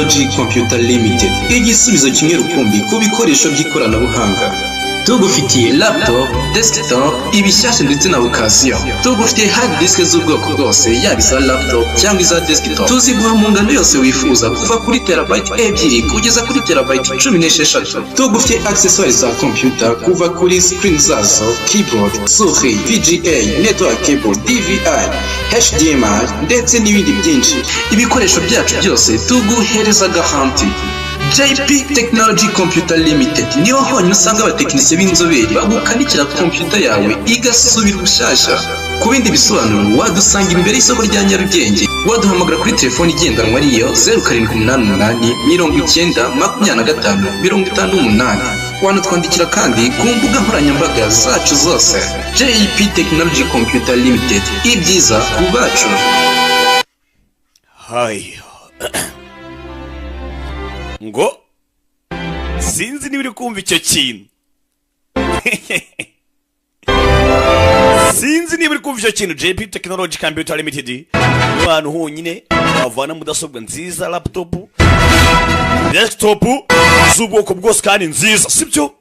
Computer Limited, igisubizo kimwe rukumbi ku bikoresho by'ikoranabuhanga. Tugufitiye laptop, desktop, ibishyashya ndetse na occasion. Tugufitiye hard disk z'ubwoko bwose, yaba iza laptop cyangwa iza desktop. Tuziguha mu ngano yose wifuza, kuva kuri terabyte 2 kugeza kuri terabyte 16. Tugufitiye accessoires za computer, kuva kuri screen zazo, keyboard, souris, VGA, network cable, DVI, HDMI ndetse n'ibindi byinshi. Ibikoresho byacu byose tuguhereza garantie. JP Technology Computer Limited niho honyine usanga abatekinisiye b'inzobere bagukanikira computer yawe igasubira ubushyashya. Ku bindi bisobanuro, wadusanga imbere y'isoko rya Nyarugenge, waduhamagara kuri telefoni igendanwa ariyo 0788 90 25 58. Wanatwandikira kandi ku mbuga nkoranyambaga zacu zose. JP Technology Computer Limited, ibyiza ku bacu. Hayo ngo sinzi niba uri kumva icyo kintu, sinzi niba uri kumva icyo kintu. JP Technology Computer Limited ni ahantu honyine wavana mudasobwa nziza, laptop, desktop z'ubwoko bwose kandi nziza, sibyo?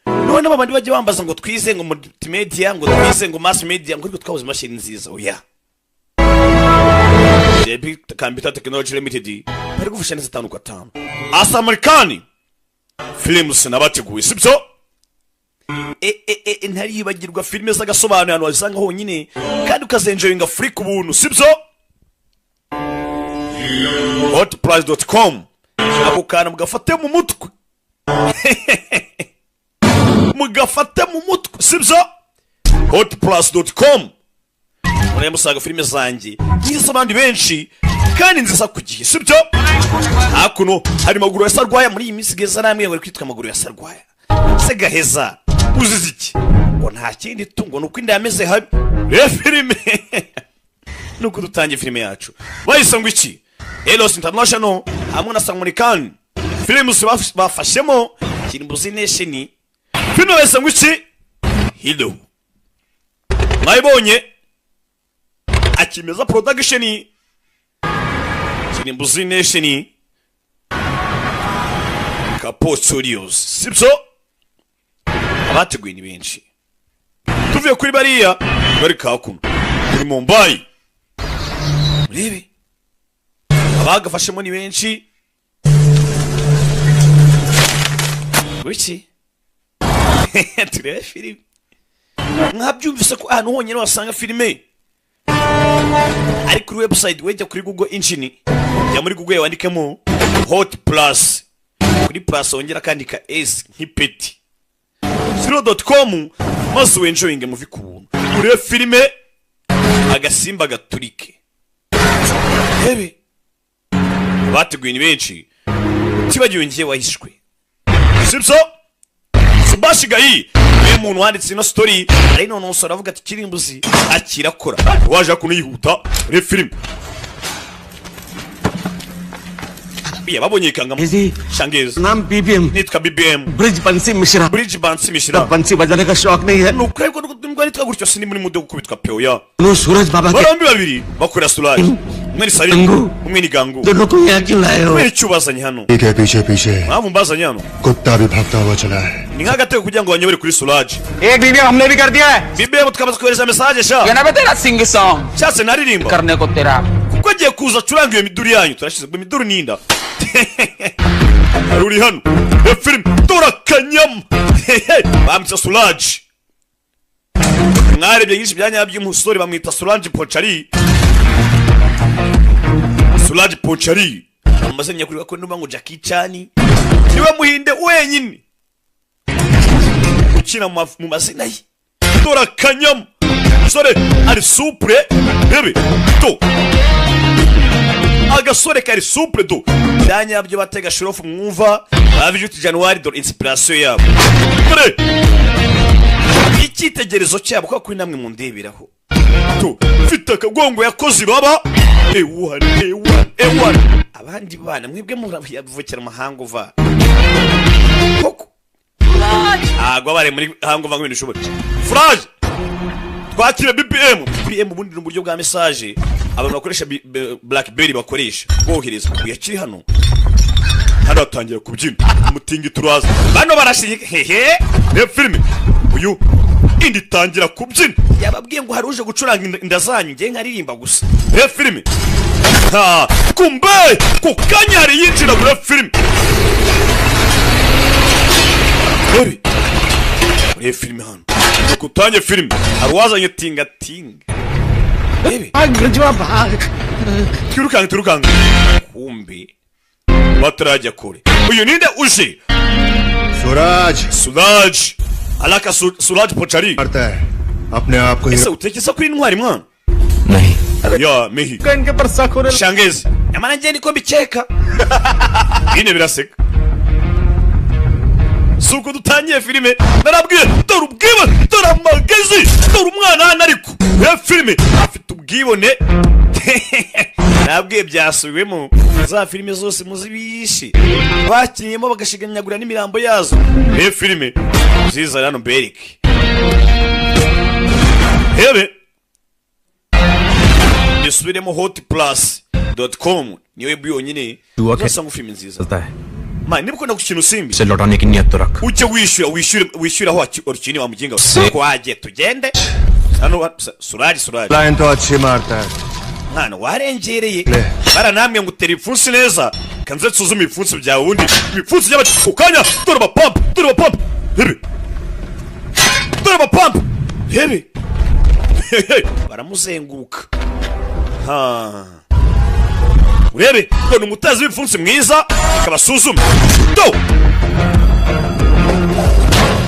None aba bandi bajya bambaza ngo twize ngo multimedia, ngo twize ngo mass media, ngo ariko twabuze imashini nziza. Oya, JP Computer Technology Limited bari gufasha neza 5 kwa 5. Asamarikani Films nabateguye, sibyo? E, ntaribagirwa filime z'agasobanuye, ahantu wazisanga honyine kandi ukazenjoyinga free ku buntu, sibyo? Hotprice.com, ako kantu mugafate mu mutwe, mugafate mu mutwe, sibyo? Hotplus.com murebe musanga filime zanjye nk'iz'abandi benshi kandi nziza ku gihe, sibyo? Hakuno hari Maguru ya Sarwaya. Muri iyi minsi geza namwe ngo ari kwitwa Maguru ya Sarwaya. Se gaheza uzize iki? Ngo nta kindi tungo, ni uko inda yameze habi. Reba filime nuko dutangiye filime yacu, bahise ngo iki? Eros International hamwe na Samurikan Films bafashemo Kirimbuzi Nation. Filime bahise ngo iki? Hilo mwayibonye, Akimeza Production, Kirimbuzi Nation, Kapo Studios, sibyo? Abateguye ni benshi. Tuvuye kuri bariya bari kakuno kuri Mumbai, murebe abagafashemo ni benshi. Wiki turebe filime, mwabyumvise ko ahantu honyine wasanga filime ari kuri website. Wejya kuri Google Engine, jya muri Google wandikemo Hot Plus, kuri plus wongera akandika s nk'ipeti 0.com, maze wenjoyinge movie ku buntu, urebe filime agasimba gaturike. Rebe bateguye ni benshi, utibagiwe ngiye wahishwe, sibyo? Subashi Gayi niwe muntu wanditse ino story, ari none aravuga ati Kirimbuzi akirakora waje kuno yihuta. Rebe filime biya babonye ikangamo shangeza. नाम BBM, nitwa BBM, Brij Bansi Mishra. Bridge Bansi Mishra. बंसी बजाने का शौक नहीं है। Nuko ariko nubwo nitwa gutyo sindi muri mude gukubitwa pe, oya. No Suraj Baba के Barombi babiri bakorera Suraj, umwe ni Salim, Gangu. umwe ni Gangu. दोनों को यहाँ क्यों लाए हो? Kubera icyo ubazanye hano? के पीछे पीछे Mpamvu mbazanye hano, कुत्ता भी भागता हुआ चला है। ni nk'agatego kugira ngo banyobore kuri Suraj. एक बीबीएम हमने भी कर दिया है। BBM tukamaze kohereza message sha. ये ना बे तेरा सिंग सॉन्ग Cyase naririmba करने को तेरा kuko agiye kuza acuranga iyo miduri yanyu. Turashize ubwo imiduri ninda hari uri hano ya filime dore akanyama bamwita Suraj. Mwarebye nyinshi bya nyabyo, umusore bamwita Suraj Pochari. Suraj Pochari amazina nyakuri ko ndumva ngo Jackie Chan niwe muhinde wenyine ukina mu mazina ye. Dore akanyama, sore ari supure, bebe to agasore kari supure do bya nyabyo batega shirofu mwumva babijuti January. Dore inspiration yabo, dore icyitegererezo cyabo kuko kuri namwe mundeberaho to mfite akagongo yakoze ibaba ewana ewana ewana. Abandi bana mwebwe muravukira amahanga uva koko ntabwo bari muri hanga uva ngo ibintu ushobora. Furaje twakira BBM. BBM ubundi ni uburyo bwa message abantu bakoresha, Blackberry bakoresha bohereza. Uyakiri hano Hano hatangira kubyina umutingito uraza, bano barashinyika hehe. Reba filime, uyu indi itangira kubyina. Yababwiye ngo hari uje gucuranga inda zanyu, ngiye nkaririmba gusa. Reba filime, ha kumbe ku kanya hari yinjira muri filime. Rebe muri filime hano, nuko utanye filime hari uwazanye tingatinga. Rebe, twirukanke twirukanke. Kumbe batarajya kure, uyu ninde uje? Suraj. Suraj alaka Suraj Pochari. करता है अपने आप को। Ese utekereza kuri intwari mwana? नहीं। Ya mihi. इनके पर शक होने Shangezi, nyamara njye niko mbikeka. Bine biraseka, si uko dutangiye filime. Narabwiye, dore ubwibone, dore amagezi, dore umwana hano. Ariko iyo filime afite ubwibone, nabwiye byasubiwemo za filime zose muzibishi bakinyemo bagashiganyagura n'imirambo yazo. Iyo filime nziza hano mbereke hebe nisubiremo hotplus.com, niyo web yonyine uzasanga filime nziza. चलता है। Man, niba ukunda gukina usimbi, से लौटाने की नियत तो रख। Ujye wishyura, wishyure, wishyure aho warukiniye. Wa muginga we, twagiye tugende hano Suraji, Suraji. Line तो अच्छी मारता है। Mwana warengereye. Le. Baranambwe ngo utera ibipfunsi neza, kanze nsuzume ibipfunsi byawe. Ubundi ibipfunsi by'aba ku kanya, dore abapampa, dore abapampa hebe, dore abapampa hebe. Baramuzenguruka. Ha, urebe ngo ni umutezi w'ibipfunsi mwiza, kabasuzume. Do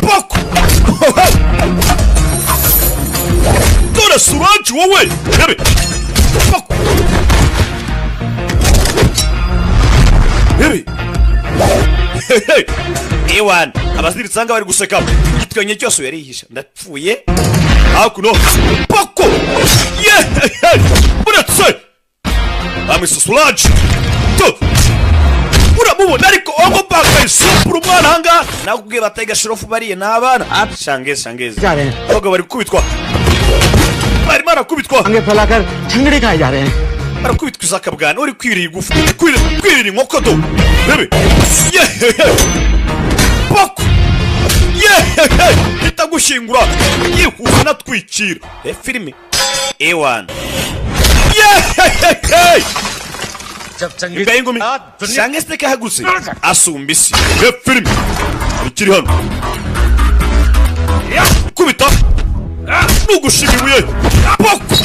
poko, dore Suraji wowe, rebe poko, rebe. Ewana abaziritse ahangaha bari guseka igitwenge cyose yarihisha. Ndapfuye hakuno poko ye uretse bamwise Suraji to uramubona, ariko ongo baka isupura umwana ahangaha. Nakubwiye batega shirofu bariye n'abana. Shangezi, shangezi, abagabo bari gukubitwa, barimo barakubitwa. आगे फैलाकर छंगड़े खाए जा रहे हैं। Barakubitwa izakabwana uri kwirira igufa, kwirira inkoko. Do bebe yehehe poko yehehe, itagushyingura yihuse natwikira. E filime ewana yehehe, imbwa y'ingumi shangezi kahagurutse asumba isi. E filime ikiri hano kubita nugushima ibuye poko.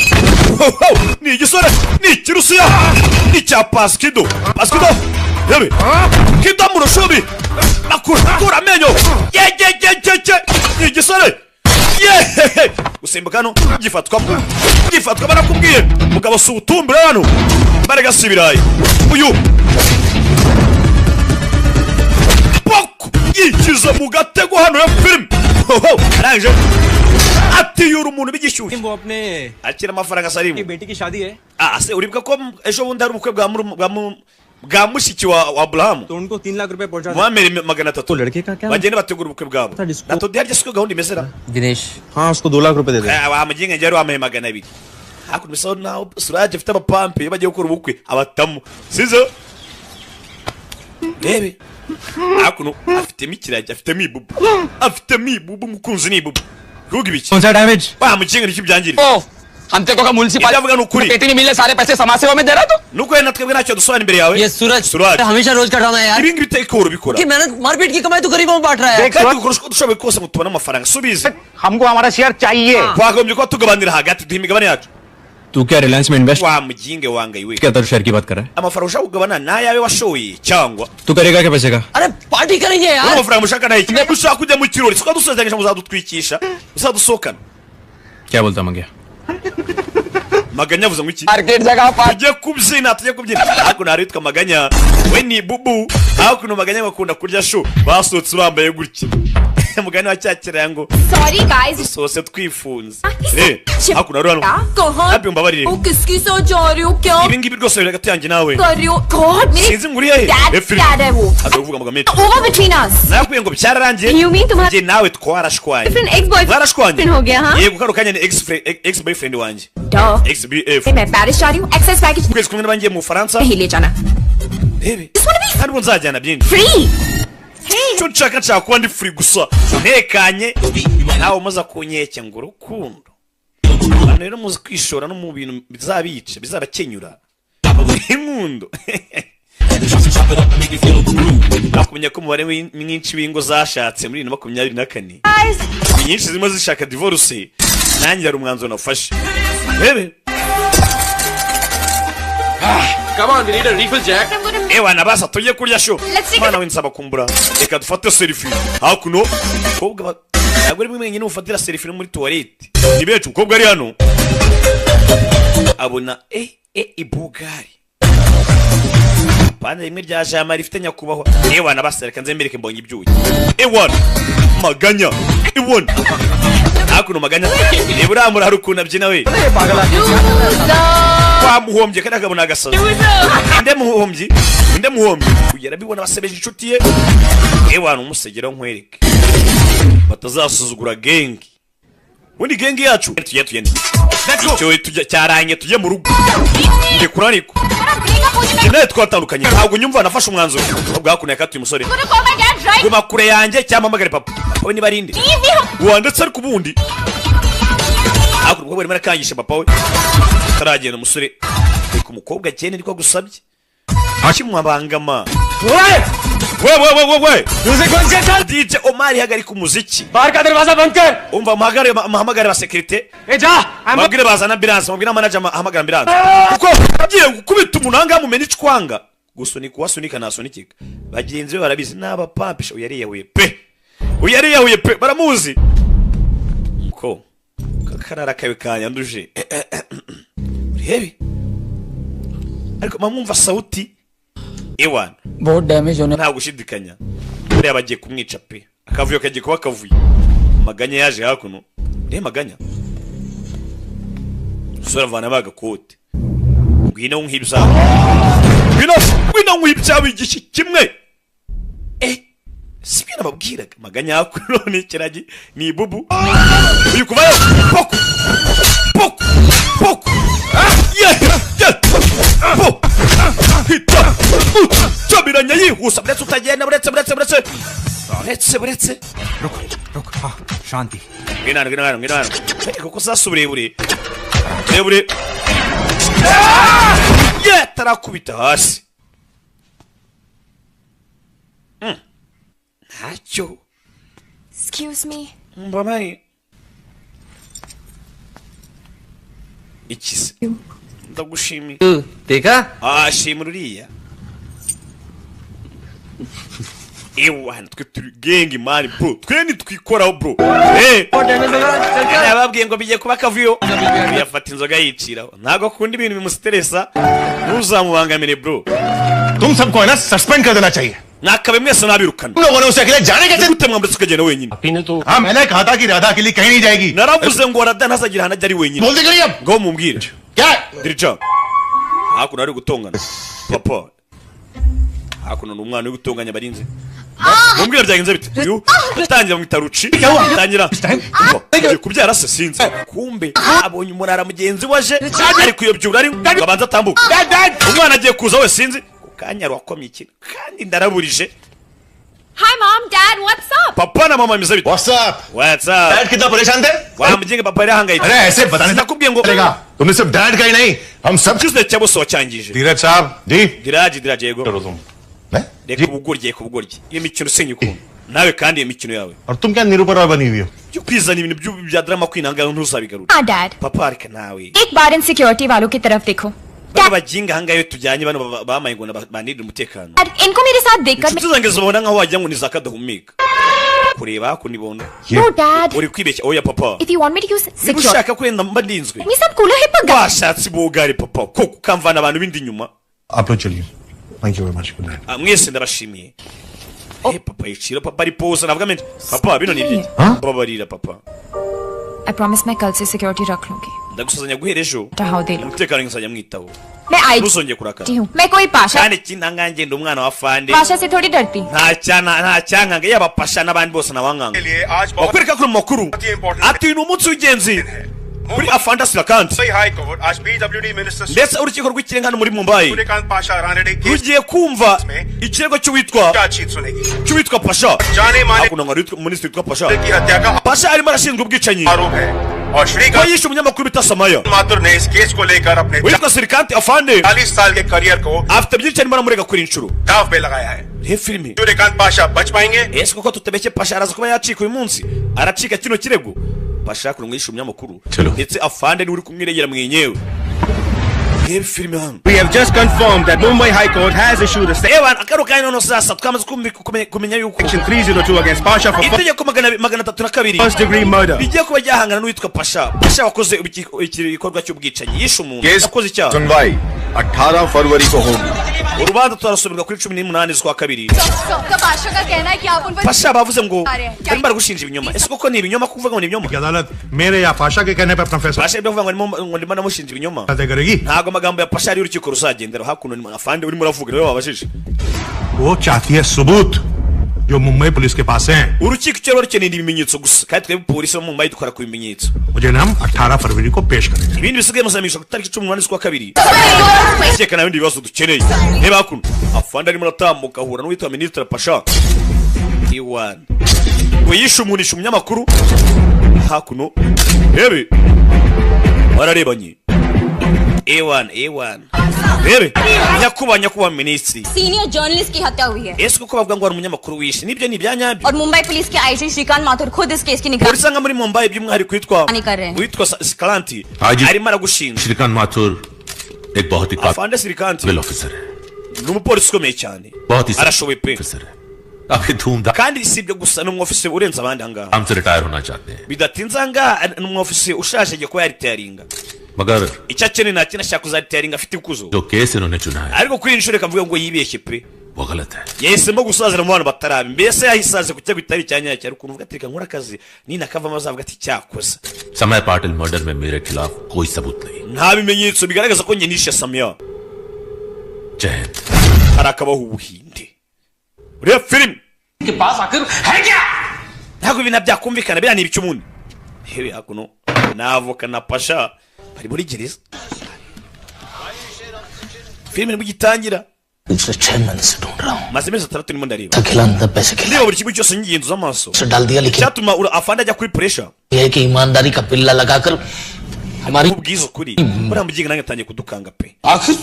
Ni igisore, ni ikirusiya, ni icya Pasikido, Pasikido yewe kido mu rushubi akura amenyo yegegegege. Ni igisore yehehe, gusimbuka hano gifatwamo, gifatwa. Barakubwiye mugabo si ubutumbure hano, baragasa ibirayi. Uyu poko yikiza mu gatego hano ya filime arangije atiyura umuntu b'igishyushyu. वो अपने Akira amafaranga Salimu. बेटी की शादी है। Ah, se uribuka ko ejo bundi hari ubukwe bwa mushiki wa Aburahamu? तो उनको 3 लाख रुपए पहुंचा। Muhamere 300. लड़के का क्या? Bagende bategura ubukwe bwabo. Disco- Na todi harya siko gahunda imeze ra? Dinesh. हाँ, उसको 2 लाख रुपए दे दे। Eh, wa muginga njye wari wampaye 200. Hakuno bisa naho Suraje afite abapampe iyo bagiye gukora ubukwe abatamu sizo. Rebe hakuno afitemo ikiragi, afitemo ibubu, afitemo ibubu. Umukunzi ni ibubu kuvuga ibiki? कौन सा damage? Wa muginga nicyo byangiriza. ओ हम तेरे को municipal Ibyo avuga ni ukuri. पेटी नहीं मिले, सारे पैसे समाज सेवा में दे रहा तो Nuko wenda twebwe ntacyo dusobanura imbere yawe. ये सूरज। Suraj. हमेशा रोज का ड्रामा है यार। Ibi ngibi iteka uhora ubikora. कि मेहनत मारपीट की कमाई तो गरीबों में बांट रहा है। Kandi dukora uko dushoboye kose ngo tubone amafaranga, subize. हमको हमारा शेयर चाहिए। Twagombye kuba tugabanira hagati, duha imigabane yacu. तू क्या रिलायंस में invest Wa muginge wangaye we. क्या शेयर की बात कर रहा है? Amafaranga ushaka kugabana ni ayawe washoye cyangwa? तू करेगा क्या पैसे का? अरे पार्टी करेंगे Urumva यार। amafaranga mushaka nayo iki? Ushaka kujya mu kirori, siko dusezeranyije ngo uzadutwikisha, uzadusohokana. क्या बोलता मंगया? Maganya avuze ngo iki? Market जगह पार। Tujye kubyina, tujye kubyina. Hakuno hari witwa Maganya, we ni bubu. Hakuno Maganya bakunda kurya shu, basohotse bambaye gutya. Mugani wa cya kirango. Sorry guys. Dusohotse twifunze. Hakuno rero hano. कहाँ Happy, umbabarire. ओ किसकी सोच जा रही हो क्या Ibi ngibi rwose biri hagati yanjye nawe. कर रही हो God मेरी Sinzi ngo uri hehe. Dad Eh, filime. Dad है वो Aza kuvuga amagambo menshi. Over between us. Nakubwiye ngo byararangiye. You mean तुम्हारा Njye nawe twarashwanye. Different ex boyfriend Mwarashwanye. हो गया हाँ Yego, kano kanya ni ex boyfriend wanjye. Duh. XBF. मैं पेरिस जा रही हूँ excess package Ukwezi kumwe n'abangiye mu Bufaransa. नहीं ले जाना Rebe. Just wanna be Kandi ubu nzajyana byinshi. Free. Icyo nshaka, nshaka kuba ndi free gusa ntekanye, nawe umaze kunkeke ngo urukundo. Abantu rero muzi kwishora no mu bintu bizabica, bizabakenyura inkundo. Nakumenya ko umubare mwinshi w'ingo zashatse muri 2024 ni nyinshi zirimo zishaka divorce. Nanjye hari umwanzuro nafashe, rebe. Come on, we need a refill, Jack. Ewa nabasa tujye kurya sho. Let's take a- Mwana we, nsaba kumbura, reka dufate selfie hakuno. Umukobwa ntabwo ari mwenyine ufatira selfie no muri toilette, ni benshi. Umukobwa ari hano abona ibugari pande rimwe rya jama rifite nyakubahwa. Ewa nabasa, reka nze mbereke, mbonye ibyuyi. Ewa maganya, ewa hakuno maganya, reba uriya hari ukuntu abyina we. Wamuhombye kandi akabona agasazi. Inde muhombyi, inde muhombyi? Uyu arabibona, basebeje inshuti ye. Ewana umusegera nkwereke batazasuzugura gang. Ubundi gang yacu tujye tugende, icyo tujya cyarangiye, tujye mu rugo. Ndekura ariko njye nawe twatandukanye, ntabwo nyumva? Nafashe umwanzuro. Ubwo hakuno yakatuye umusore. Guma kure yanjye cyangwa mpamagare papa. Papa we niba ari nde wanditse. Ariko ubundi hakuno umukobwa arimo arakangisha papa we ataragenda. Umusore, reka umukobwa agende, niko agusabye kimwabangama. We we we we we, DJ Omar, hagarika umuziki. बाहर का दरवाजा बंद कर. Umva, muhagare, muhamagare ba sécurité. ए जा. Mabwire bazana ambulance, mabwire manager ahamagara ambulance, kuko agiye gukubita umuntu ahangaha mumena icwanga. Gusunika uwasunika ntasunikika, bagenzi be barabizi n'abapampisha. Uyu yariyahuye pe, uyu yariyahuye pe, baramuzi ko kakarara kawe kanyanduje. Urebe ariko mwumva sauti ewana. बहुत damage होने Nta gushidikanya buriya bagiye kumwica pe, akavuyo kagiye kuba akavuyo. Maganya yaje hakuno, urebe maganya. Umusore avanamo agakote. Ngwino nk'ibyawe, ngwino, ngwino nk'ibyawe, igishyi kimwe. Sibyo nababwiraga? Maganya hakuno ni ikiragi, ni ibubu. Uyu kuvayo poko poko poko. Yeah, yeah. Po hita utabiranya yihuse. Buretse utagenda, buretse, buretse, buretse, buretse, buretse. रुक रुक, हाँ शांति. Ngwino hano, ngwino hano, ngwino hano. Kuko sasa uburebure burebure ye tarakubita hasi. Ntacyo. Excuse me. Mbamaye iki se? Ndagushimiye. देखा. Ah, shimira uriya. Ewana twe turi gang man bro, twe ntitwikoraho bro. Nababwiye ngo bigiye kuba akavuyo. Yafata inzoga yiciraho, ntabwo akunda ibintu bimustressa, ntuzamubangamire bro. तुम सबको है ना सस्पेंड कर देना चाहिए. Mwakabe mwese nabirukana. तुम लोगों ने उसे अकेले जाने कैसे? Gute mwambutse ukagenda wenyine? हाँ, मैंने कहा था कि राधा अकेली कहीं नहीं जाएगी. Naravuze ngo Rada ntazagira ahantu ajya ari wenyine. बोल दी गई अब. Ngo mumbwire. क्या? Dirija hakuno ari gutongana papa, hakuno ni umwana uri gutonganya abarinzi. Mumbwire byagenze bite? Uyu atangira mwita Ruci, atangira ugiye kubyara se sinzi. Kumbe abonye umurara mugenzi waje ari kuyobyura, ari ngo abanze atambuke. Umwana agiye kuza we sinzi ku kanya wakomye ikintu kandi ndaraburije. Hi mom, dad, what's up? Papa na mama, bimeze bite? What's up? What's up? Dad कितना परेशान थे. Wa muginga, papa yari ahangayitse. अरे ऐसे बताने Sinakubwiye ngo चलेगा. तुमने सिर्फ डैड का ही नहीं, हम सब. Icyizere cya bose wacyangije. धीरज साहब जी. Diraji, Diraji, yego. करो तुम. मैं? Reka ubugoryi, reka ubugoryi, iyo mikino sinyikunda nawe kandi iyo mikino yawe. और तुम क्या निरूपा रॉय बनी हुई हो? Byo kwizana ibintu bya drama kwinanga ntuzabigarure. हाँ dad. Papa, reka nawe. एक बार इन सिक्योरिटी वालों की तरफ देखो. Bano baginga ahangaha iyo tujyanye, bano bamaye ngo banirire umutekano. Dad, इनको मेरे साथ देखकर Inshuti zanjye zibona nkaho wagira ngo ni za kadahumeka kureba hakuno ibona. No dad. Uri kwibeshya, oya papa. If you want me to use Niba security ushaka kwenda mba ndinzwe, me some cooler hipper guy. Washatse ibugari papa koko ukamvana abantu b'indi inyuma. आप लोग चलिए. Thank you very much, good night. Ah, mwese ndabashimiye. Eh, papa yicira, papa ari poza navuga menshi. Papa, bino ni ibiki? Babarira papa. I promise मैं कल से सिक्योरिटी रख लूंगी। Ndagusazanya guhera ejo, How they look. umutekano nzajya mwitaho. मैं आई Ntuzongere kurakara. हूँ, मैं कोई Pasha Kandi ikindi, ndi umwana wa fande. Pasha से थोड़ी डरती। Nta cyana, nta cyankanga, yaba Pasha n'abandi bose nabankanga. लिए आज बहुत Bakwereka ko mu makuru ati uyu ni umunsi w'ingenzi kuri afanda Sirakanti. Mumbai high court आज PWD minister Ndetse urukiko rw'ikirenga hano muri Mumbai Suryakant Pasha Ranade case rugiye kumva ikirego cy'uwitwa chargesheet सुनेगी। cy'uwitwa Pasha. जाने माने Hakuno ngo hari minisitiri witwa Pasha. की हत्या का Pasha arimo arashinjwa ubwicanyi आरोप है और ko Shrikant yishe umunyamakuru bita Samaya. Mathur ने इस केस को लेकर अपने Witwa Sirikanti afande 40 साल के करियर को afite byinshi arimo aramurega kuri inshuro. दाव पे लगाया है। Reba filime. Suryakant Pasha बच पाएंगे? Ese koko tutabeshye, Pasha araza kuba yacika uyu munsi, aracika kino kirego? Pasha kuri ngo yishe umunyamakuru, Chalo. ndetse afande niwe uri kumwiregera mwenyewe. Reba filime hano. We have just confirmed that Mumbai High Court has issued a Ewa, akaro kanya noneho sasa twamaze kumenya yuko section 302 against Pasha for itegeko 302 first degree murder. rigiye kuba ryahangana n'uwitwa Pasha. Pasha wakoze igikorwa cy'ubwicanyi, yishe umuntu, yakoze icyaha. सुनवाई 18 फरवरी को होगी। Urubanza turasomerwa kuri 18 z'ukwa kabiri. Pasha का कहना है कि आप उन पर Pasha bavuze ngo barimo baragushinja ibinyoma. Ese koko ni ibinyoma, kuvuga ngo ni ibinyoma? की अदालत मेरे या पाशा के कहने पर अपना फैसला Pasha ibyo avuga ngo ndimo ndamushinja ibinyoma, तय करेगी। ntabwo amagambo ya Pasha ari urukiko ruzagendera. Hakuno ni afande urimo uravuga, niwe wabajije. वो चाहती है सबूत जो मुंबई पुलिस के पास हैं। Urukiko icyo ruba rukeneye ni ibimenyetso gusa, kandi twebwe polisi bo mu Mumbai dukora ku bimenyetso. मुझे हम 18 फरवरी को पेश करेंगे। Ibindi bisigaye muzamisha ku itariki 18 z'ukwa kabiri. Keka nta bindi bibazo dukeneye. Reba hakuno, afande arimo aratambuka ahura n'uwitwa minisitiri Pasha iwana ngo yishe umuntu, yishe umunyamakuru. Hakuno rebe, bararebanye. Ewana, ewana, rebe, nyakubahwa, nyakubahwa minisitiri. Senior journalist की हत्या हुई है Ese kuko bavuga ngo hari umunyamakuru wishe, nibyo, ni ibya nyabyo? और मुंबई पुलिस के आईजी श्रीकांत माथुर खुद इस केस की निगरानी Polisi nka muri Mumbai, by'umwihariko witwa कर रहे हैं। witwa Sikaranti Haji- arimo aragushinja. Shrikant Mathur एक बहुत ही Afande Sirikanti काबिल ऑफिसर है। ni umupolisi ukomeye cyane, बहुत ही arashoboye pe. Officer है। काफी धूमधाम Kandi si ibyo gusa, ni umwofisi urenze abandi ahangaha. से रिटायर होना चाहते हैं। Bidatinze ahangaha ni umwofisi ushaje, agiye kuba yaritayaringa. मगर Icyo akeneye nta kintu, ashaka kuzaritayaringa afite ikuzo. जो केस इन्होंने चुना है Ariko kuri iyi nshuro reka mvuge ngo yibeshye pe. वो गलत है। Yahisemo gusazira mu bantu batarabi, mbese yahisaze ku cyago kitari icya nyacyo. Ariko ukuntu uvuga ati reka nkore akazi, ninakavamo azavuga ati cyakoze. समय पाटिल मर्डर में मेरे खिलाफ कोई सबूत नहीं। Nta bimenyetso bigaragaza ko njye nishe Samiya. जय Hind. Harakabaho Ubuhinde. Ureba filime के पास आखिर है क्या? Ntabwo ibintu byakumvikana, biriya ni ibice ubundi. Hewe, hakuno na avoka na Pasha bari muri gereza, filime nibwo igitangira. पिछले छह महीने से ढूंढ रहा हूँ। Maze amezi 6 ndimo ndareba, खिला अंदर पैसे खिला ndeba buri kimwe cyose nyigenzuza amaso से डाल दिया, लेकिन icyatuma afande ajya kuri pressure. यह है कि ईमानदारी का पिल्ला लगाकर हमारी Ubwiza ukuri, buriya muginga nanjye atangiye kudukanga pe. आखिर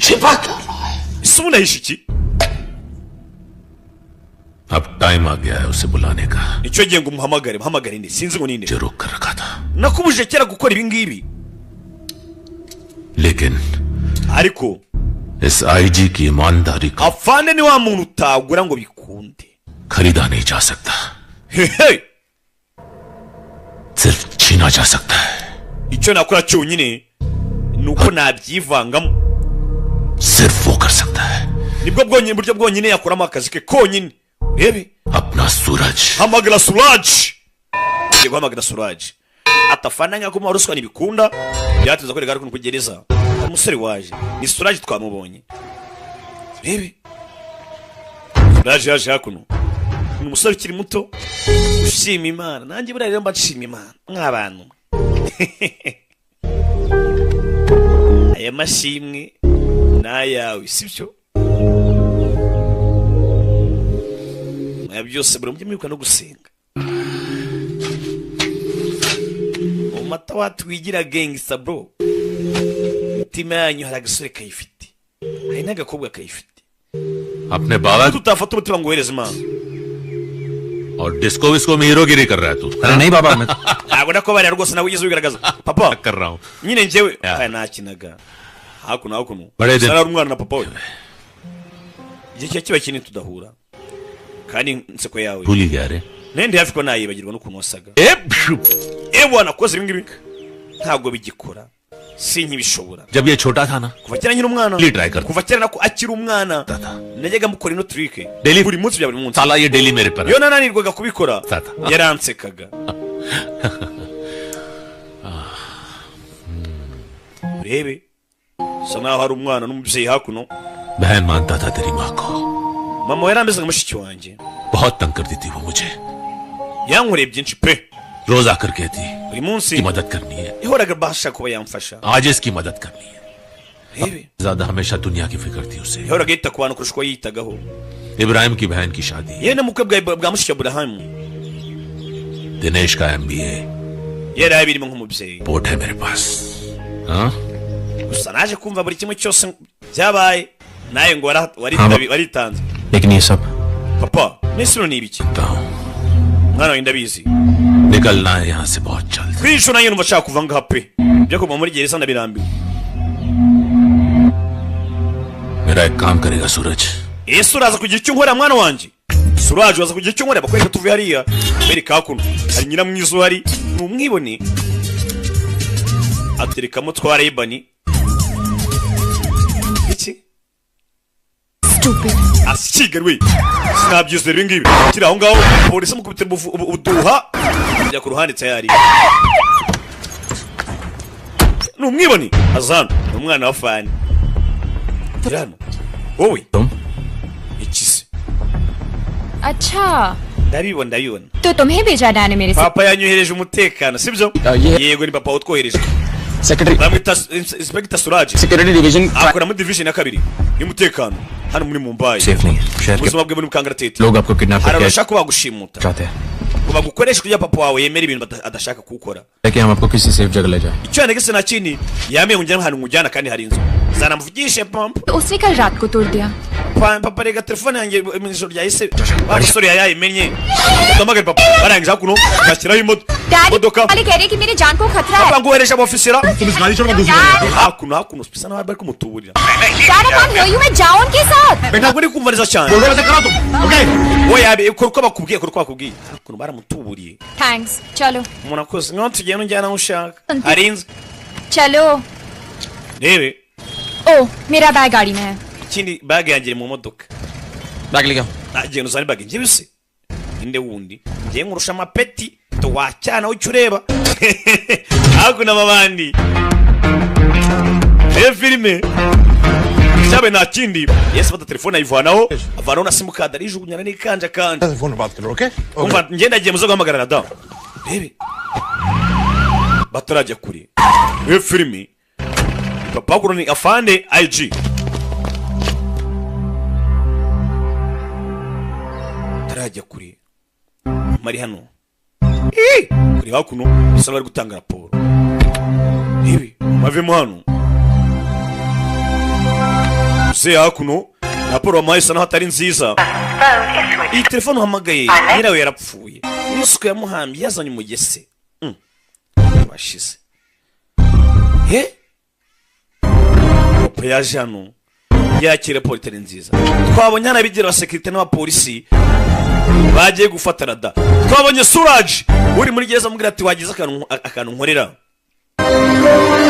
छिपा क्या रहा है? Ese ubundi ahishe iki? अब टाइम आ गया है उसे बुलाने का। Icyo gihe ngo umuhamagare, muhamagare nde? Sinzi ngo ninde. जो रोक कर रखा था। Nakubujije kera gukora ibi ngibi. लेकिन Ariko इस आईजी की ईमानदारी को afande ni wa muntu utagura ngo bikunde. खरीदा नहीं जा सकता, Hehe, सिर्फ छीना जा सकता है। Icyo nakora cyonyine ni uko nabyivangamo. सिर्फ वो कर सकता है। Nibwo bwonyine buryo bwonyine yakuramo akazi ke konyine. Urebe, अपना सूरज। hamagara Suraji. Ngiye guhamagara Suraji atafana nka kumuha ruswa ntibikunda. Byatinze kwereka ari ku gereza hari umusore waje, ni Suraji twamubonye. Urebe, Suraji yaje hakuno, ni umusore ukiri muto ushima Imana. Nanjye buriya rero mba nshima Imana mw'abantu. Aya mashimwe ni ayawe, sibyo? Aya byose buri mujye mwibuka no gusenga mu mata watwigira gangsta bro. Imitima yanyu hari agasore kayifite, hari n'agakobwa kayifite. अपने बाबा Tutafata umutima ngo wohereze Imana. और disco visco में हीरोगिरी कर रहा है तू? अरे नहीं बाबा, मैं Ntabwo ndakubabarira rwose, nawe wigeze ubigaragaza papa. कर रहा हूँ। Nyine njyewe aya nakinaga hakuno hakuno. Barede. Gusa nari umwana na papa we, igihe kiba kiba kinini tudahura, kandi inseko yawe भूल ही गया रे। nende hafi ko nayibagirwa n'ukuntu wasaga. Ewa, nakoze ibi ngibi ntabwo bigikora, Sinkibishobora. जब ये छोटा था ना Kuva kera nkiri umwana, Daily try करता। kuva kera nako akiri umwana, najyaga mukora ino trick Daily- buri munsi, bya buri munsi. साला ये daily मेरे पर Iyo nananirwaga kubikora, Tata. yaransekaga. Urebe, bisa naho hari umwana n'umubyeyi hakuno. बहन मानता था तेरी माँ को। Mama we yarameze nka mushiki wanjye. बहुत तंग करती थी वो मुझे। Yankoreye byinshi pe. रोज आकर कहती Buri munsi की मदद करनी है, yahoraga abasha kuba yamfasha. आज इसकी मदद करनी है। Urebe, ज्यादा हमेशा दुनिया की फिक्र थी उसे। yahoraga yita ku bantu kurusha uko yiyitagaho. Ibrahim की बहन की शादी, Yewe n'ubukwe bwa mushiki wa Burahamu, Dinesh का MBA, yari abirimo nk'umubyeyi. Report है मेरे पास। हाँ Gusa naje kumva buri kimwe cyose byabaye, nawe ngo waritanze. लेकिन ये सब Papa, mbese ni ibiki? Mwana wanjye, ndabizi. निकलना है यहाँ से बहुत जल्द। Kuri iyi nshuro nanjye numva nshaka kuva ngaha pe, byo kuva muri gereza ndabirambiwe. मेरा एक काम करेगा सूरज? Ese uraza kugira icyo unkorera, mwana wanjye Suraje? Uraza kugira icyo unkorera? Bakwereka tuvuye hariya, bereka hakuno hari nyiramwiza uhari, ni umwibone, aterekamo twa Ray-Ban iki. Stupid. Asikiga we, sinabyizera ibi ngibi. Kiri aho ngaho, polisi amukubita ubuduha, ajya ku ruhande tayari. Ni umwibone azana, ni umwana wa fani. Turi hano wowe. Iki se? अच्छा। Ndabibona, ndabibona. तो तुम्हें भेजा डैड ने मेरे से? Papa yanyohereje umutekano, sibyo? Yego, ni papa utwohereje. Secretary Bamwita Inspector Suraje, security division. Akora muri division ya kabiri y'umutekano hano muri Mumbai. Safe नहीं है शहर के Ubuzima bwe muri bukangaratete. लोग आपको kidnap Hari करके abashaka bagushimuta चाहते हैं ngo bagukoreshe kugira papa wawe yemere ibintu adashaka kuwukora. कि हम आपको किसी सेफ जगह ले जाएं। Icyo yanegese nta kindi, yamenye ngo njyane ahantu nkujyana kandi hari inzu zanamuvugishe pampa. तो उसने कल रात को तोड़ दिया। Papa, rega telefone yanjye mu ijoro ryahise wa musore yayimenye. Ndamagare papa, barangije hakuno bashyiraho daddy imodoka. वाले कह रहे हैं कि मेरे जान को खतरा है। Papa, ngohereje abofisera. तुम इस गाड़ी छोड़ो, दूसरी गाड़ी। Hakuno, hakuno bisa naho bari kumutuburira. Dad, I can't hear you, मैं जाऊं उनके साथ? Ntabwo uri kumva neza cyane. बोल रहे वैसे करो तुम, okay? Oya, kora uko bakubwiye, kora uko bakubwiye. Hakuno baramutuburiye. Thanks, चलो। Umuntu akoze nkaho tugenda unjyana aho ushaka, hari inzu. चलो। Rebe. ओ, मेरा बैग गाड़ी में है। Ikindi, bag yanjye iri mu modoka. Bag लेके आओ। Nagenda uzane bag. Njyewe se inde wundi? Njyewe nkurusha amapeti wacyana icyo ureba hakuno amabandi. Reba filime cyabaye nta kindi, yesi afata telefone ayivanaho, avanaho na simukadi, arijugunya n'ikanja kanja. Phone पर बात करो, okay? Umva, ngenda agiye muze guhamagara na damu. Rebe, batarajya kure, reba filime, papa hakuno ni afande IG. Batarajya kure, mari hano. Ih! Kuri hakuno bisa bari gutanga raporo. Rebe, bavemo hano se hakuno raporo wamuhaye isa naho atari nziza. Iyi telefone uhamagaye, nyirayo yarapfuye n'isuku yamuhambye yazanye umugese. Washize he. Papa yaje hano yakira raporo itari nziza. Twabonye hano abigira abasekirite n'abapolisi bagiye gufata rada. Twabonye Suraje uri muri gereza amubwira ati wagize akantu nkorera,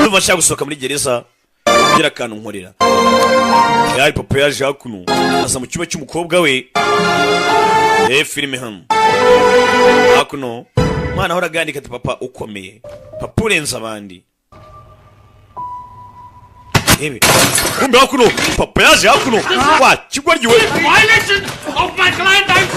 ndumva nshaka gusohoka muri gereza, ngira akantu nkorera. Yari papa yaje hakuno, aza mu cyumba cy'umukobwa we. Filime hano hakuno, umwana ahora agandika ati papa ukomeye, papa urenze abandi. Rebe, kumbe hakuno papa yaje hakuno wa kigoryi we. Violation of my client, I'm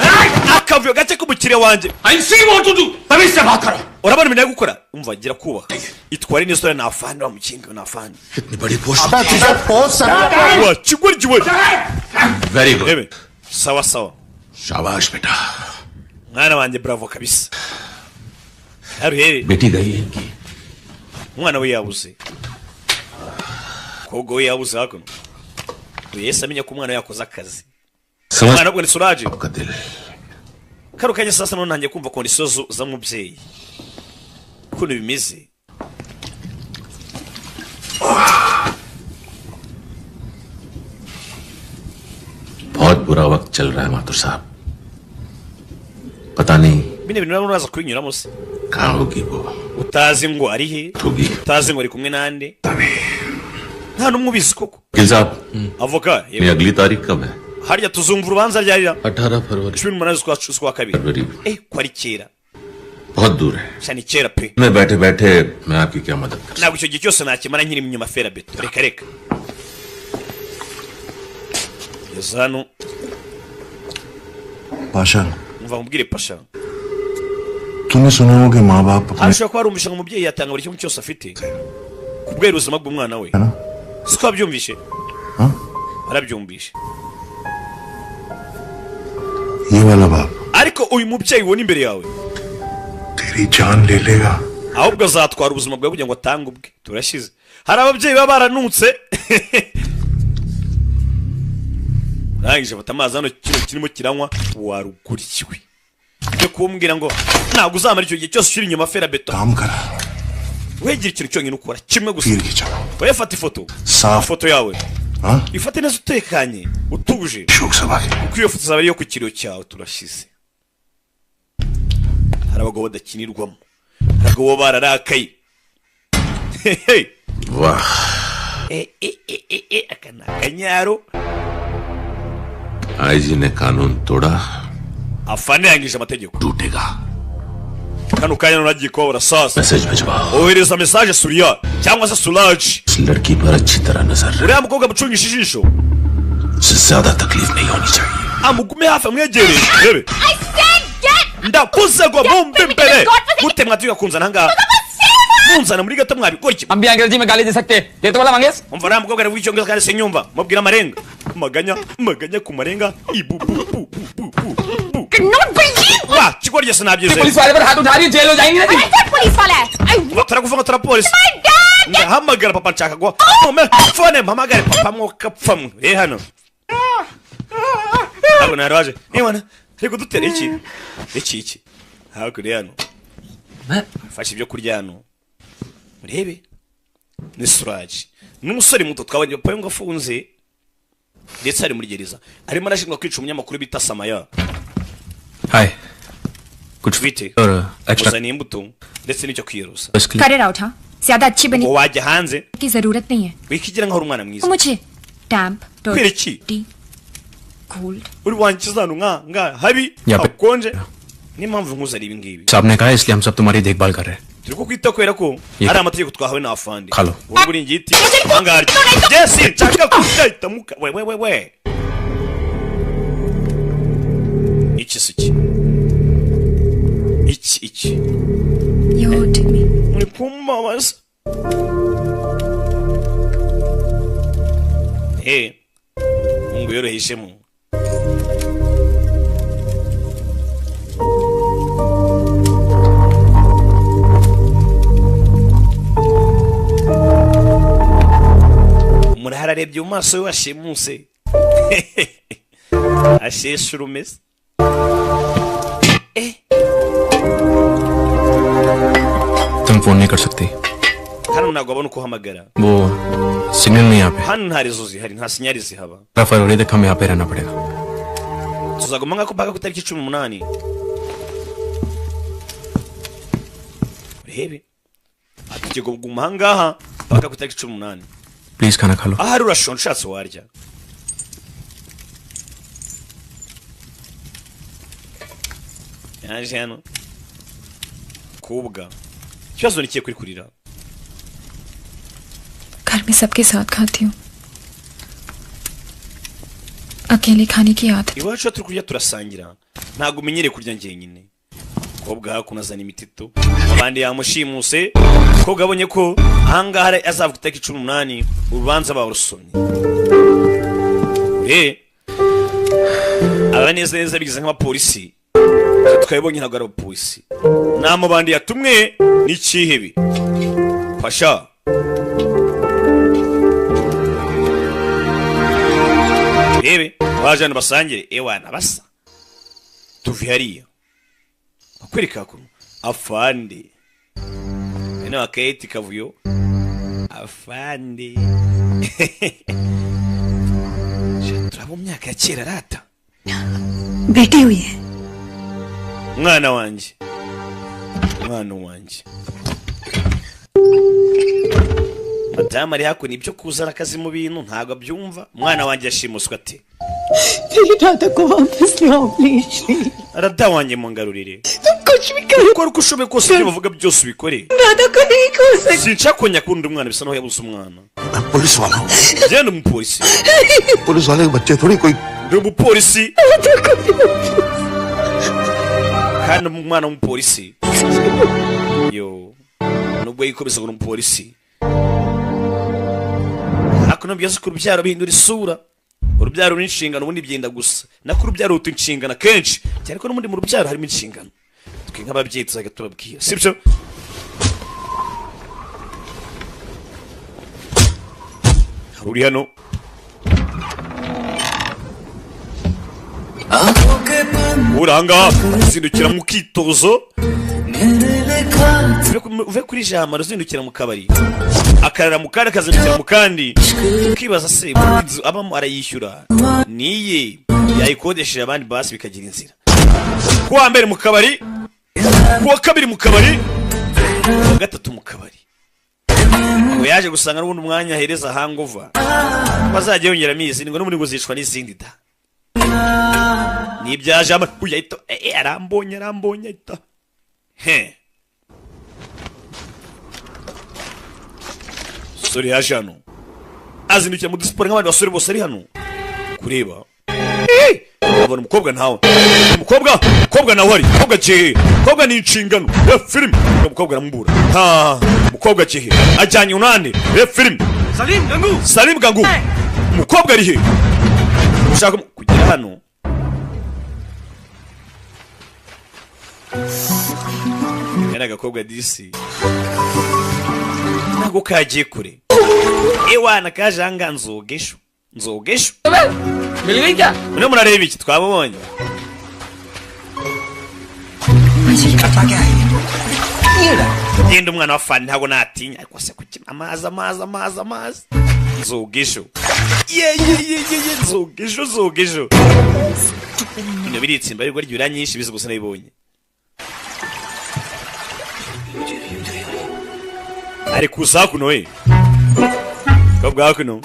Akavuyo gake k'umukiriya wanjye. I see what to do. तभी से बात करो। Urabona ibintu ari gukora? Umva, gira kubaha, itware neza, uriya ni afande wa mukinga, ni afande. कितनी बड़ी post. Wa kigoryi we. Very good. Rebe, sawa sawa. शाबाश बेटा। Mwana wanjye, bravo kabisa. Haruhere. बेटी गई है इनकी। Umwana we yabuze, umukobwa we yabuze. Hakuno uyu yahise amenya ko umwana we yakoze akazi. समझ Umwana we ni Suraje. आपका दिल। Kano kanya sasa none ntangiye kumva condition z'umubyeyi ukuntu bimeze. बहुत बुरा वक्त चल रहा है माथुर साहब, पता नहीं Bino bintu urabona uraza kubinyuramo se? कहाँ होगी वो Utazi ngo ari he, होगी utazi ngo ari kumwe nande, nta n'umwe ubizi koko. वकील साहब Avoka ये अगली तारीख कब है harya tuzumva urubanza ryarira 18 फरवरी 18 z'ukwa kabiri. फरवरी Eh, ko ari kera बहुत दूर है sha, ni kera pe. मैं बैठे बैठे मैं आपकी क्या मदद कर Ntabwo icyo gihe cyose nakimara nkiri inyuma ferabeto, reka reka. Geza hano. Pasha Umva nkubwire Pasha, तूने सुना हो कि माँ बाप अपने hano ushobora kuba warumvishe ngo umubyeyi yatanga buri kimwe cyose afite kubera ubuzima bw'umwana we, है ना siko wabyumvishe? हाँ? Warabyumvishe. ये वाला बाप Ariko uyu mubyeyi ubona imbere yawe तेरी जान ले लेगा ahubwo azatwara ubuzima bwawe kugira ngo atange ubwe. Turashize, hari ababyeyi baba baranutse. Arangije afata amazi hano, kino kirimo kiranywa warugurikiwe byo kumbwira ngo ntabwo uzamara icyo gihe cyose ushyira inyuma ferabeto. काम करा Wegera ikintu cyonyine ukora kimwe gusa, तीर खींचा wowe fata ifoto, साफ ifoto yawe हाँ ifate neza utekanye utuje, शोक सभा के kuko iyo foto izaba ari iyo ku kiriyo cyawe. Turashize, hari abagabo badakinirwamo, hari abagabo baba bararakaye. Hehe. वाह Eh, eh, eh, eh, eh, aka ni akanyaro. IG ने कानून तोड़ा Afande yangije amategeko, टूटेगा kano kanya none agiye kubabura sasa. Message भिजवाओ Ohereza message Suriya cyangwa se Suraji, इस लड़की पर अच्छी तरह नजर रख uriya mukobwa amucungisha ijisho, उसे ज्यादा तकलीफ नहीं होनी चाहिए amugume hafi amwegereye rebe. I said get Ndakuze ngo mumve imbere gute mwatuye kunzana ahangaha, munzana muri gato mwabikora iki? हम भी अंग्रेजी में गाली दे सकते ये तो वाला Mangesh Umva uriya mukobwa ari icyongereza kandi sinyumva, mubwira amarenga maganya maganya ku marenga ibu bu bu bu bu bu bu cannot believe wa kigoryi sinabyizeye. Police वाले पर हाथ उठा रही है जेल हो जाएंगी ना जी I said police वाला है I Ngo turakuvuga ngo turapolisi my dad ndahamagara papa nshaka guha mome phone mpamagare papa mwoka pfamwe rero hano ntabwo naraje niba ari kudutera iki iki iki hakurya hano afashe ibyo kurya hano urebe ni Suraji n'umusore muto twabonye papa we ngo afunze ndetse ari muri gereza arimo arashinjwa kwica umunyamakuru bita Samaya. हाय कुछ Bite और extra uzaniye imbuto ndetse n'icyo kwiyerusa कर it out हाँ ज्यादा अच्छी बने ngo wajya hanze की जरूरत नहीं है wikigira nkaho uri umwana mwiza मुझे damp kubera iki dirty cold uri wankiza hano nka nga habi Ya pe- hakonje niyo mpamvu nkuzana ibi ngibi साहब ने कहा है, इसलिए हम सब तुम्हारी देखभाल कर रहे हैं turi kukwita kubera ko Ye- ari amategeko twahawe na afande. Halo. Uri buringiti ahangaha jesi nshaka kurya muka we we we we iki si iki iki iki You hurting me. Muri kumbabaza eh mungu yorohejemo umurahara arebye mu maso we washimuse asheshe urumeze. तुम फोन नहीं कर सकती Hano ntabwo wabona uko uhamagara. वो सिग्नल नहीं यहाँ पे Hano nta rezo zihari, nta sinyari zihaba. फरवरी तक हमें यहाँ पे रहना पड़ेगा Tuzaguma nk'ako mpaka ku itariki 18 urebe ati tugiye kuguma ahangaha mpaka ku itariki 18. Please खाना खा लो Ahari urashonje ushatse warya. Yaje hano kubwa ikibazo ni ikihe kuri kurira? घर में सबके साथ खाती हूँ अकेले खाने की आदत Iwacu iyo turi kurya turasangira, ntabwo umenyereye kurya njyenyine. Kobwa hakuno azana imitito abandi yamushimuse. Kobwa abonye ko ahangaha azavuga itariki 18 urubanza barusomye aba neza neza bigize nk'abapolisi twabibonye ntabwo ari abapolisi ni amabandi yatumwe n'ikihebe fasha rebe baje hano basangire ewana basa tuve hariya bakwereka ko afande ene wakayeti kavuyo afande turabo mu myaka ya kera rata बेटी हुई है mwana wanjye Mwana wanjye, madamu ari hakuno, ibyo kuzana akazi mu bintu ntabwo abyumva. Umwana wanjye yashimuswe ate? Radha wanjye mungarurire. Ukora uko ushoboye kose, ibyo bavuga byose ubikore. Sinshaka kongera kubona undi mwana bisa naho yabuze umwana. Police वाला हूँ। Genda umupolisi. Police वाले के बच्चे थोड़ी कोई। Ndi umupolisi kandi umwana w'umupolisi yo nubwo yikomeza ngo ni umupolisi, ariko nubwo ku rubyaro bihindura isura. Urubyaro n'inshingano ubundi byenda gusa nako urubyaro ruta inshingano kenshi cyane ko n'ubundi mu rubyaro harimo inshingano. Twe nk'ababyeyi tuzajya tubabwira, sibyo? Hari uri hano uranga uzindukira mu kitozo, uve kuri jamara uzindukira mu kabari, akarara mu kandi akazindukira mu kandi, ukibaza se inzu abamo arayishyura niye yayikodesheje abandi, basi bikagira inzira. Kuwa mbere mu kabari, kuwa kabiri mu kabari, kuwa gatatu mu kabari, ngo yaje gusanga n'ubundi umwanya ahereza hangover bazajya yongera amezi ngo n'ubundi ngo zicwa n'izindi da nibyaje ama uyu ahita arambonye arambonye ahita he sore yaje hano azindukira mu dusiporo nk'abandi basore bose ari hano kureba. Abona umukobwa ntawe, umukobwa umukobwa nawe ari umukobwa kihe, umukobwa ni inshingano ya filime, umukobwa aramubura. Ha, umukobwa kihe ajyanye unande ya filime. Salim Gangu, Salim Gangu, umukobwa ari he? Ushaka kugera hano yari agakobwa disi ntabwo kagiye kure. Ewana kaje ahangaha nzogesho nzogesho. Mwe murareba iki? Twabonye genda umwana wa fani ntabwo natinya, ariko se kuki amazi amazi amazi amazi nzogesho ye ye ye ye nzogesho nzogesho. Bino biritsimba ariko ryura nyinshi bizi gusa nabibonye. Ari kuza hakuno we kobwa hakuno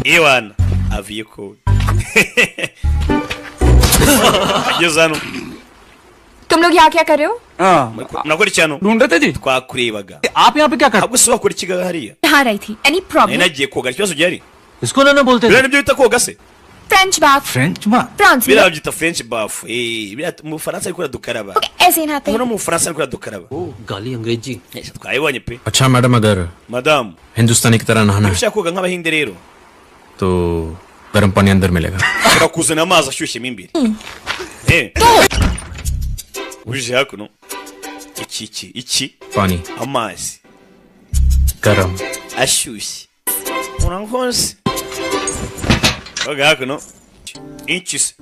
ewana aviye ko ageze hano. तुम लोग यहाँ क्या कर रहे हो? Mnakora iki hano? ढूंढ रहे थे जी। Twakurebaga. आप यहाँ पे क्या कर? Ahubwo se wakora iki hariya? नहा रही थी। Any Nari problem? nagiye koga, ikibazo gihari? इसको ना ना बोलते Biriya nibyo bita koga se? French bath. French माँ। France में Biriya babyita French bath. Biriya mu Bufaransa ariko dukaraba. ऐसे ही नहाते हैं। No mu Bufaransa ariko dukaraba. गाली अंग्रेजी। Twabibonye pe. अच्छा मैडम, अगर Madamu, हिंदुस्तानी की तरह नहाना niba है ushaka koga nk'abahinde rero, तो गर्म पानी अंदर मिलेगा। ushobora kuzana amazi ashyushye mo imbere. Uje hakuno iki iki iki पानी amazi गर्म ashyushye urankoze koga hakuno iki se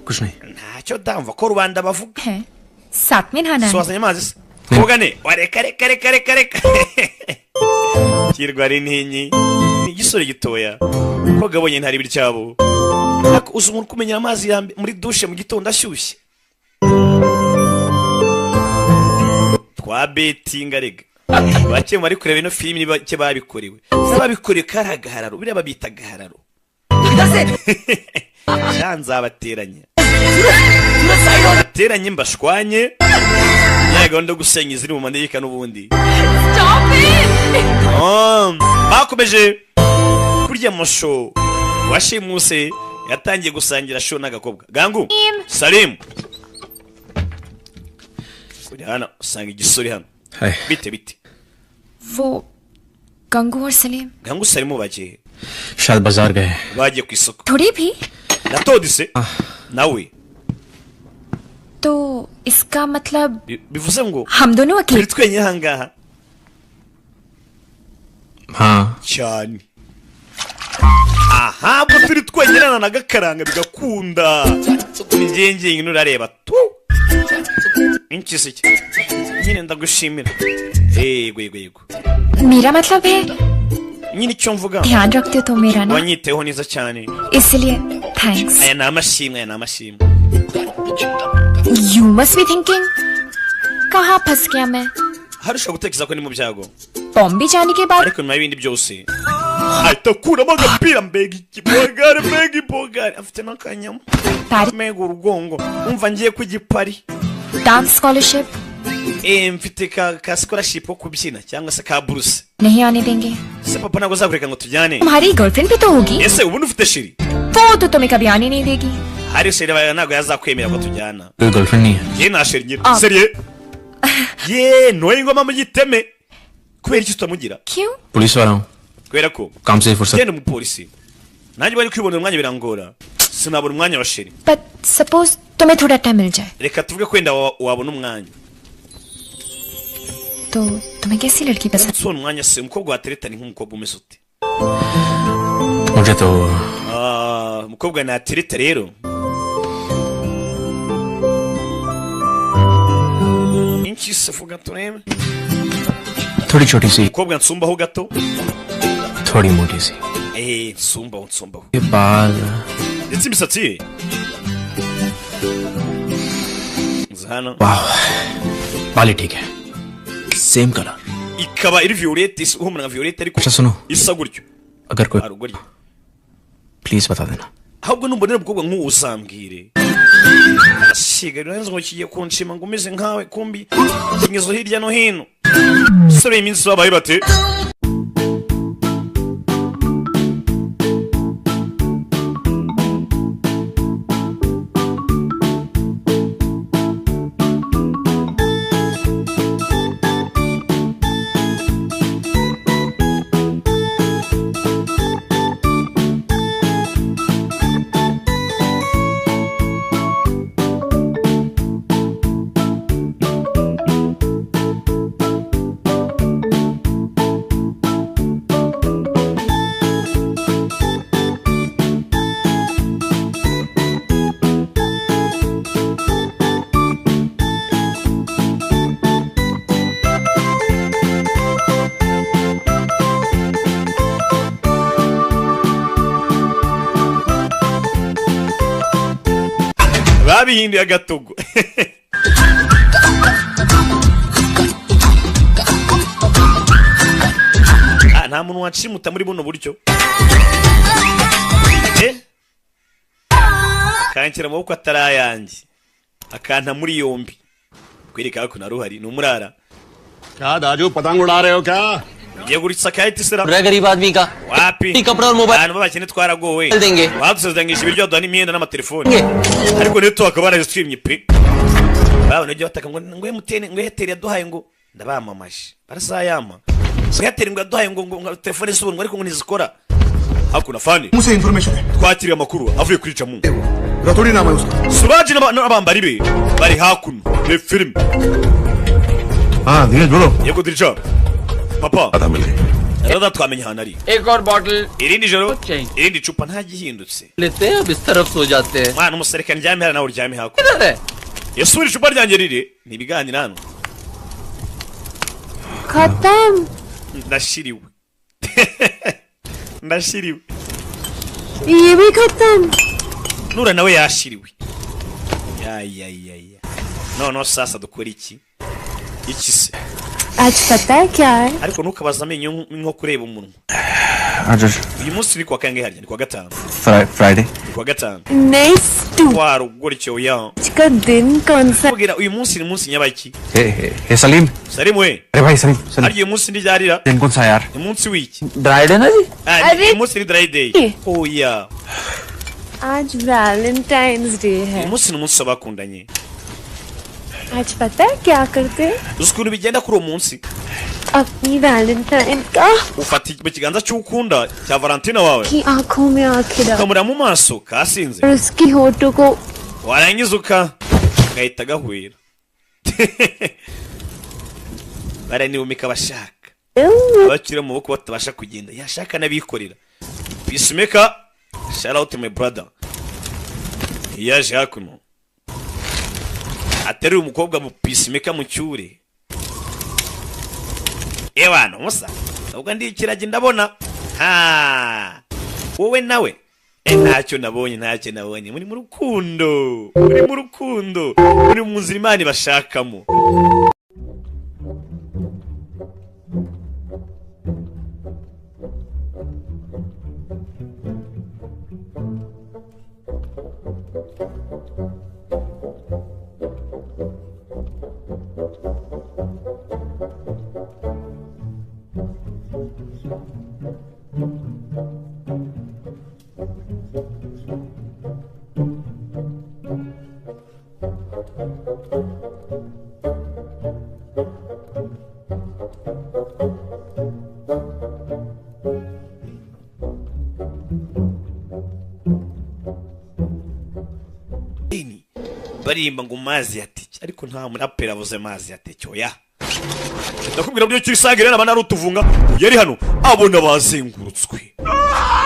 कुछ नहीं। Ntacyo ndamva ko rubanda bavuga. है साथ में नहाना है। So wazanye amazi se? Koga ne wareka reka reka reka reka kirwa ari ntinyi ni igisore gitoya koga abonye ntari ibiryabo. Ariko uzi umuntu kumenya amazi ya muri dushe mu gitondo ashyushye twa betinga rega. Bake bari kureba ino filimi bake babikorewe babikorewe kari agahararo, biriya babita agahararo. Sha nzabateranya bateranye mbashwanye ya gahunda yo gusenya iziri mu manegeka n'ubundi. Bakomeje kurya amasho washimuse yatangiye gusangira show n'agakobwa Gangu Salim. Kuri hano usanga igisore hano. Bite bite? वो गंगू और Salim. Gangu Salim bagiye शायद बाजार गए। Bagiye ku isoko. थोड़ी भी na Todise nawe तो इसका मतलब bivuze ngo हम दोनों अकेले turi twenyine ahangaha हाँ cyane. Aha ubwo turi twenyine na gakaranga bigakunda ni njye nurareba tu inkisi nyine ndagushimira. Yego yego yego. मेरा मतलब है nyine icyo mvuga ध्यान रखते हो तुम मेरा ना, wanyiteho neza cyane, इसलिए thanks. Aya ni amashimwe, aya ni amashimwe. You must be thinking कहाँ फंस गया मैं? Hari ushobora gutekereza ko ni mu byago. Bombay जाने के बाद Ariko nyuma y'ibindi byose ahita akuramo agapira, mbega ikibogari, mbega ibogari, afite n'akanyama, mbega urugongo. Umva, ngiye ku gipari. Dance scholarship Mfite ka scholarship ko kubyina cyangwa se ka buruse. नहीं आने देंगे। Se papa ntabwo azakureka ngo tujyane? तुम्हारी गर्लफ्रेंड भी तो होगी। Ese ubundi ufite chérie? वो तो तुम्हें कभी आने नहीं देगी। Hari chérie bawe ntabwo yazakwemera ko tujyana। कोई गर्लफ्रेंड नहीं है। Njye nta chérie ngira। Ah. Sérieux ye, noye ingoma mu giteme, kubera iki tutamugira? क्यों? Police वाला हूँ। Kubera ko काम से फुर्सत genda umupolisi, nanjye bari kwibonera umwanya birangora, sinabona umwanya wa chérie. But suppose तुम्हें थोड़ा टाइम मिल जाए Reka tuvuge ko wenda wabona umwanya, तो तुम्हें कैसी लड़की पसंद? ubona umwanya se, umukobwa watereta ni nk'umukobwa umeze ute? मुझे तो Ah, umukobwa natereta rero inki se, vuga turebe. थोड़ी छोटी सी, Umukobwa nsumbaho gato, थोड़ी मोटी सी, nsumbaho, nsumbaho, ये बाल, ndetse imisatsi ye nza hano. वाह, बाल ही ठीक है, same colour. Ikaba iri violette, ihumura nka violette ariko अच्छा सुनो, isa gutyo. अगर कोई Hari ugoryi. Please बता देना। Ahubwo numbonera umukobwa nk'uwo uzambwire. Asiga rero ngo kigiye kunshima ngo umeze nkawe, kumbi kinyizo hirya no hino. Sore, iminsi babaye bate? Babihinduye agatogo. Ah, nta muntu wanshimuta muri buno buryo, kanshyira amaboko atari ayanjye, akanta muri yombi, kwereka ko naruhari ni umurara. क्या दाजू, पतंग उड़ा रहे हो क्या? Ugiye guritsa kayiti sera? रहा गरीब आदमी का Wapi, कपड़ा और mobile abantu b'abakene twaragowe. देंगे। Badusezeranyije ibiryo, baduha n'imyenda n'amatelefoni, ariko niyo tukaba barazitwimye pe. Babona ibyo bataka ngo MTN, ngo Airtel yaduhaye, ngo ndabamamaje barasayama, ngo Airtel ngo yaduhaye ngo telefone z'ubuntu, ariko ngo ntizikora. Hakuno fani मुझसे information है। Twakiriye amakuru avuye kuri Jamu. Rathori नाम है उसका। Suraji n'abambari be bari hakuno ni filime. हाँ धीरज, बोलो। Yego dirija papa. आधा मिल गई। Rada twamenye ahantu ari. एक और bottle Irindi joro, change. Irindi cupa, nta gihindutse. लेते हैं, अब इस तरफ सो जाते हैं। Mwana umusore, reka ndyame hano, nawe uryame hakuno. किधर है? Yasubira icupa ryanjye riri ni ibiganiro hano. खत्म। Ndashiriwe, ndashiriwe. ये भी खत्म। Nura nawe yashiriwe. Ya ya ya ya, noneho sasa dukora iki? Iki se? आज पता है क्या है? Ariko ntukabaze amenyo nko kureba umunwa. आज Uyu munsi ni kuwa kangahe harya? Ni kuwa gatanu? Friday. Ni kuwa gatanu. Next Warugoryo ya का दिन कौन सा? Kubwira uyu munsi ni munsi nyabaki? Hey hey hey Salim. Salimu we. अरे भाई सलीम, Salim. Harya uyu munsi ntiryarira? दिन कौन सा है यार? Ni munsi w'iki? Dry day ना जी। Ah, ni umunsi ni dry day. Oya. आज वैलेंटाइंस डे है। Uyu munsi ni umunsi w'abakundanye. आज पता है क्या करते हैं? Uzi ukuntu bigenda kuri uwo munsi? अपनी वैलेंटाइन का Ufata mu kiganza cy'ukunda cya Valentina wawe, की आंखों में आंखें डाल ukamureba mu maso kasinze, और उसकी होठों को warangiza uka gahita gahwera, baranihumika bashaka abakiri mu maboko batabasha kugenda, yashaka n'abikorera. Peacemaker, shout out to my brother, yaje hakuno ateruye umukobwa mu peacemaker mu cyure. Ewana musa, ubwo ndi ikiragi ndabona ha wowe nawe. Ntacyo nabonye, ntacyo nabonye. Muri mu rukundo, muri mu rukundo, muri mu nzira Imana ibashakamo. Baririmba ngo mazi yateke, ariko nta muraperi avuze mazi yateke. Oya, ndakubwira buryo ki usanga rero ari utuvunga. Yari hano abona bazengurutswe.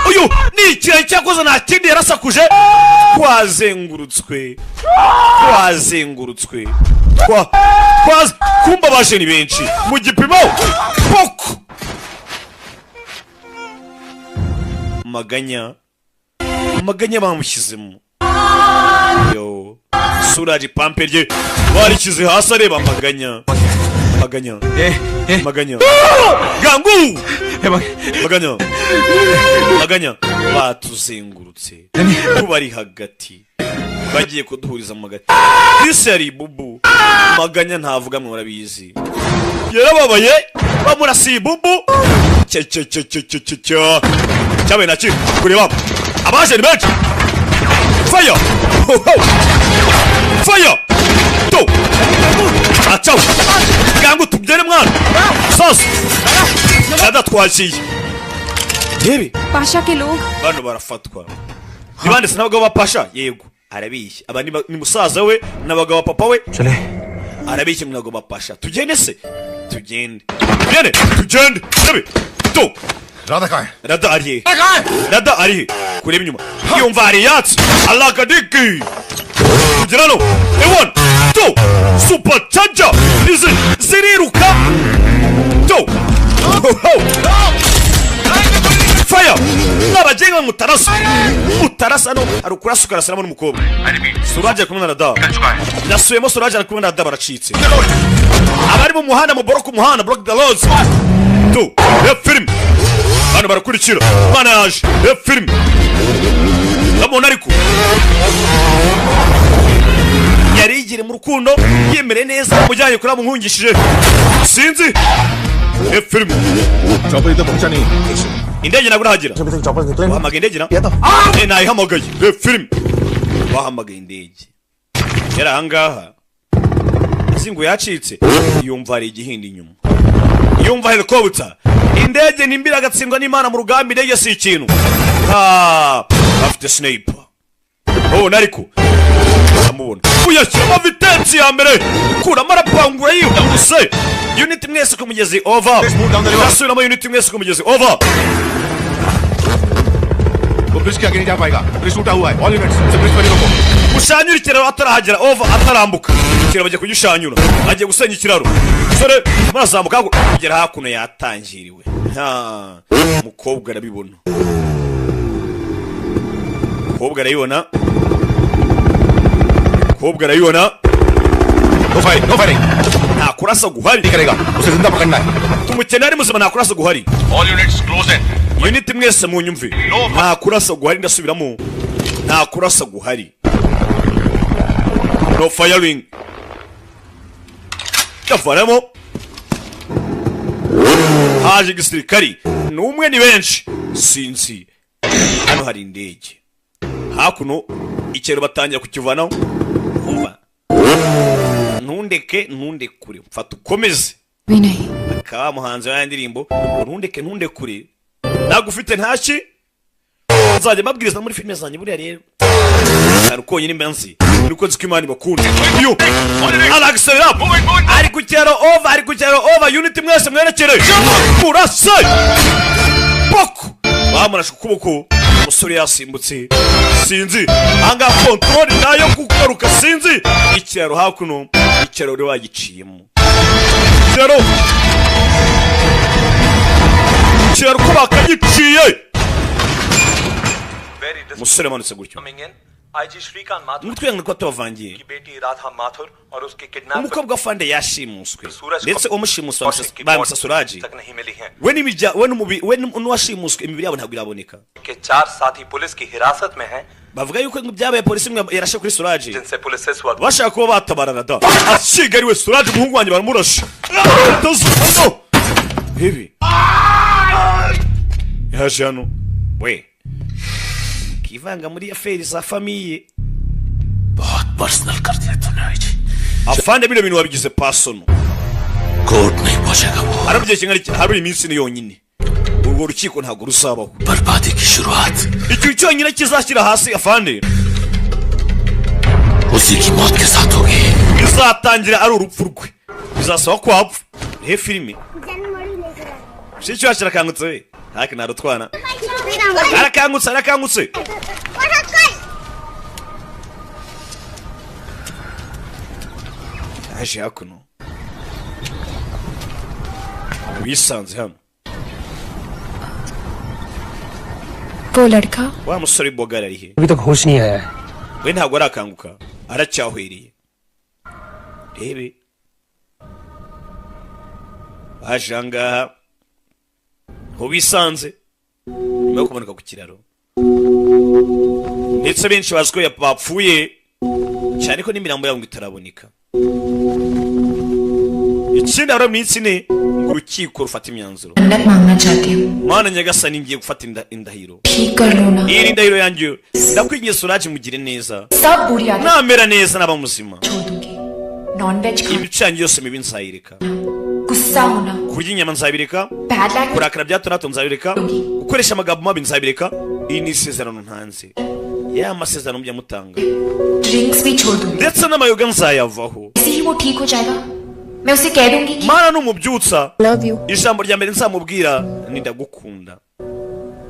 Uyu ni ikiraro cyakoze, nta kindi yarasakuje. Twazengurutswe, twazengurutswe, kumba baje ni benshi mu gipimo poko. Maganya, maganya bamushyizemo. Yo, Suraji pampe rye barikize hasi areba maganya. Maganya, maganya, gangu, maganya, maganya. Batuzengurutse tubari hagati, bagiye kuduhuriza mu hagati. Isi yari bubu. Maganya ntavuga, mwe murabizi, yarababaye bamurasiye bubu. Cye cye cye cye cye cye cye cyabaye naki kureba abaje ni benshi. Fire! Ho ho! Fire! To! Acaw! Gangu tubyere mwana! Sasa! Adatwakiye. Yebi! Pasha ke log. Bano barafatwa. Nibande sinabagabo ba Pasha? Yego. Arabishye. Aba ni musaza we n'abagabo papa we. Chale. Arabishye n'abagabo ba Pasha. Tugende se? Tugende. Tugende! Tugende! Yebi! To! Radha kahe? Radha ari he? Radha ari he? Kureba inyuma. Yumva hari yatsi. Alakadiki. Kugera hano. Ewan. To. Super charger. Izi ziriruka. To. Fire. N'abagenga mutarasa. Mutarasa hano hari ukurasa ukarasiramo n'umukobwa. Suraj ari kumwe na Radha. Nasubiyemo, Suraj ari kumwe na Radha baracitse. Abari mu muhanda mu block umuhanda, block the roads. To. Film. Hano barakurikira. Mana yaje. Film. Ndamubona ariko yarigire mu rukundo yemere neza mujyanye kuri amuhungishije. Sinzi. Film. Indege ntabwo irahagera. Wahamagaye indege na? Nayihamagaye. Film. Wahamagaye indege. Yari ahangaha. Azi ngo yacitse. Yumva hari igihindi inyuma. Yumva helicopter. Indege nimbira agatsindwa n'Imana mu rugamba, indege si ikintu. Afite sniper. Oh, nariko amubona. Uyashyiramo vitesse ya mbere. Kuramo arapangura yihuse. Unit mwese ku mugezi, over. Nasubiramo, unit mwese ku mugezi, over. वो ब्रिज के आगे नहीं जा पाएगा, ब्रिज टूटा हुआ है। All units उसे ब्रिज पर ही रोको। Mushanyura ikiraro atarahagera, over, atarambuka. Ikiraro bagiye kugishanyura, agiye gusenya ikiraro. Sore murazamuka kugera hakuno yatangiriwe. Nta mukobwa arabibona. Mukobwa arabibona. Mukobwa arabibona. No firing, no firing. Nta kurasa guhari. करेगा, उसे जिंदा पकड़ना है। Tumukene ari muzima, nta kurasa guhari. All units close in. Unit mwese munyumve. Nta kurasa guhari, ndasubiramo. Nta kurasa guhari. No firing. Yavaramo. Haje igisirikari. Ni umwe ni benshi. Sinzi. Hano hari indege. Hakuno ikero batangira kukivanaho. Umva. Ntundeke ntundekure. Mfata ukomeze. Akaba muhanzi wa ndirimbo ntundeke ntundekure. Nagufite ntaki. Nzajya mbabwiriza muri filime zanjye buriya rero. Hari uko nyine mbanzi. Nuko nzi ko Imana ibakunda. Yo. Alexander up. Ari ku cyaro, over, ari ku cyaro, over. Unit mwese mwerekere. Murase. Poko. Bamurashe ukuboko. Umusore yasimbutse. Sinzi. Anga control nayo kugaruka sinzi. Ikiraro hakuno. Ikiraro rero bagiciyemo. Ikiraro. Ikiraro ko bakagiciye. Umusore amanutse gutyo. IG Shrikant Mathur Mutwe ko tubavangiye की बेटी Radha Mathur और उसके kidnapper umukobwa wa Fande yashimuswe Suraj ndetse umushimuswe Kaushik की bamusa मौत Suraji तक नहीं मिली है we n'imijya we n'umubi we n'uwashimuswe imibiri yabo ntabwo iraboneka के चार साथी पुलिस की हिरासत में हैं bavuga yuko byabaye polisi imwe yarashe kuri Suraji जिनसे पुलिस इस वक्त bashaka kuba batabarana da ashigariwe Suraji umuhungu wanjye baramurashe no bibi yaje hano we kivanga muri affaires za famille बहुत personal कर दिया तूने IG afande bino bintu wabigize personal court नहीं पहुंचेगा वो arabye kingana habura iminsi ni yonyine urwo rukiko ntabwo ruzabaho बर्बादी की शुरुआत icyo cyonyine kizashyira hasi afande उसी की मौत के साथ होगी bizatangira ari urupfu rwe bizasaba ko wapfa he filime mushiki wacu arakangutse we ntake narutwana arakangutse arakangutse yaje hakuno wisanze hano वो लड़का wa musore bogara ari he अभी तक होश नहीं आया है we ntabwo arakanguka aracyahwereye rebe baje ahangaha aho bisanze nyuma yo kumanuka ku kiraro ndetse benshi bazi ko bapfuye cyane ko n'imirambo yabo ngo itaraboneka ikindi habura iminsi ine ngo urukiko rufate imyanzuro मन्नत मांगना चाहती हूँ Mana nyagasani ngiye gufata indahiro ठीक कर लो ना iyi ndahiro yanjye ndakwinginze Suraji mugire neza सब बुरी आदत namera neza naba muzima छोड़ दूंगी non veg खाना imico yanjye yose mibi nzayireka गुस्सा होना kurya inyama nzabireka bad language kurakara bya hato na hato nzabireka gukoresha amagambo mabi nzabireka iyi ni isezerano ntanze ya masezerano mujya mutanga drinks भी छोड़ दूंगी ndetse n'amayoga nzayavaho ऐसे ही वो ठीक हो जाएगा मैं उसे कह दूंगी कि Mana numubyutsa love you ijambo rya mbere nzamubwira ni ndagukunda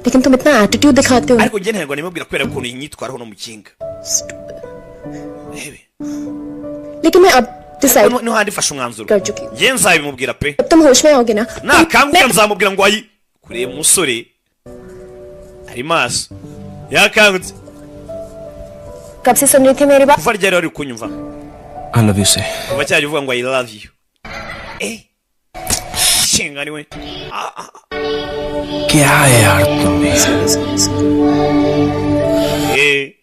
लेकिन तुम इतना एटीट्यूड दिखाते हो ariko njye ntabwo nimubwira kubera ukuntu yinyitwaraho no mukinga लेकिन मैं अब decide niho handi mfashe umwanzuro कर चुकी हूँ njye nzabimubwira pe अब तुम होश में आओगे ना nakanguka nzamubwira ngo ayi kureba umusore ari maso yakangutse कब से सुन रही थी मेरी बात kuva ryari wari kunyumva I love you से kuva cyajya uvuga ngo I love you eh shinga niwe क्या है यार तुम भी eh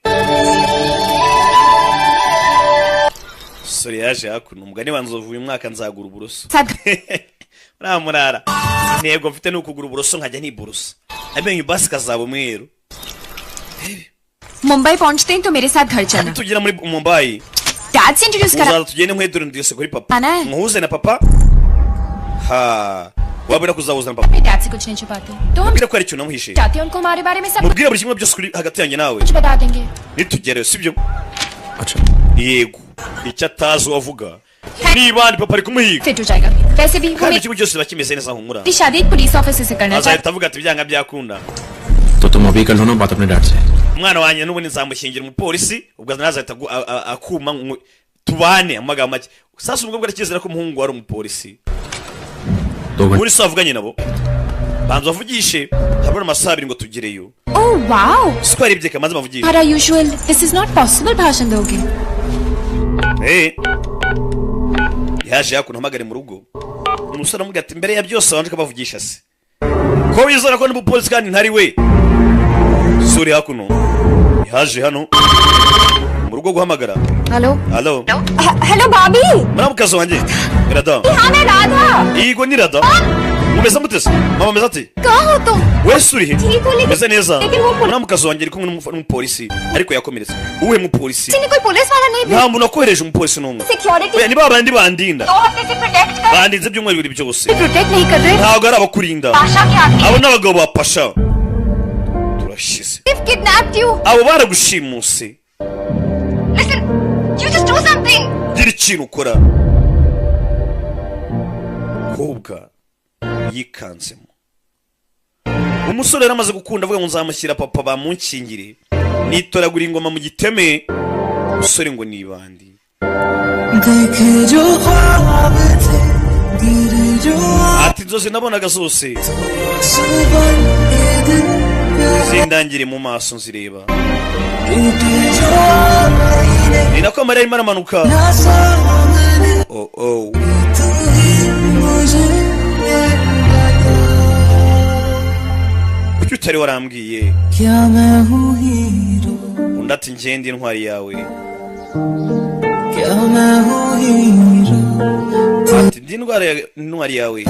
sore yaje hakuno umugani wa nzovu uyu mwaka nzagura uburoso uriya murara intego mfite ni ukugura uburoso nkajya niborosa amenyo basi kazaba umweru Mumbai पहुंचते ही तो मेरे साथ घर चलना tugera muri Mumbai dad से introduce करा uzaza tugende nkwedure ndiyose kuri papa Ana. muhuze na papa ha wabura kuzahuza na papa अपने डैड से कुछ नहीं छुपाते तो हम mubwire ko hari ikintu namuhishe चाहते हैं उनको हमारे बारे में सब mubwire buri kimwe byose kuri hagati yanjye nawe कुछ बता देंगे nitugereyo sibyo yego icyo atazi uwavuga niba ni papa ari kumuhiga fit हो जाएगा वैसे भी वो kandi ikigo cyose kiba kimeze neza humura मेरी शादी एक पुलिस ऑफिसर से करना चाहते azahita avuga ati byanga byakunda तो तुम अभी कर लो ना बात अपने डैड से umwana wanjye n'ubundi nzamushyingira umupolisi ubwo nazahita akuma tubane amagambo make sasa ubwo aracyizera ko umuhungu wari umupolisi muri so avuganye nabo banza bavugishe habura amasaha abiri ngo tugereyo oh wow siko yarebye kamaze bavugishe हमारा usual this is not possible भाषण दोगे Eh. Yaje hakuno hamagare mu rugo umusore amubwira ati mbere ya byose wanje ukabavugisha se ko wizera ko n'umupolisi kandi ntari we suri hakuno yaje hano mu rugo guhamagara hello halo hello भाभी muramukazi wanjye rada हाँ मैं Radha yego ni rada mumeze mute se mama ameze ate कहाँ हो तुम wese uri he ठीक हो लेकिन meze neza लेकिन वो muramukazi wanjye ari kumwe n'umupolisi ariko yakomeretse uwuhe mupolisi police ने कोई पुलिस वाला नहीं nta muntu wakohereje umupolisi n'umwe security oya ni ba bandi bandinda दो हफ्ते से protect कर bandinze ibyumweru bibiri byose protect नहीं कर रहे ntabwo ari abakurinda Pasha के आदमी abo ni abagabo ba pasha turashize They've kidnapped you. abo baragushimuse Listen, you just do something. gira ikintu ukora kobwa yikanzemo umusore yari amaze gukunda avuga ngo nzamushyira papa bamunkingire nitoragura ingoma mu giteme umusore ngo ni ibandi ati inzozi nabonaga zose zindangire mu maso nzireba Ni nako amarira arimo aramanuka. Oh oh, kuki utari warambwiye? Undi ati ngende intwari yawe. Ati ndi intwari yawe.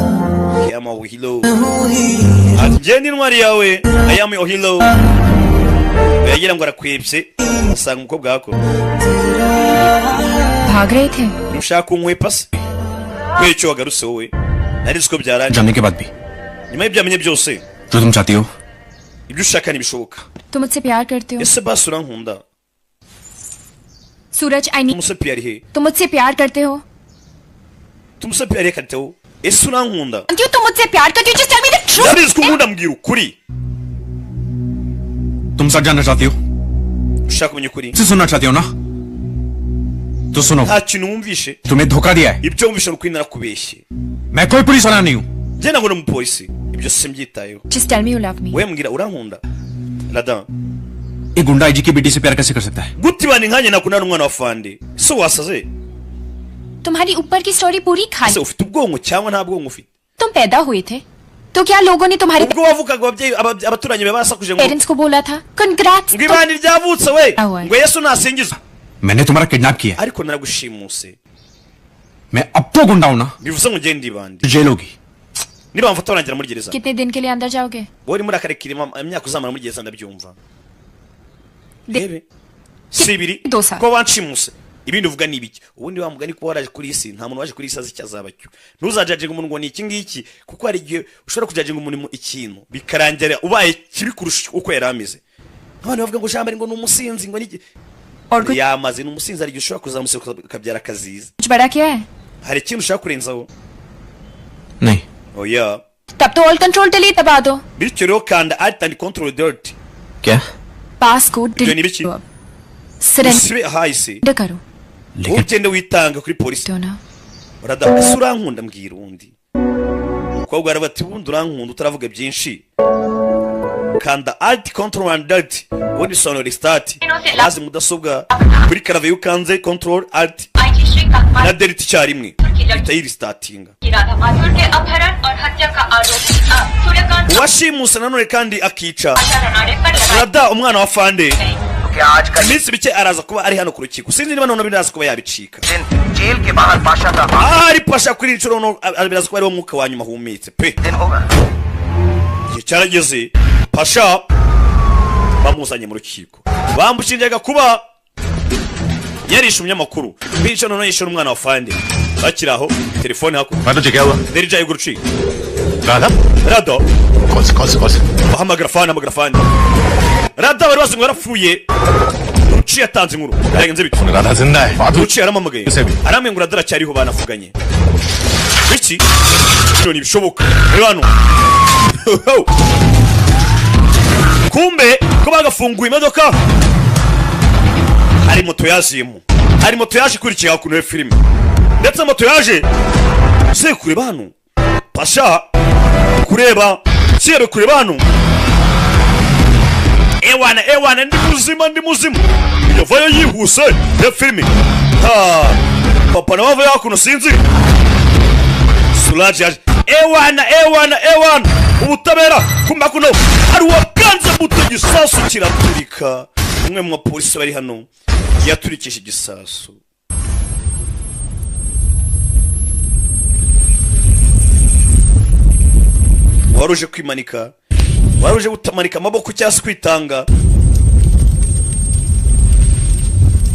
I am your hero. Ati ngende intwari yawe. I am your hero. Yagira ngo arakwibye asanga umukobwa wako. भाग रहे थे. Ushaka kunkwepa se? Kubera icyo wagarutse wowe? Nari nzi ko byarangiye. जानने के बाद भी Nyuma y'ibyamenye byose, जो तुम चाहती हो ibyo ushaka ntibishoboka. तुम मुझसे प्यार करते हो Ese basi urankunda? Suraj. I need. Tumuse piyari he? तुम मुझसे प्यार करते हो. Tumuse piyari kariteho? Ese urankunda? क्यों तुम मुझसे प्यार करते हो? Just tell me the truth. Ndabizi ko unkunda, mbwira ukuri. तुम सच जानना चाहती हो? Ushaka kumenya ukuri? से सुनना चाहती हो ना? तो सुनो, Nta kintu wumvishe. तुम्हें धोखा दिया है. Ibyo wumvishe ni ukuri, narakubeshye. मैं कोई पुलिस वाला नहीं हूँ. Njye ntabwo ndi umupolisi, ibyo simbyitayeho. Just tell me you love me. We mbwira urankunda, Rada. एक गुंडा आईजी की बेटी से प्यार कैसे कर सकता है? Gute ibana nkanjye nakundana n'umwana wa fande? Se wasaze? तुम्हारी ऊपर की स्टोरी पूरी खाली. Ese ufite ubwonko cyangwa nta bwonko ufite? तुम पैदा हुए थे तो क्या लोगों ने तुम्हारे Ubwo wavukaga ababyeyi abaturanyi bawe basakuje ngo parents को बोला था congrats? Ngo ibandi ryavutse we, ngo Yesu nasingizwe. मैंने तुम्हारा किडनैप किया. Ariko naragushimuse. मैं अब तो गुंडा हूं ना? Bivuze ngo ngende ibandi. Jail होगी. Niba bamfata barangira muri gereza. कितने दिन के लिए अंदर जाओगे? Wowe urimo urakarekera imyaka uzamara muri gereza, ndabyumva. Rebe si ibiri ko wanshimuse, ibindi uvuga ni ibiki? Ubundi wa mugani, kuba waraje kuri iyi si, nta muntu waje kuri iyi si azi icyo azaba cyo. Ntuzajajinga umuntu ngo ni iki ngiki, kuko hari igihe ushobora kujajinga umuntu mu ikintu bikarangira ubaye kibi kurusha uko yari ameze. Nk'abantu bavuga ngo Jean ngo ni umusinzi, ngo ni iki, yamaze ni umusinzi, hari igihe ushobora kuzamuseka ukabyara akaziza. कुछ बड़ा क्या है? Hari ikintu ushaka kurenzaho? नहीं. Oya. तब तो all control delete दबा दो. Bityo rero kanda Alt and Control Delete. क्या? पास को Ibyo ni ibiki? Surrender Usibe ahahise, करो. ugende witanga kuri polisi. Rada, ese urankunda? Mbwira. Undi umukobwa aravuga ati ubundi urankunda? Utaravuga byinshi, kanda Alt Control and Delete, ubundi bisobanura restart. Maze mudasobwa kuri clavier iyo ukanze Control, Alt na Delete icyarimwe, ihita yirestartinga. Uwashimuse nanone kandi akica Rada, umwana wa fande, iminsi mike araza kuba ari hano ku rukiko. Sinzi niba none biraza kuba yabicika. Ahari Pasha kuri inshuro no biraza kuba ariwo mwuka wa nyuma ahumetse pe. Igihe cyarageze, Pasha bamuzanye mu rukiko, bamushinjaga kuba yarishe umunyamakuru, bityo none yishe n'umwana wa fande. Bakiri aho, telefone hakurya. Derija y'uruciko. Rado hamagara fani, hamagara fani. Rada bari bazi ngo yarapfuye. Ruci yatanze inkuru, byagenze bite? Ruci yaramamagaye arambwira ngo Rada aracyariho, banavuganye. Biki bino ntibishoboka. Reba hano, kumbe ko bagafunguye imodoka, hari moto yaziyemo, hari moto yaje ikurikiye hakuno ya filime, ndetse moto yaje se kureba hano, Pasha kureba kiyere kureba hano. Ewana ewana, ndi muzima, ndi muzima. Yavayo yihuse ya filime. Ha, papa nawe avayo hakuno, sinzi Suraje yaje. Ewana ewana ewana, ubutabera. Kumba kuno hari uwakanze buto, igisasu kiraturika. Umwe mu bapolisi bari hano yaturikisha igisasu. Wari uje kwimanika, wari uje gutamanika amaboko cyangwa se kwitanga,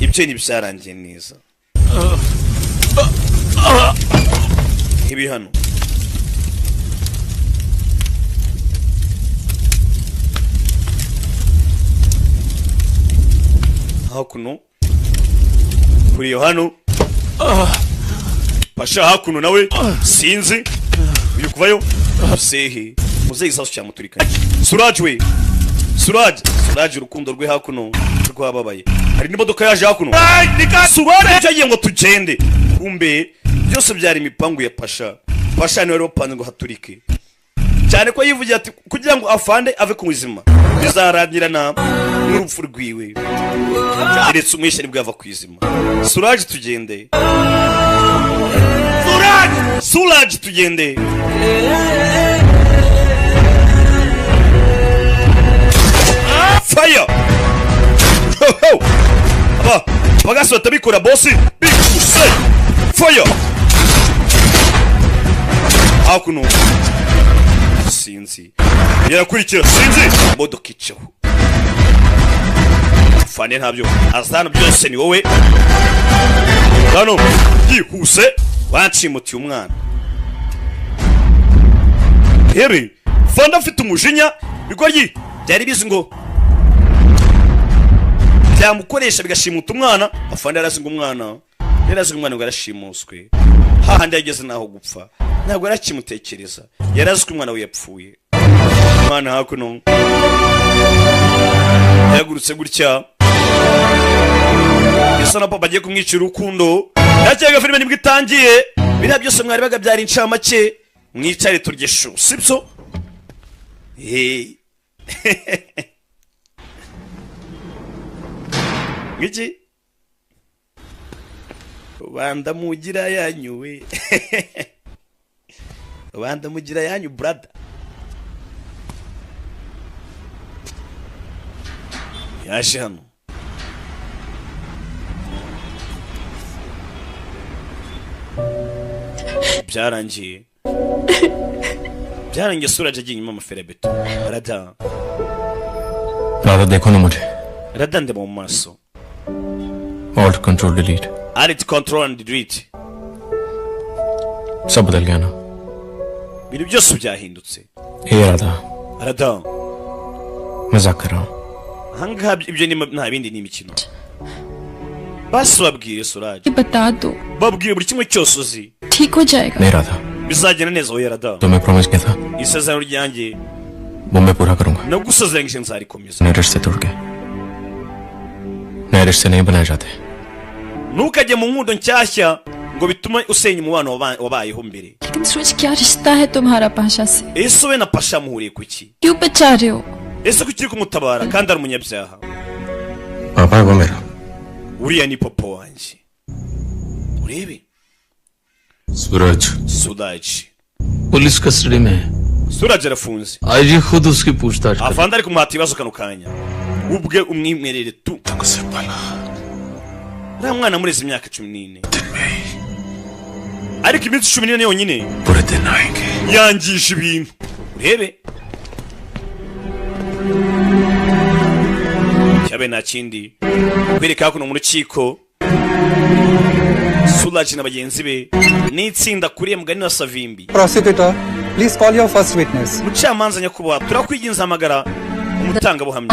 ibyo ntibyarangiye neza. Ibi hano hakuno kuri iyo hano, Pasha hakuno nawe sinzi uyu kuvayo muzehe, muzehe isasu cyamuturikanye. Suraj we, Suraj, Suraj urukundo rwe hakuno rwababaye. Hari n'imodoka yaje hakuno. Suraj yagiye ngo tugende, kumbe byose byari imipangu ya Pasha. Pasha niwe wari wapanze ngo haturike. Cyane ko yivugira ati kugira ngo afande ave ku buzima bizarangirana n'urupfu rwiwe, keretse umwishe nibwo yava ku izima. Suraje tugende, Suraje, Suraje tugende. Fire! Aba bagasi batabikora bosi bikuse. Fire! Hakuno sinzi yarakurikira, sinzi imodoka icaho. Fane ntabyo azana byose ni wowe hano yihuse wancimutiye umwana. Hebe Fanda afite umujinya bigoryi byari bizi ngo byamukoresha bigashimuta umwana. Afande yarazinga umwana, yarazinga umwana ngo yarashimuswe hahandi yageze naho gupfa ntabwo yarakimutekereza, yarazi ko umwana we yapfuye. Umwana hakuno yagurutse gutya bisa na papa agiye kumwicira urukundo. Ndakeka filime nibwo itangiye, biriya byose mwari bagabyara incamake, mwicare turye shu, sibyo? Ngiki rubanda mugira yanyu we, rubanda mugira yanyu brother. Yaje hano byarangiye, byarangiye. Suraje agiye inyuma amaferebeto. Rada Radha देखो ना मुझे, Rada ndeba mu maso. Alt control delete, Alt control and delete. सब बदल गया ना, ibintu byose byahindutse. ए राधा, Rada मजाक कर रहा हूँ। ahangaha ibyo ni nta bindi ni imikino. Basi babwiye Suraje, बता दो, babwiye buri kimwe cyose uzi, ठीक हो जाएगा। नहीं Radha, bizagenda neza. Oya Rada, तुम्हें प्रॉमिस किया था isezerano ryanjye वो मैं पूरा करूंगा। nagusezeranyije nzarikomeza। नए रिश्ते टूट गए, नए रिश्ते नहीं बनाए जाते। Ntukajye mu nkundo nshyashya ngo bitume usenya umubano wabayeho mbere. लेकिन सूरज क्या रिश्ता है तुम्हारा पाशा से? Ese we na Pasha muhuriye kuki? क्यों बचा रहे हो? Ese kuki uri kumutabara kandi ari umunyabyaha? पापा है वो मेरा। Uriya ni papa wanjye. Urebe Suraj, Suraj police custody में है। Suraj arafunze, IG खुद उसकी पूछताछ कर। Afande ari kumuhata ibibazo kano kanya, ubwe umwimerere tu. Uriya mwana amureze imyaka 14, ariko iminsi 14 yonyine yangije ibintu. Urebe cyabe nta kindi kwereka hakuno mu rukiko. Suraj na bagenzi be n'itsinda kuriye mugani na Savimbi. Prosecutor, please call your first witness. Mucamanza nyakubahwa, turakwiginza hamagara umutangabuhamya.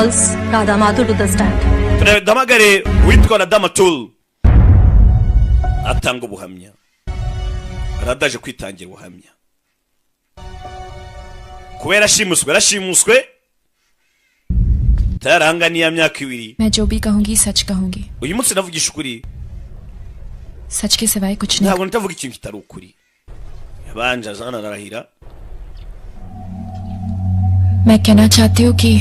Radha Mathur to the stand. Turahamagare witwa Radha Mathur atanga ubuhamya. Radha aje kwitangira ubuhamya kubera ashimuswe, yarashimuswe tarahanganiye myaka 2. मैं जो भी कहूंगी सच कहूंगी, Uyu munsi navugisha ukuri, सच के सिवाय कुछ नहीं। ntabwo ntavuga ikintu kitari ukuri. Yabanje azana ararahira. मैं कहना चाहती हूँ कि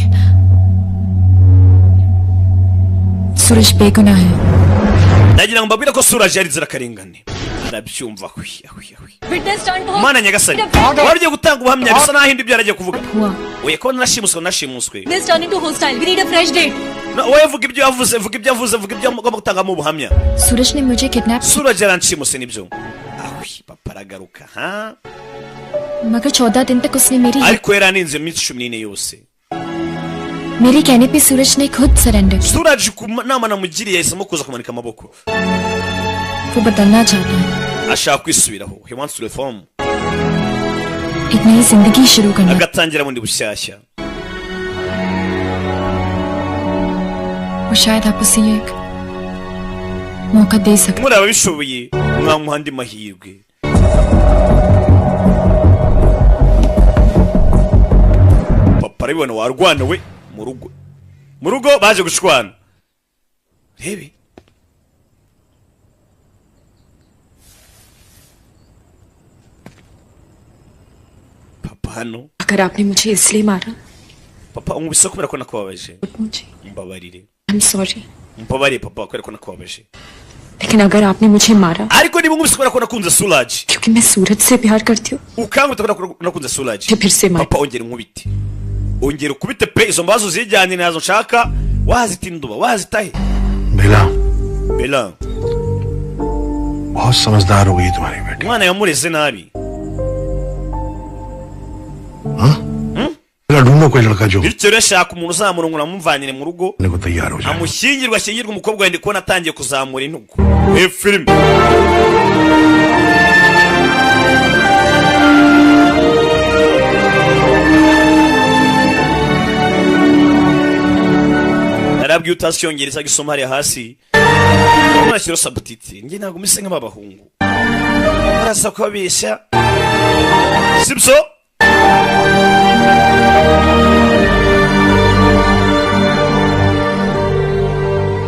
सूरज बेगुनाह है। Ndagira ngo mbabwire ko Suraj yari inzirakarengane. Arabyumva hwi hwi hwi. Witness stand. Mana nyagasani, wari ugiye gutanga ubuhamya bisa naho indi ibyo yaragiye kuvuga. हुआ Oya ko nashimuswe, nashimuswe. This turn into hostile. We need a fresh date. Wowe vuga ibyo yavuze, vuga ibyo yavuze, vuga ibyo ugomba gutangamo ubuhamya. सूरज ने मुझे kidnap, Suraj yaranshimuse nibyo. Ahwi papa aragaruka ha, मगर 14 दिन तक उसने मेरी ariko yaraninze iminsi 14 yose. मेरे कहने पे सूरज ने खुद सरेंडर किया। Suraj ku nama namugiriye yahisemo kuza kumanika amaboko. वो बदलना चाहता है, Ashaka kwisubiraho, he wants to reform, एक नई जिंदगी शुरू करना। agatangira bundi bushyashya. वो शायद आप उसे एक मौका दे सकते। Muri ababishoboye mwamuha andi mahirwe. Papa arabibona warwana we mu rugo, mu rugo baje gushwana. Rebe papa Hano अगर आपने मुझे इसलिए मारा papa unkubise kubera ko nakubabaje, मुझे mbabarire. I am sorry. Mbabarire papa kubera ko nakubabaje. लेकिन अगर आपने मुझे मारा Ariko niba unkubise kubera ko nakunze Suraj, क्योंकि मैं सूरज से प्यार करती हूँ, ukankubita kubera ko nakunze Suraj, मुझे फिर से मार। Papa ongera unkubite, ongera ukubite pe, izo mbazo uzijyane, ntazo nshaka, wazita induba wazitahe. Bela, Bela, बहुत समझदार हो गई तुम्हारी बेटी। Umwana yamureze nabi. बेला, ढूंढो कोई लड़का जो Bityo rero shaka umuntu uzamurongora amumvanire mu rugo, को तैयार हो जाए। Amushyingirwe, ashyingirwe umukobwa wenda kubona atangiye kuzamura intugu. E filime narabwiye utazi icyongereza gisoma hariya hasi nashyiraho sabutiti. Njye ntabwo mise nk'abahungu barasa kubabeshya, sibyo?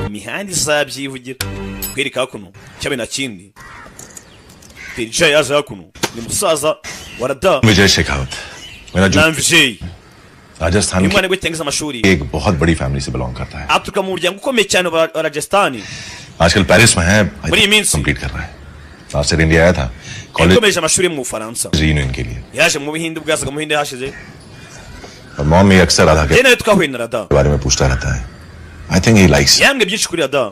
Imihanda izabyivugira kwereka hakuno cyabe na kindi Terija yaje hakuno ni musaza warada. Vijay Shekhawat मेरा जो na Vijay Rajasthan uyu mwana we cyangwa amashuri की एक बहुत बड़ी फैमिली से बिलोंग करता है। Aturuka mu muryango ukomeye cyane wa Rajasthan. आजकल पेरिस में है। Muri iyi minsi complete कर रहा है। Last year India आया था college yakomeje amashuri mu Bufaransa. Reunion के लिए। Yaje mu Buhinde ubwo yazaga mu Buhinde hashize. और मॉम ये अक्सर राधा के Njye nawe twahuye na Rada. बारे में पूछता रहता है। I think he likes. Yambwiye byinshi kuri Rada,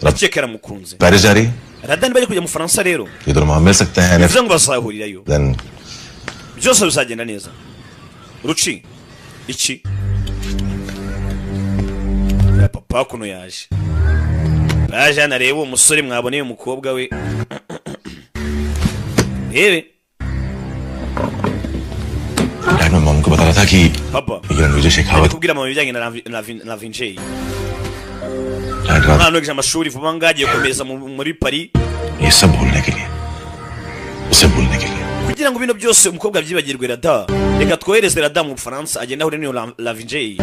ndakeka yaramukunze. Paris जा रही है। Rada niba ari kujya mu Bufaransa rero, ये दोनों वहां मिल सकते हैं। bivuze ngo bazahurirayo, then byose bizagenda neza. Ruci iki ya papa kuno yaje yaje hano areba uwo musore mwaboneye umukobwa we, rebe. Dad मैं मॉम को बता रहा था कि papa ये Ranvijay ari Shekhawat kubwira mama ibijyanye na Vinjay. Dad रात Umwana wiga amashuri vuba ngaha agiye gukomeza muri Paris. ये सब भूलने के लिए, उसे भूलने के लिए। Kugira ngo bino byose umukobwa abyibagirwe, Rada reka twohereze Rada mu Bufaransa agende ahure n'iyo Lavinjay,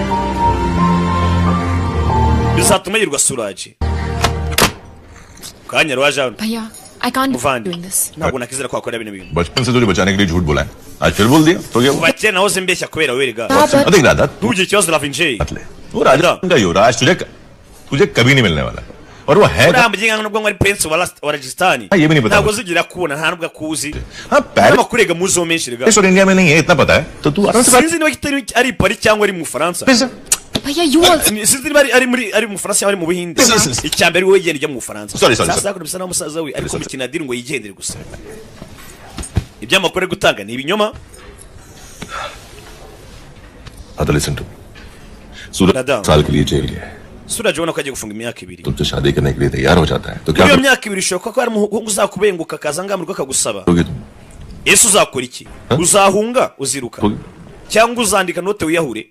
bizatuma yirwa Suraj kanya rwaje hano. भैया, I can't Muvandi, doing this. Ntabwo nakizera ko wakora bino bintu. बचपन से तुझे बचाने के लिए झूठ बोला है, आज फिर बोल दिया तो क्या हुआ? Kuva kera nahoze mbeshya kubera werega. देख राधा, Ntugire ikibazo Lavinjay. वो राजस्थान का युवराज तुझे तुझे कभी नहीं मिलने वाला और वो है Uriya muginga nubwo ngo ari prince wa Rajasthan, ये भी नहीं पता। ntabwo uzigira kubona, nta nubwo akuzi. हाँ, Paris n'amakuru muzo menshi rega. और इंडिया में नहीं है इतना पता है, तो तू आराम से Sinzi niba kitari ari Paris cyangwa ari mu Bufaransa. भैया, you also. Sinzi niba ari muri ari mu Bufaransa cyangwa ari mu Buhinde. Icya mbere wowe genda ujya mu Bufaransa. Sorry, sorry, Sasa sorry. hakuno bisa naho musaza we ariko mukina deal ngo yigendere gusa. Ibyamakuru ari gutanga ni ibinyoma. हाँ, listen to सूरज राधा। साल के लिए जेल गया है। Suraj ubona ko agiye gufunga imyaka 2. तुमसे शादी करने के लिए तैयार हो जाता है तो क्या Muri iyo myaka 2 bishoboka ko hari umuhungu uzakubenguka akaza ngaha mu rugo akagusaba. करोगे तुम? Ese uzakora iki? Uzahunga, uziruka cyangwa uzandika note wiyahure?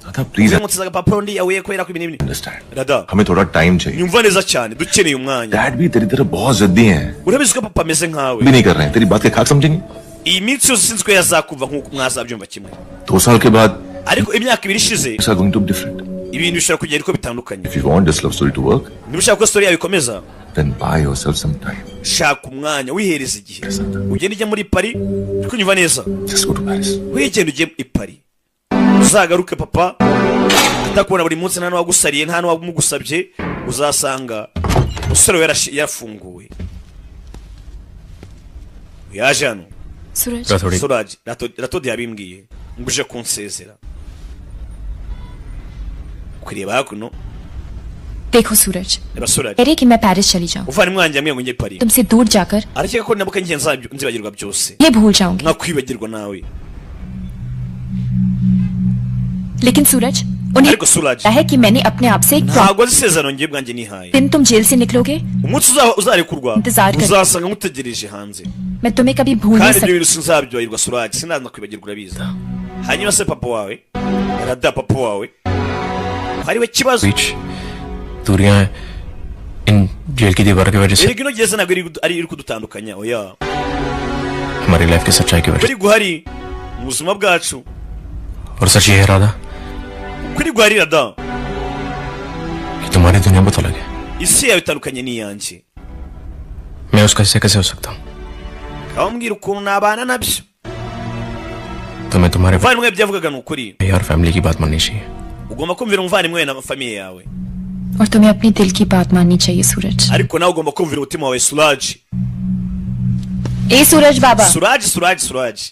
Radha please. Uramutse agapapuro ndiyahuye kubera ko ibi n'ibi. Understand. Rada, हमें थोड़ा टाइम चाहिए। nyumva neza cyane, dukeneye umwanya. Dad भी तेरी तरह बहुत जिद्दी हैं। Urabizi ko papa ameze nkawe. भी नहीं कर रहे हैं, तेरी बात के खाक समझेंगे। Iyi minsi yose sinzi ko yazakumva nk'uko mwazabyumva kimwe. 2 साल के बाद Ariko imyaka 2 ishize things are going to be different. Ibintu bishobora kugenda uko bitandukanye. If you want this love story to work, Niba ushaka ko story yawe ikomeza, then buy yourself some time. Shaka umwanya, wihereza igihe, ugende ujya muri Paris. Uri kunyumva neza? Just go to Paris. Wigende ujye i Paris, uzagaruke papa atakubona buri munsi, nta n'uwagusariye, nta n'uwamugusabye, uzasanga umusore we yarafunguwe yaje hano. Suraj. Suraj Ratodi yabimbwiye ngo uje kunsezera kureba hakuno. देखो सूरज, Reba Suraj, कह रही कि मैं पेरिस चली जाऊं, umuvandimwe wanjye yambwiye ngo njye Paris. तुमसे दूर जाकर Arakeka ko nabuka ngiye nzibagirwa byose, ये भूल जाऊंगी। nkakwibagirwa nawe. लेकिन सूरज, उन्हें Ariko Suraj, पता है कि मैंने अपने आप से एक ntabwo azi isezerano ngiye ubwanjye nihaye. दिन तुम जेल से निकलोगे, Umunsi uzarekurwa, Intizar kare. uzasanga nkutegereje hanze. मैं तुम्हें कभी भूल नहीं Kandi ibyo सकती। bintu sinzabyibagirwa Suraj, sinaza kwibagirwa, urabizi. Hanyuma se papa wawe Rada, papa wawe hariwe kibazo. बीच दूरियां हैं इन जेल की दीवारों की वजह से Erega ino gereza ntabwo ari iri kudutandukanya, oya. हमारी लाइफ की सच्चाई की वजह Kuri guhari mu buzima bwacu. से। और सच ये है राधा, Kuri guhari Rada, कि तुम्हारी दुनिया बहुत अलग है। Isi yawe itandukanye n'iyanjye. मैं उसका हिस्सा कैसे हो सकता हूँ? Ukabambwira ukuntu nabana nabyo. तुम्हें तुम्हारे Umuvandimwe byavugaga ni ukuri. भाई और family की बात माननी चाहिए. Ugomba kumvira umuvandimwe na famille yawe. और तुम्हें अपनी दिल की बात माननी चाहिए सूरज. Ariko nawe ugomba kumvira umutima wawe, Suraji. ए सूरज बाबा. Suraji, Suraji, Suraji.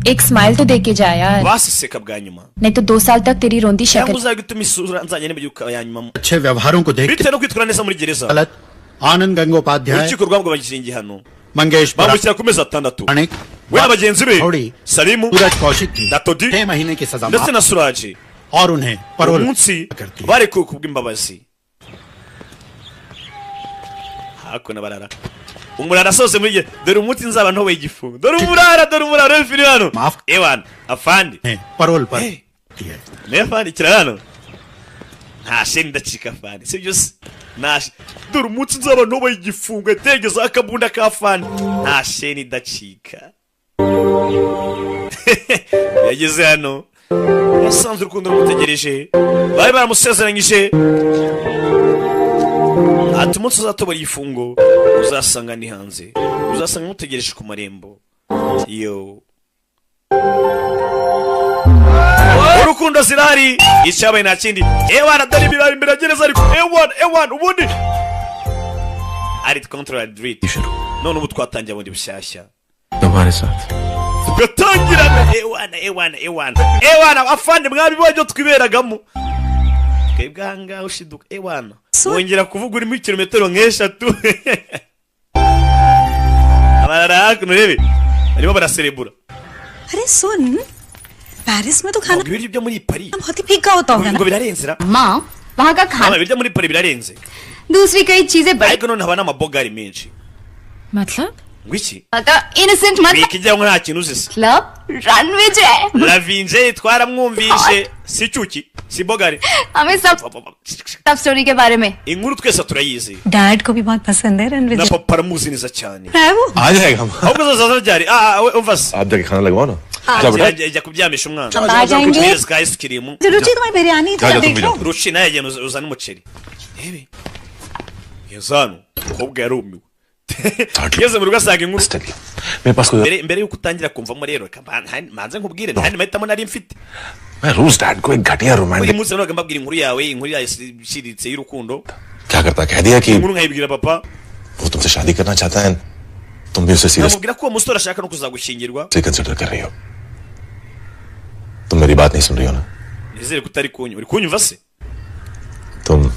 एक smile तो दे के जा यार. Basi seka bwa nyuma. नहीं तो 2 साल तक तेरी रोंदी Cyangwa शक्ल. uzajya utuma isura nzajya niba ya nyuma. अच्छे व्यवहारों को देखते Bitewe no kwitwara neza muri gereza, गलत आनंद Gangopadhyay, urukiko rwamugabanyije igihano, Mangesh bamushyira ku mezi 6 Puranik, we na bagenzi be Thodi, Salimu, Suraj Kaushik की na Todi 6 महीने की सजा ndetse माफ na Suraji. और उन्हें parole Umunsi barekuwe kubw'imbabazi. Hakuno barara, umurara asohotse muri dore umunsi nzaba ntobeye igifungo, dore umurara, dore umurara uri hano. Ewana afandi. Parole पर Niyo afandi kira hano, nta sheni ndacika afandi, sibyo se? Nta dore umunsi nzaba ntobeye igifungo, yategezeho akabunda ka afandi, nta sheni ndacika. Yageze hano yasanze urukundo rumutegereje, bari baramusezeranyije ati umunsi uzatobora igifungo uzasanga ni hanze, uzasanga mutegereje ku marembo. Yo, urukundo zirahari, icyabaye nta kindi. Ewana, dore ibirayi imbere ya gereza, ariko ewana, ewana, ubundi ari control delete. None ubu twatangiye bundi bushyashya. तुम्हारे साथ. Tugatangirana, ewana, ewana, ewana, ewana, afande, mwabibonye ibyo twiberagamo twebwe ahangaha. Ushiduka, ewana, wongera kuvuga urimo kilometero nk'eshatu. Abarara hakuno, urebe barimo baraserebura. अरे सुन, Paris में तो खाना Ngo ibiryo byo muri Paris बहुत ही फीका होता होगा ना? ngo birarenze ra. माँ, वहाँ का खाना Mama, ibiryo muri Paris birarenze. दूसरी कई चीजें बड़ी Ariko none haba n'amabogari menshi. मतलब? Ngo iki? Innocent मतलब Bikijya ngo nta kintu uzi se. मतलब Ranvijay. Lavinje twaramwumvishe, si cyuki si bogari. हमें सब सब story के बारे में. Inkuru twese turayizi. Dad को भी बहुत पसंद है Na Ranvijay. Papa aramuzi neza cyane. है वो. आ जाएगा हम. Ahubwo azaza ryari? Ah, we umva se. आप जाके खाना लगवाओ ना. जा बेटा. Jya kuryamisha umwana. आ जाएंगे. Tuhereze ka ice cream. रुचि, तुम्हारी बिरयानी जा, जा, तुम भी जाओ. Ruci nawe yagenda uzane umuceri. Rebe yazano, umukobwa yarumiwe, ngeze mu rugo asanga inkuru. मेरे पास कोई Mbere yuko utangira kumvamo rero, reka manze nkubwire, nta yandi mahitamo nari mfite. मैं रोज डैड को एक घटिया Buri romantic munsi nabaga mbabwira inkuru yawe, inkuru yawe iciriritse y'urukundo. क्या करता, कह दिया कि Inkuru nkayibwira papa. वो तुमसे शादी करना चाहता है, तुम भी उसे serious Nkamubwira ko uwo musore ashaka no kuzagushyingirwa. Consider कर रही हो. तुम मेरी बात नहीं सुन रही हो ना? Nizere ko utari kunyumva. Uri kunyumva se? तुम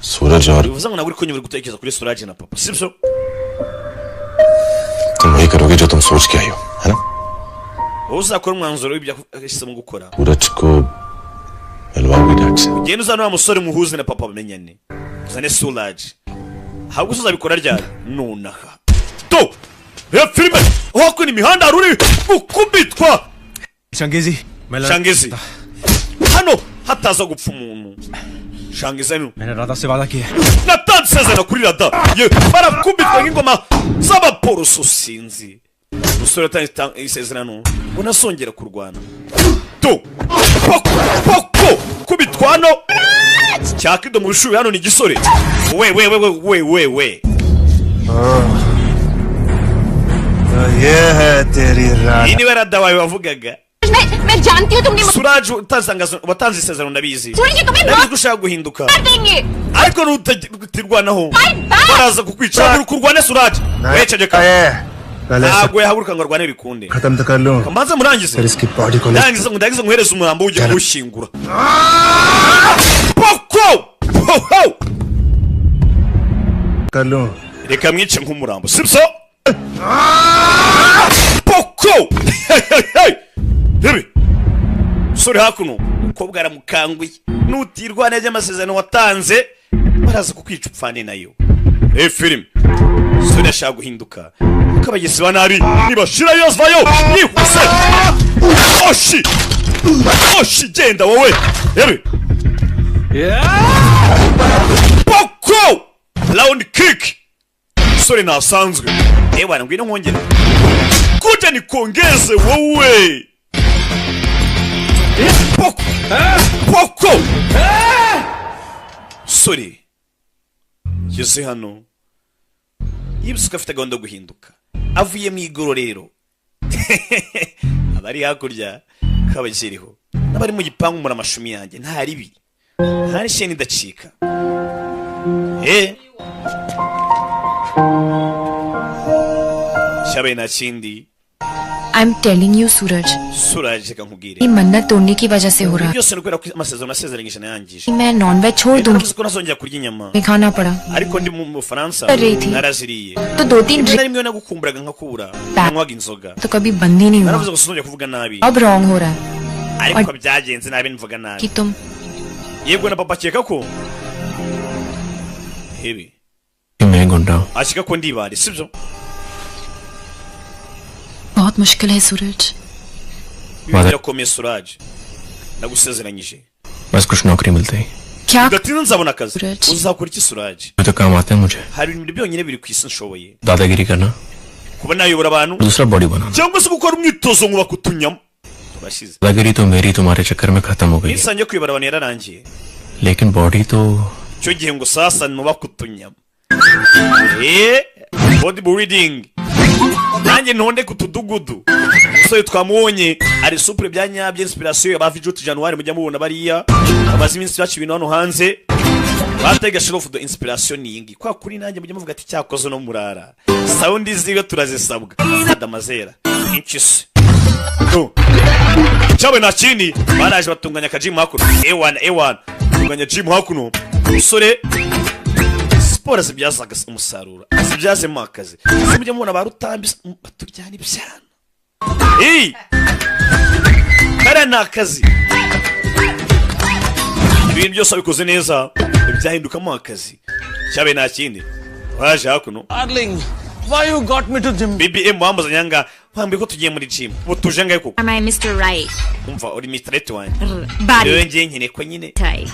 सूरज और Bivuze ngo ntabwo uri kunyumva, uri gutekereza kuri Suraje na papa, sibyo? तुम वही करोगे जो तुम सोच के आई हो, है ना? Wowe uzakora umwanzuro w'ibyo yahisemo gukora. सूरज को मिलवाओगी dad से? Ugende uzane wa musore, muhuze na papa, bamenyane, uzane Suraje. Ahubwo se uzabikora ryari? Nonaha. To reba filime, aho kuna imihanda hari uri gukubitwa. Changezi. Shangezi hano, hataza gupfa umuntu. Shangezi hano. मैंने राधा से वादा किया है. Natanze isezerano kuri Rada ye. Barakubitwa nk'ingoma z'abaporoso. Sinzi, umusore yatanze isezerano ngo ntazongera kurwana. To poko poko, kubitwa hano cyakido mu rushubi. Hano ni igisore. We we we we we we we. तो ये है तेरी Iyi niwe Rada wawe wavugaga? मैं जानती हूँ तुमने Suraje watanze isezerano, ndabizi. Suraje, तुम्हें Ndabizi ko ushaka guhinduka, मार देंगे. Ariko nutirwanaho baraza kukwica. Haguruka urwane, Suraje. Wececeka. पहले Ntabwo yahaguruka ngo arwane bikunde. खत्म तो कर लूं. Mbanze murangize. फिर इसकी body को ले Ndangize ngo ndangize nguhereze umurambo ujye kuwushyingura. Poko poho. कर लूं. Reka mwice nk'umurambo, sibyo? Poko rebe sore hakuno, umukobwa aramukanguye, nutirwana by'amasezerano watanze baraza kukwica upfane nayo. Eh, filime, sore ashaka guhinduka kuko abagizi ba nabi nibashirayo vayo yihuse. Oshi oshi, genda wowe. Rebe poko, round kick. Sore ntasanzwe. Ewana, ngwino nkongere kuja nikongeze wowe. Poko poko, sore ngeze hano yibutse ko afite gahunda yo guhinduka, avuye mu igororero. Abari hakurya kabakiriho n'abari mu gipangu muri amashumi yanjye nta ribi, nta n'isheni idacika. Cyabaye nta kindi. I am telling you Suraj, Suraj reka nkubwire, ये मन्नत तोड़ने की वजह से हो रहा byose ni ukubera ko amasezerano nasezeranyije nayangije. है। मैं नॉन वेज छोड़ दूंगी, Naravuze ko ntazongera kurya inyama, मैं खाना पड़ा ariko ndi mu Bufaransa कर रही थी। naraziriye. तो दो तीन Rimwe na drink rimwe nagukumburaga nkakubura, nanywaga inzoga. तो कभी बंद ही नहीं हुआ। Naravuze ngo sinzongera kuvuga nabi, अब रॉन्ग हो रहा है ariko byagenze nabi mvuga nabi. कि तुम Yego na papa akeka ko hebe मैं गुंडा हूँ। akeka ko ndibare, sibyo? बहुत मुश्किल है सूरज। Ibintu birakomeye Suraj, ndagusezeranyije. बस कुछ नौकरी मिलते ही क्या Bidatinze nzabona akazi. Suraj. Uzakora iki Suraj? तो काम आते हैं मुझे। Hari ibintu byonyine biri ku isi nshoboye, दादागिरी करना, kuba nayobora abantu दूसरा बॉडी बनाना। cyangwa se gukora umwitozo nkubaka utunyama turashize. दादागिरी तो मेरी तुम्हारे चक्कर में खत्म हो गई है, Nisangiye kuyobora abantu yararangiye, लेकिन बॉडी तो icyo gihe ngo sasa nubaka utunyama, body building, nanjye ntonde ku tudugudu. Umusore twamubonye ari supure bya nyabyo, inspiration ya ba Vijuti January mujya mubona bariya bamaze iminsi baca ibintu hano hanze batega shirofu do inspiration ni iyi kwa kuri nanjye mujya muvuga ati cyakoze no murara sound ziwe turazisabwa. Adamazera inchisi cyabe nta kindi, baraje batunganya aka gym hakuno, ewana ewana batunganya gym hakuno. Umusore siporo zibyazaga umusaruro, azibyazemo akazi. Ese mujya mubona ba Rutambi baturyana ibyana, kariya ni akazi. Ibintu byose wabikoze neza byahindukamo akazi. Cyabe nta kindi, waje hakuno. Darling, why you got me to gym? BBM wambuzanye nga wambwiye ko tugiye muri gym, ubu tuje ngahe koko? Am I Mr. Right? Umva uri Mr. Right wanjye. Body Rero ngiye nkeneye ko nyine tight.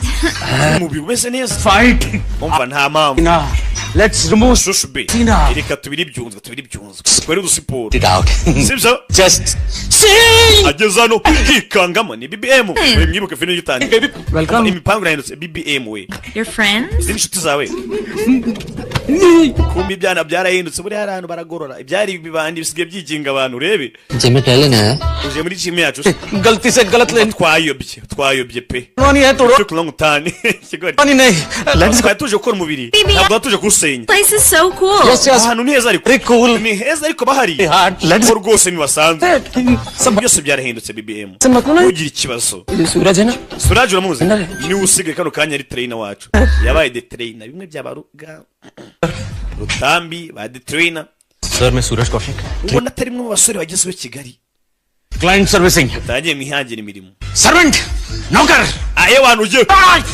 umubiri umeze neza. Fight. Umva nta mpamvu. Tina, let's remove Shushu be. Tina. Reka tubiri ibyunzwe, tubiri ibyunzwe. Twere udusiporo. It out. Sibyo? Just sing. Ageze hano hikangamo ni BBM. We mwibuke filime gitangiye. Welcome. Imipango irahindutse BBM we. Your friends? Izi ni inshuti zawe. Kumbi ibyana byarahindutse, buriya hari ahantu baragorora. Ibyari ibibandi bisigaye byiginga abantu urebe. Gym में टहलने आया? Uje muri gym yacu se. गलती से गलत lane Twayobye, twayobye pe. नहीं है तोड़ो Turi kunywa utani. Ikigori. नहीं नहीं let's Twari tuje gukora umubiri. BBM. Ntabwo tuje kuwusenya. Place is so cool. Yes yes Ahantu ni heza ariko. Very cool. Ni heza ariko bahari. Hard let's Ko rwose ntibasanzwe. Byose byarahindutse BBM. Ntugire ikibazo. सूरज है ना? Suraj uramuzi? Niwe usigaye kano kanya ari trainer wacu. Yabaye the trainer. Bimwe by'abaruga Rutambi ba the trainer. Sir मैं Suraj Kaushik, Ubona atari mwe mu basore bagezweho i Kigali. Client servicing, Utangiye mwihangira imirimo. Servant, नौकर। Aye wantu ugiye.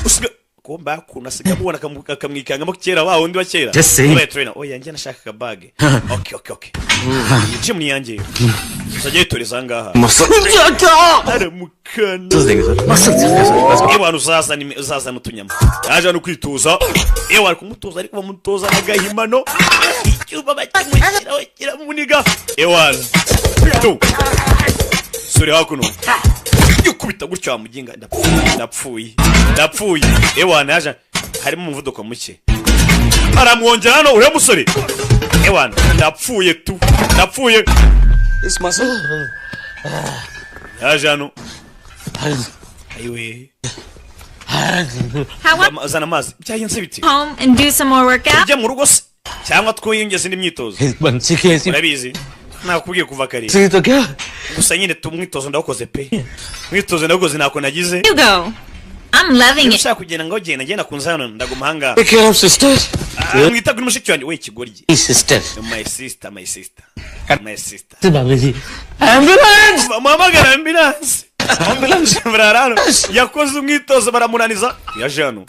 Usiga kumba kuntu asigaye amubona akamwikangamo kera wa wundi wa kera. Just saying. Yabaye trainer. Oya njye nashakaga bag. Okay okay okay. Iyi gym ni iyanjye. Uzajya yitoreza aha ngaha. Aramukana. Ewana uzazana uzazana utunyama. Yaje hano kwituza. Ewana kumutoza ariko bamutoza n'agahimano. Icyuma bakimushyiraho kiramuniga. Ewana. Tu. Sore hakuno. Yukubita gutyo wamuginga ndapfuye ndapfuye ndapfuye. Ewana yaje harimo umuvuduko muke. Aramwongera hano uriya musore. Ewana ndapfuye tu ndapfuye. इस muscle Yaje hano. Ayiwe. How about Zana amazi. Byagenze bite? home and do some more workout? Tujye mu rugo se cyangwa twiyongeze indi myitozo. बंसी की ऐसी Urabizi nakubwiye kuva kare. तो क्या Gusa nyine tu umwitozo ndawukoze pe. Umwitozo ndawukoze ntako nagize. You go. I'm loving Niba it. ushaka kugenda ngo genda ngenda kunza hano ndaguma ahangaha. Take care of sister. Mwita kuri mushiki wanjye we ikigoryi. Sister My sister, my sister, my sister. Babu ji ambulance Muhamagara ambulance. Ambulance Barara hano. Yakoze umwitozo baramunaniza. Yaje hano.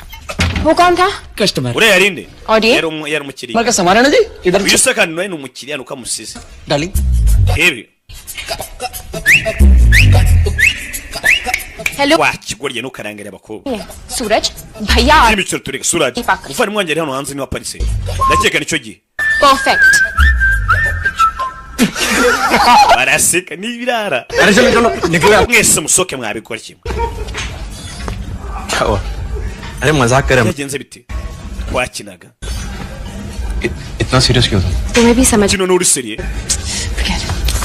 वो कौन था? Customer Uriya yarinde. और ये? Yari yari umukiriya. का सामान है ना जी इधर Uyu se kandi nawe ni umukiriya nuko amusize. Darling Ebi. Hello Wa kigoryi ntukarangare abakobwa. सूरज भैया Imikino tureka Suraj. Ipaka. Umuvandimwe wanjye ari hano hanze niwe aparitse. Ndakeka nicyo gihe. Perfect. Baraseka n'ibirara. अरे चलो चलो निकलो। Mwese musoke mwabikora kimwe. क्या हुआ? अरे मजाक कर रहे हैं। Byagenze bite? Twakinaga. इतना सीरियस क्यों था? तुम्हें भी समझ Kino n'uri seriye.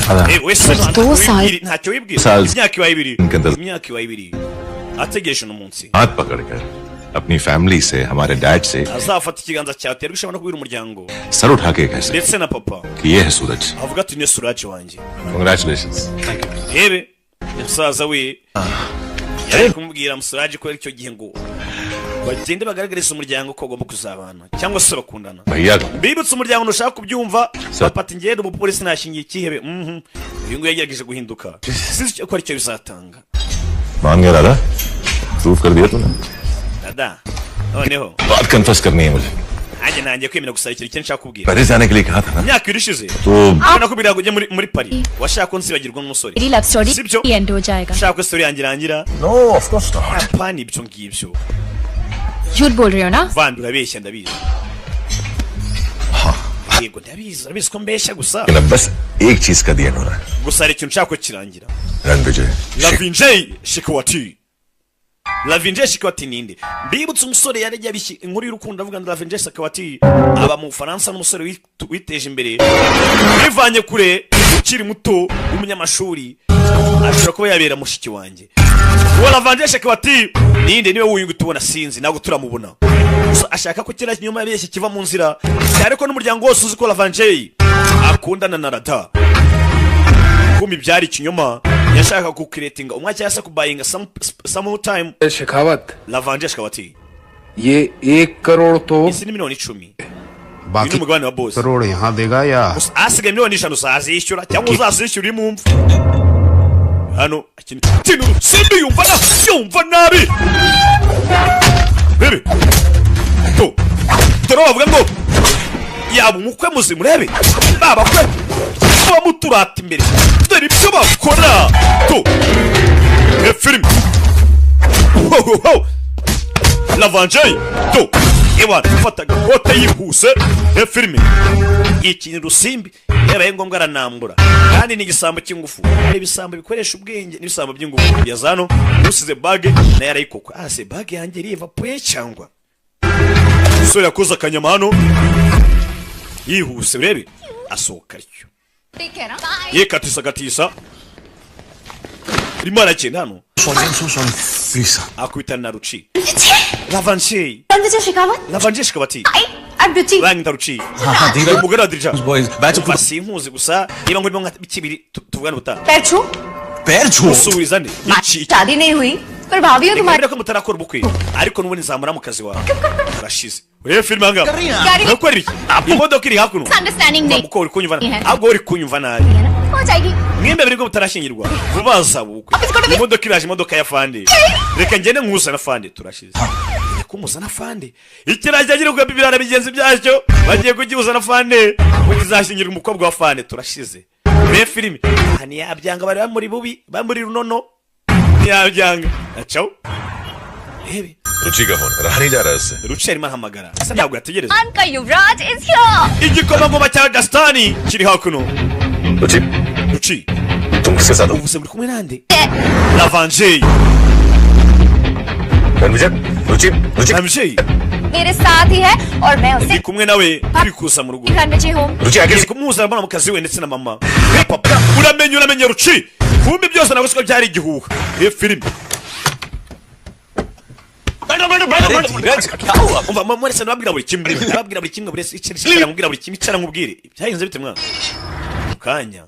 Wese दो साल ntacyo wibwira. साल Imyaka ibaye 2, इनके अंदर imyaka ibaye 2 ategereje uno munsi हाथ पकड़कर अपनी फैमिली से, हमारे डैड से azafata ikiganza cyawe aterwa ishema no kubwira umuryango sir उठा के कह सके ndetse na papa, कि ये है सूरज। avuga ati ni Suraje wanjye. Congratulation. Rebe musaza we yari kumubwira Musuraje ko icyo gihe ngo bagende bagaragariza umuryango ko bagomba kuzabana cyangwa se bakundana. भैया Bibutse umuryango ntushaka kubyumva, papa ati ngende umupolisi nashingiye ikihebe. Uyu nguyu yagerageje guhinduka, sinzi ko aricyo bizatanga. मान गया दादा, प्रूफ कर दिया तूने। Dada noneho बात कन्फेस करनी है मुझे। nanjye ntangiye kwemera gusa ikintu kimwe nshaka kubwira. Paris जाने के लिए कहा था ना? Imyaka 2 ishize तो nakubwira ngo ujye muri Paris, washaka ko nsibagirwa n'umusore, मेरी love story sibyo? And हो जाएगा। Ushaka ko story yanjye irangira? No, of course not. Apana ibyo ngibyo. झूठ बोल रहे हो ना? Vandi urabeshya, ndabizi. Yego ndabizi, urabizi ko mbeshya gusa. लेकिन अब बस एक चीज का दिया हो रहा है। Gusa hari ikintu nshaka ko kirangira. Ranvijay Lavinjay Shikwati, Lavinjay Shikwati ninde? Mbibutse umusore yari yabishye inkuru y'urukundo avuga ngo Lavinjay Shikwati aba mu Bufaransa, n'umusore witeje imbere, wivanye kure, ukiri muto w'umunyamashuri, ashobora kuba yabera mushiki wanjye. Uwo Lavinjay Shikwati ninde? Niwe wuyu tubona, sinzi, ntabwo turamubona. Gusa ashaka ko kiriya kinyoma yabeshye kiva mu nzira, cyane ko n'umuryango wose uzi ko Lavinjay akundana na Rada. Kumi byari ikinyoma, yashaka kukiretinga umwe cyangwa se kubayinga some time. Shekhawat, Lavinjay Shikwati, ये 1 करोड़ तो izi ni miliyoni 10. Uyu ni बाकी umugabane wa boss. Crore यहाँ देगा या Gusa asigaye miliyoni 5 uzazishyura cyangwa uzazishyura uri mu mva. Hano ikintu simbi yumva na yumva nabi bebe to dore bavuga ngo yaba umukwe muzima, urebe babakwe bamuturata imbere, dore ibyo bakora to filime ho ho ho. Lavanjay to ewa fata agakote yihuse. Filime ikintu rusimbi yabaye ngombwa aranambura, kandi ni igisambo cy'ingufu. Hari ibisambo bikoresha ubwenge n'ibisambo by'ingufu. Yazano usize bage nayo arayikokwa. Ah se bage yanjye iriva pe cyangwa umusore yakoze akanyama hano yihuse, urebe asohoka atyo yekatisa gatisa, arimo aragenda hano akubitana na Ruci. Lavanjay, Ranvijay Shekhawat, Lavanjay Shikwati, I'm Ruchi. Banyita Ruci, umugore wa Dirija. Umva sinkuzi gusa niba ngurimo nka kibiri tuvugane ubutaha. पैर छू। पैर छो Usubiza nde iki? शादी नहीं हुई पर भाभी हूँ तुम्हारी। Reka ko mutarakora ubukwe, ariko n'ubundi nzamura mu kazi wawe. Urashize urebe filime ahangaha. Gari- Urakora ibiki? Imodoka iri hakuno. Understanding नहीं Muko uri kunyumva nabi, Yeah. ahubwo uri kunyumva nabi. है ना, हो जाएगी। Mwembe biri ko mutarashyingirwa, vuba hazaba ubukwe. Imodoka iraje, imodoka ya fande. Reka ngende nkuzana fande. Turashize kumuzana fande. Ikirayi cyagira kuga bibirana bigenzi byacyo, bagiye kugihuzana fande ngo kizashyingirwa umukobwa wa fande. Turashize urebe filime aha. Ntiyabyanga, bari bamuri bubi, bamuri runono, ntiyabyanga acaho rebe. रुचि का फोन रहा नहीं जा रहा उससे। Ruci arimo ahamagara, ese ntabwo yategereza? Khan का युवराज is here. Igikomangoma cya Rajasthani kiri hakuno. रुचि, Ruci, तुम किसके साथ हो? Ubu se muri kumwe nande? Lavanjay, Ranvijay, रुचि, रुचि, Lavanjay मेरे साथ ही है और मैं उसे ndi kumwe nawe, turi kuza mu rugo. Ranvijay home. रुचि आगे Ngiye kumuzana mbona mukazi we ndetse na mama we papa. Uramenye, uramenye Ruci, kumbe byose ntabwo siko byari igihuha. Iyo filime umva mwese nababwira buri kimwe, nababwira buri kimwe, buri wese icara nkubwira buri kimwe, icara nkubwire byagenze bite mwana. Mu kanya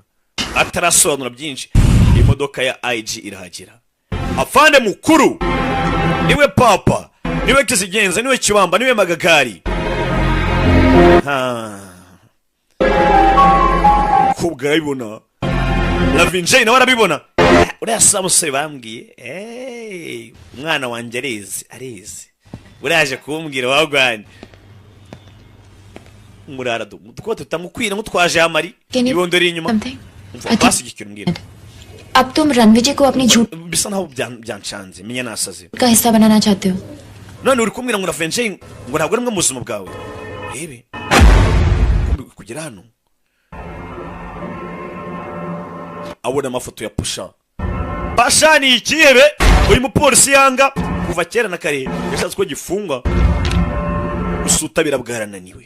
atarasobanura byinshi, imodoka ya IG irahagera. Afande mukuru niwe papa, niwe kizigenza, niwe kibamba, niwe magagari. Ha. Kubwa arabibona, Lavinjay nawe arabibona. Uriya sa musore bambwiye, "Hey, umwana wanjye arizi, arizi uraje kumbwira wagwane murara du duko tutamukwira nk'utwaje amari Can you ibondo iri inyuma." something? Umva, basi ikintu mbwira. अब तुम रणविजय को अपनी झूठ Bisa naho byancanze, menya nasaze. का हिस्सा बनाना चाहते हो। None uri kumbwira ngo Lavinjay ngo ntabwo ari mwe mu buzima bwawe. Rebe kumbi kugera hano abona amafoto ya Pusha. Pasha ni ikihebe uyu mupolisi yanga kuva kera na kare, yashatse ko gifungwa gusa ubutabera bwarananiwe.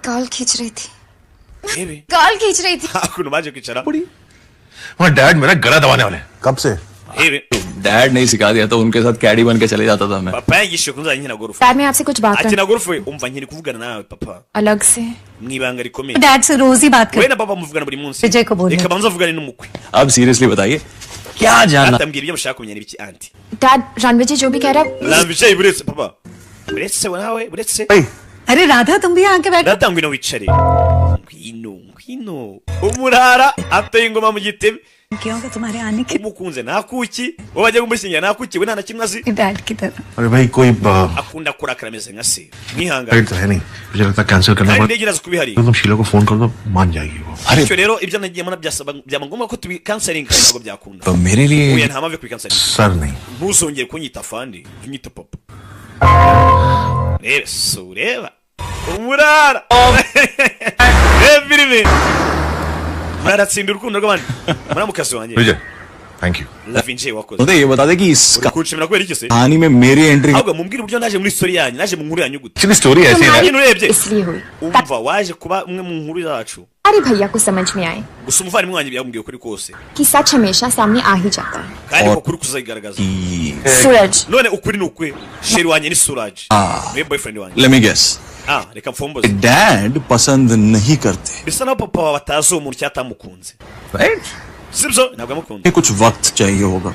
Call खींच रही थी। Rebe गाल खींच रही थी। Hakuno baje kwicara. वहाँ डैड मेरा गला दबाने वाले हैं। कब से? Rebe dad नहीं सिखा दिया तो उनके साथ कैडी बन के चले जाता था मैं। Papa yanyigishije ko nzajya nkina golf. Dad मैं आपसे कुछ बात कर Akina golf umva nkiri kuvugana nawe papa अलग से mu ibanga rikomeye. Dad से रोज ही बात We कर na papa muvugana buri munsi. Vijay को बोल Reka banza avugane n'umukwe. अब सीरियसली बताइए क्या जानना। Atambwira ibyo mushaka kumenya n'ibiki aunty. Dad Ranvijay जो भी कह रहा है Ranvijay buretse papa. Buretse we nawe buretse. अरे राधा तुम भी आके बैठो। Data ngwino wicare. Ngwino ngwino. Umurara ateye ingoma mu gitebe. क्यों कि तुम्हारे आने की Umukunze ntakuki wowe bajya kumushyingira ntakuki we nta na kimwe azi. Dad की तरह। अरे भाई कोई Akunda kurakara ameze nka se. Mwihangane. Flight तो है नहीं, मुझे लगता है कैंसिल करना Kandi पड़ेगा। indege iraza kubihari. तुम शीला को फोन कर दो, मान जाएगी वो। Bityo rero ibyo nagiyemo nabyasaba byaba ngombwa ko tubikanselinga ntabwo byakunda. तो मेरे लिए Oya nta mpamvu yo kubikanselinga. Sir नहीं। Ntuzongere kunyita fandi, unyita papa. Reba so ureba. Umurara. Reba filime. Muratsinda urukundo rw'abandi. Muramukazi wanjye. Vijay thank you. Lavinje wakoze. तो ये बता दे कि इस Uri kunshimira kubera iki se? कहानी में मेरी entry Ahubwo mumbwire uburyo naje muri story yanyu, naje mu nkuru yanyu gute? Actually story ऐसी है ना। Nyine urebye इसलिए हुई umva waje kuba umwe mu nkuru zacu. अरे भैया को समझ में आए Gusa umuvandimwe wanjye byamubwiye ukuri kose. कि सच हमेशा सामने आ ही जाता है। Kandi ko kuri kuzayigaragaza. Suraj None ukuri ni ukwe. Sheri wanjye ni Suraj. Niwe boyfriend wanjye. Let me guess Ah, reka mfomboze. Dad पसंद नहीं करते। Bisa naho papa wawe atazi uwo muntu cyangwa atamukunze. Right Sibyo? Ntabwo amukunze. कुछ वक्त चाहिए होगा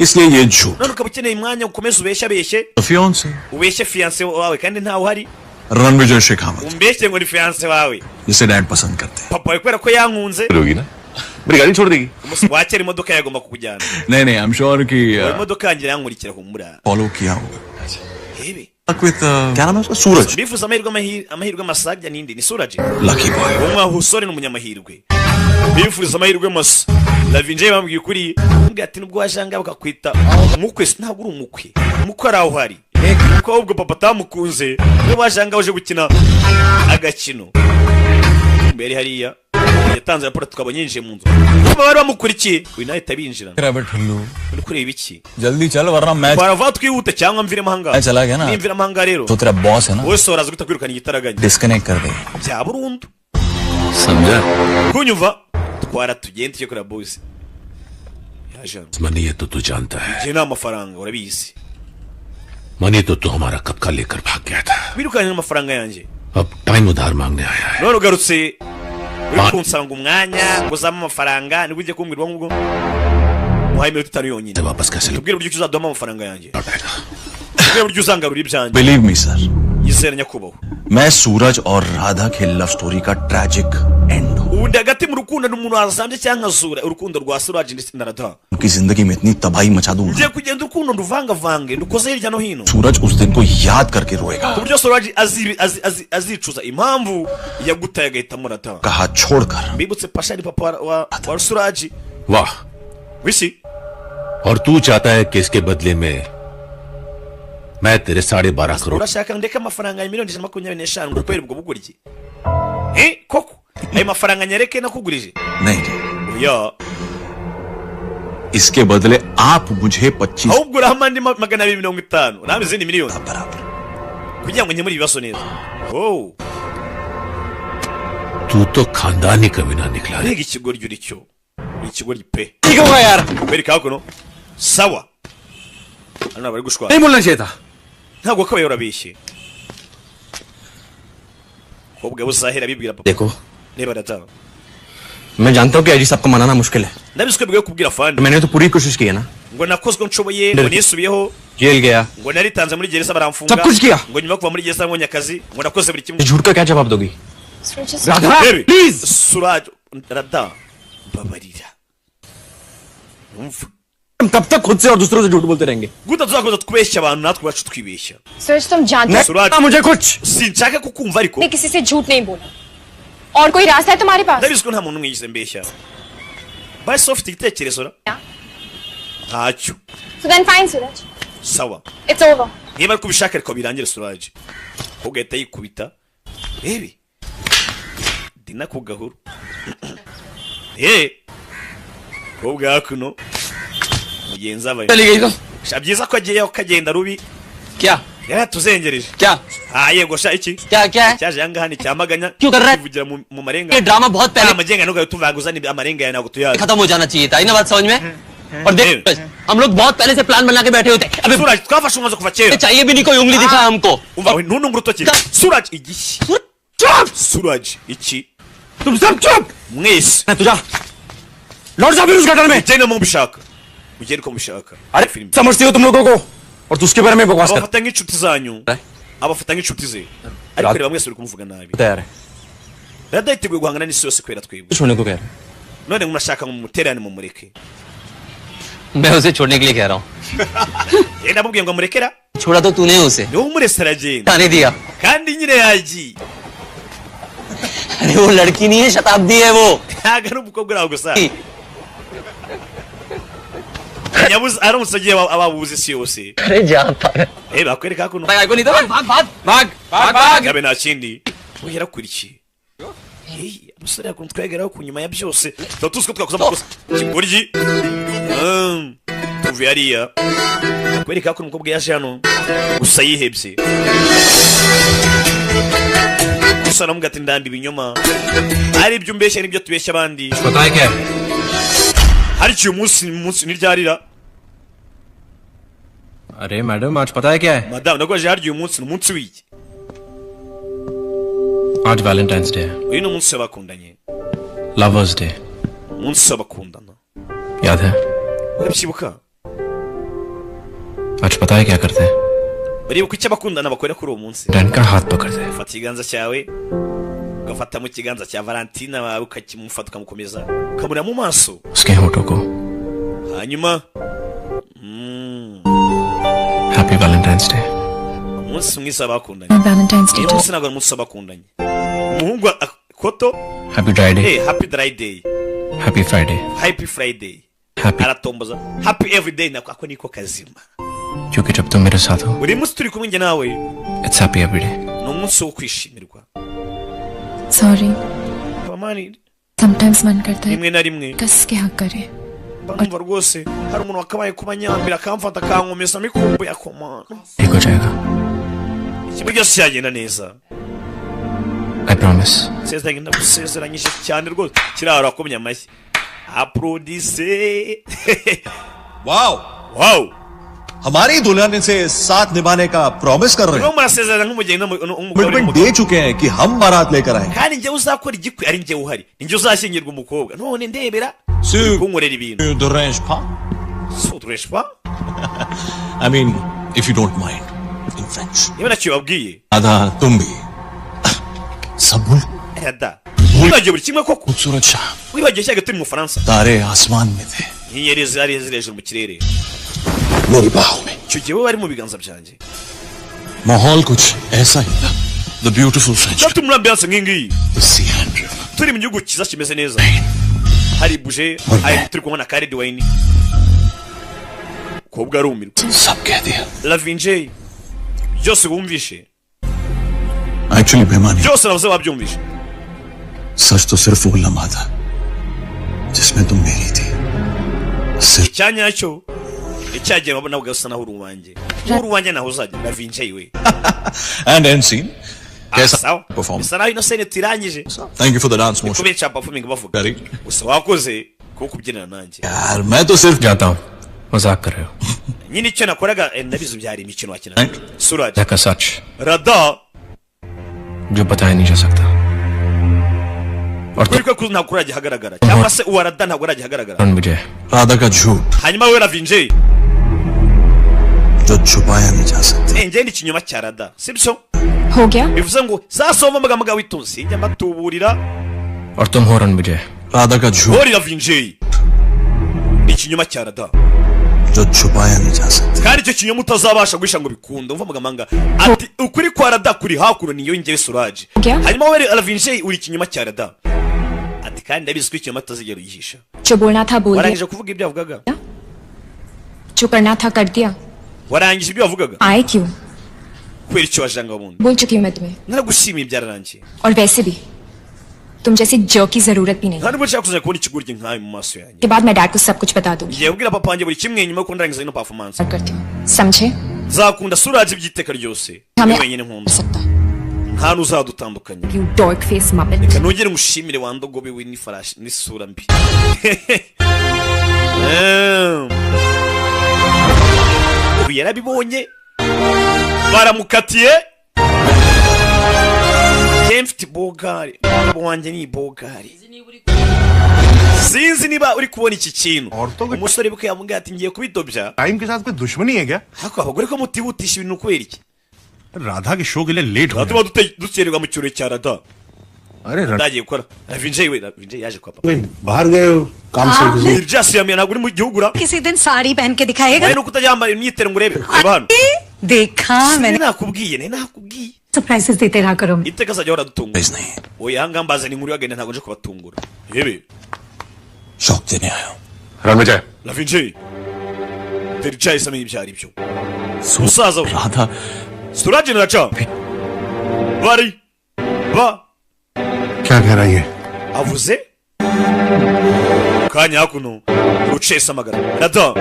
इसलिए ये झूठ। None ukaba ukeneye umwanya ukomeze ubeshye abeshye, fiance ubeshye fiance wawe kandi ntawe uhari. Ranvijay Shekhawat Umbeshye ngo ni fiance wawe. जिसे डैड पसंद करते हैं। Papa wawe kubera ko yankunze, होगी ना मेरी गाड़ी छोड़ देगी। umunsi wakera imodoka yagomba kukujyana. नहीं नहीं I am sure कि Uwo imodoka yanjye irankurikira humura. Follow किया होगा। Rebe. With क्या नाम है उसका? सूरज। Bifuza amahirwe amahirwe masajya nindi ni Suraj. Lucky boy. Uwo musore ni umunyamahirwe. Bifuza amahirwe masa. Lavinje bambwiye ukuri. Mbwira ati nubwo wajanga bakakwita umukwe ntabwo uri umukwe. Umukwe ari aho uhari. Kuko ahubwo papa atamukunze, we wajanga uje gukina agakino. Mbere hariya yatanze raporo tukabonye yinjiye mu nzu. Kuba bari bamukurikiye, uyu nawe ahita binjira. Uri kureba iki? जल्दी चल वरना match Barava twihute cyangwa mvire mahanga. चला गया ना। Nimvira mahanga rero. तो तेरा बॉस है ना Wowe soraza guhita kwirukana igitaraganya. Disconnect कर दे। Bya burundu. समझा? Kunyumva twara tugende tujye kureba boss. Yaje hano. Money है तो तू जानता है। Njye nta mafaranga urabizi. Money तो तू हमारा कब का लेकर भाग गया था। Wirukanye amafaranga yanjye. अब टाइम उधार मांगने आया है। None ugarutse uri kunsanga umwanya ngo uzame amafaranga nibwo ugiye kumbwira ubwo ngubwo. Muhaye iminota itanu yonyine. वापस कैसे Tubwire uburyo ki uzaduhamo amafaranga yanjye. Tubwire uburyo uzangarura ibyanjye. Believe me sir, Yizera nyakubahwa. मैं सूरज और राधा के love story का tragic and हूँ। Ubu ndi hagati mu rukundo n'umuntu wasambye cyangwa nkazura urukundo rwa Suraj ndetse na Radha. उनकी जिंदगी में इतनी तबाही मचा दूंगा Ngiye kugenda urukundo nduvangavange ndukoze hirya no hino. सूरज उस दिन को याद करके रोएगा। Ku buryo Suraj azicuza impamvu yagutaye agahitamo Radha. का हाथ छोड़कर Mbibutse Pasha ni papa wa Suraj. वाह Wisi और तू चाहता है कि इसके बदले में मैं तेरे 12.5 crore urashaka ndeke amafaranga ya miliyoni 125 ngo kubera ubwo buguryi? Koko ayo mafaranga nyereke nakugurije? नहीं Oya. इसके बदले आप मुझे 25 Ahubwo urampa andi 250 urampa izindi miliyoni kugira ngo nkemure ibibazo neza. Oh, तू तो खानदानी कमीना निकला रे। mbega ikigoryi uri cyo, uri ikigoryi pe. ठीक होगा यार। Bereka hakuno sawa hano bari gushwana. नहीं बोलना चाहिए था। Ntabwo kabaye urabeshye. Kobwa buzahera bibwira papa. देखो Reba data. मैं जानता हूँ कि अजी साहब को मनाना मुश्किल है। Ndabizi ko bigoye kubwira fandi. मैंने तो पूरी कोशिश की है ना। Ngo nakozwe nshoboye, ngo nisubiyeho, jail गया, ngo naritanze muri gereza baramfunga. Sab kuch kiya. Ngo nyuma yo kuva muri gereza mbonye akazi, ngo nakoze buri kimwe. झूठ का क्या जवाब दोगी? Radha Rebe. Please. Suraj Radha mbabarira. Umva. हम कब तक खुद से और दूसरों से झूठ बोलते रहेंगे? Gute tuzakomeza twibeshya abantu natwe ubwacu twibeshya. सूरज तुम जानते हो Suraj ना मुझे कुछ sinshaka kukumva ariko मैंने किसी से झूठ नहीं बोला। और कोई रास्ता है तुम्हारे पास? ndabizi ko nta muntu mwigeze mbeshya. Basi ufite igitekerezo ra? Ntacyo. So then fine Suraj, Sawa. It's over. Niba ariko ubishaka ariko birangire Suraj. Ugahita yikubita. Rebe. Dina ku gahuru. Kobwa hakuno. Mugenzi abaye. चली गई तो Sha byiza ko agiyeyo kagenda rubi. क्या? Yaratuzengereje. क्या? Ah, yego sha, iki क्या क्या है? Cyaje ahangaha ni cyamaganya. क्यों कर रहा है? Kivugira mu marenga. ये ड्रामा बहुत पहले Amagenga ntugaye tuvuga uzana amarenga yawe, ntabwo tuyazi. खत्म हो जाना चाहिए था। आई ना बात समझ में? और देख, हम लोग बहुत पहले से प्लान बना के बैठे होते। अबे Suraj, twafashe umwanzuro kuva kera. चाहिए भी नहीं, कोई उंगली दिखा हमको। Umva we, ntuntunge urutoki Suraj. Igishyi Suraj, iki तुम सब चुप। Mwese तुझा लौट जा फिर उस गटर में। Mugende mubishaka, mugende uko mubishaka. अरे Filime. समझती हो तुम लोगों को और तू उसके बारे में बकवास कर। Abafata nk'inshuti zanyu, abafata nk'inshuti ze, ariko reba mwese uri kumuvuga nabi. तैयार है। Rada yiteguye guhangana n'isi yose kubera twebwe. छोड़ने को कह रहा। None murashaka ngo mumuterane, mumureke. मैं उसे छोड़ने के लिए कह रहा हूँ। Yenda namubwiye ngo amurekera. छोड़ा तो तूने उसे। Niwe umurese aragenda. आने दिया। Kandi nyine yagiye. अरे वो लड़की नहीं है, शताब्दी है वो। Ntabwo ari umukobwa uri aho gusa nyabuze, aramutse agiye ababuze isi yose. अरे जा पागल। Eh, bakwereka hakuno. भाग को नहीं तो भाग भाग भाग भाग भाग। Yabe nta kindi we yarakurikiye. Hey, umusore yakuntu twegeraho ku nyuma ya byose tuba tuzi ko twakoze amakosa kigoryi. Tuvuye hariya kwereka ko umukobwa yaje hano gusa yihebye gusa, aramubwira ati ndamba ibinyoma, ari ibyo umbeshya n'ibyo tubeshya abandi. पता है क्या है? Hari uyu munsi, umunsi ntiryarira. अरे मैडम, आज पता है क्या है? Madamu, nagoje, harya uyu munsi ni umunsi w'iki? आज वैलेंटाइंस डे है। Uyu ni umunsi w'abakundanye. Lovers day. Umunsi w'abakundana. याद है? Urabyibuka? आज पता है क्या करते हैं? Baribuka icyo abakundana bakora kuri uwo munsi? Dan का हाथ पकड़ते हैं। Ufata ikiganza cyawe, ugafata mu kiganza cya Valentina wawe, ukakimufata, ukamukomeza, ukamureba mu maso. उसके होठों को। Hanyuma happy Valentine's day. Umunsi mwiza w'abakundanye. Valentine's Day. Uyu munsi ntabwo ari umunsi w'abakundanye. Umuhungu koto. Happy dry day. Eh, happy dry day. Happy Friday. Happy Friday. Happy Aratomboza happy every day, nako ako niko kazima. क्योंकि जब तुम मेरे साथ हो, Buri munsi turi kumwe njye nawe, it's happy every day. Ni umunsi wo kwishimirwa. Sorry. Pamani. Sometimes मन करता है Rimwe na rimwe कस के हक करे। Mba numva rwose hari umuntu wakabaye kuba nyambira, akamfata, akankomeza mikumbuye akomana. ठीक हो जाएगा। Ikintu byose cyagenda neza. I promise. Sezeranye, ndagusezeranyije cyane rwose. Kiraro akomye amashyi, aprodise. Wow. Wow. हमारी दुल्हन से साथ निभाने का प्रॉमिस कर रहे हैं। Urimo murasezerana nk'umugeni n'umugabo commitment n'umugabo. दे चुके हैं कि हम बारात लेकर आएंगे। Kandi njyewe uzakora igikwe, ari njyewe uhari, ni njye uzashyingirwa umukobwa, none ndebera kunkorera ibintu. Sudureshwa. I mean, if you don't mind, in French. Niba ntacyo babwiye. आधा तुम भी सब भूल। Rada, wibagiwe buri kimwe koko? खूबसूरत शाम। Wibagiwe cyaga turi mu Bufaransa? तारे आसमान में थे। Inyenyeri zari ziri hejuru mu kirere. मेरी बाहों में। Icyo gihe wowe wari mu biganza byanjye. माहौल कुछ ऐसा ही था, the beautiful French. Tuba turi muri ambiance nk'iyi ngiyi, the sea and river. Turi mu gihugu cyiza kimeze neza, hari buje, hari turi kunywa na ka red wine. Kobwa arumirwa. सब कह दिया। Lavinje, byose wumvishe. Actually बेमानी, Byose navuze wabyumvishe. सच तो सिर्फ वो लम्हा था जिसमें तुम मेरी थी, सिर्फ। Icyanya cyo icyagiye nawe usa naho uri uwanjye, uri uwanjye, naho uzajya Lavinje we. And and scene. कैसा Sawa. Perform. Bisa naho ino scene turangije. Thank you for the dance motion. Kubera cya performing bavuga. Very. Gusa wakoze kuko kubyinana nanjye. यार मैं तो सिर्फ जाता हूँ, मजाक कर रहे हो। Nyine icyo nakoraga, ndabizi byari imikino wakina. Suraj. का सच Rada जो बताया नहीं जा सकता और kuri ko ntabwo urajya ahagaragara, cyangwa se uwa Rada ntabwo urajya ahagaragara. तुम विजय राधा का झूठ Hanyuma we Lavinje जो छुपाया नहीं जा सकता। Njye ni ikinyoma cya Rada, sibyo? हो गया। Bivuze ngo sasa wumva amagambo yawe witonze, njya mbatuburira. और तुम हो रण विजय। राधा का झूठ Hori Lavinje ni ikinyoma cya Rada जो छुपाया नहीं जा सकता। Kandi icyo kinyoma utazabasha guhisha ngo bikunde. Umva amagambo ati ukuri kwa Rada kuri hakuno, niyo njyewe Suraj. Hanyuma wowe Lavinje uri ikinyoma cya Rada, ati kandi ndabizi ko ikinyoma tutazigera ugihisha. जो बोलना था बोल दिया। Warangije kuvuga ibyo yavugaga? जो करना था कर दिया। Warangije ibyo wavugaga? आए क्यों? Kubera icyo wajanga bundi? बोल चुकी हूँ मैं तुम्हें। Naragushimiye, byararangiye. और वैसे भी तुम जैसी जर्क की जरूरत भी नहीं। Nta nubwo nshaka kuzajya kubona ikigoryi nkawe mu maso yanjye. के बाद मैं डैड को सब कुछ बता दूंगी। Ngiye kubwira papa wanjye buri kimwe nyuma yuko ndangiza ino performance. करती हूँ, समझे? Nzakunda Suraje by'iteka ryose. Hamwe- Ni wenyine nkunda, nta n'uzadutandukanya. You dork face muppet. Reka nongere ngushimire wa ndogobe we n'ifarashi n'isura mbi. Ubu yarabibonye, baramukatiye. Njye mfite bogari, umugabo wanjye ni bogari. Sinzi niba uri kubona iki kintu. Umusore bwe yamubwiye ati ngiye kubidobya. Time के साथ कोई दुश्मनी है क्या? Ariko abagore ko mutihutisha ibintu, kubera iki? Radha के शो के लिए late हो। Tuba dukererwa mu kirori cya Rada. अरे Ndagiye gukora. Ravinjay we, Ravinjay yaje kwa papa. बाहर गए हो काम से? Byasiyamiye, ntabwo uri mu gihugu ura. किसी दिन साड़ी पहन के दिखाएगा। Wowe nuko utajyambara imyitero ngo urebe. Reba hano. देखा मैंने। Nakubwiye, nari nakubwiye. Surprises देते रहा करो। Iteka azajya ahora adutunga. Oya, ahangaha mbazana inkuru y'agahinda, ntabwo nje kubatungura. Yebe. शौक देने आया हूँ। Ranvijay. Ravinjay Dericay amenya ibyo ari byo musaza we. Radha. Suraje na Raja bari ba क्या कह रही है? Avuze kanya hakuno rucesa amagara Rada.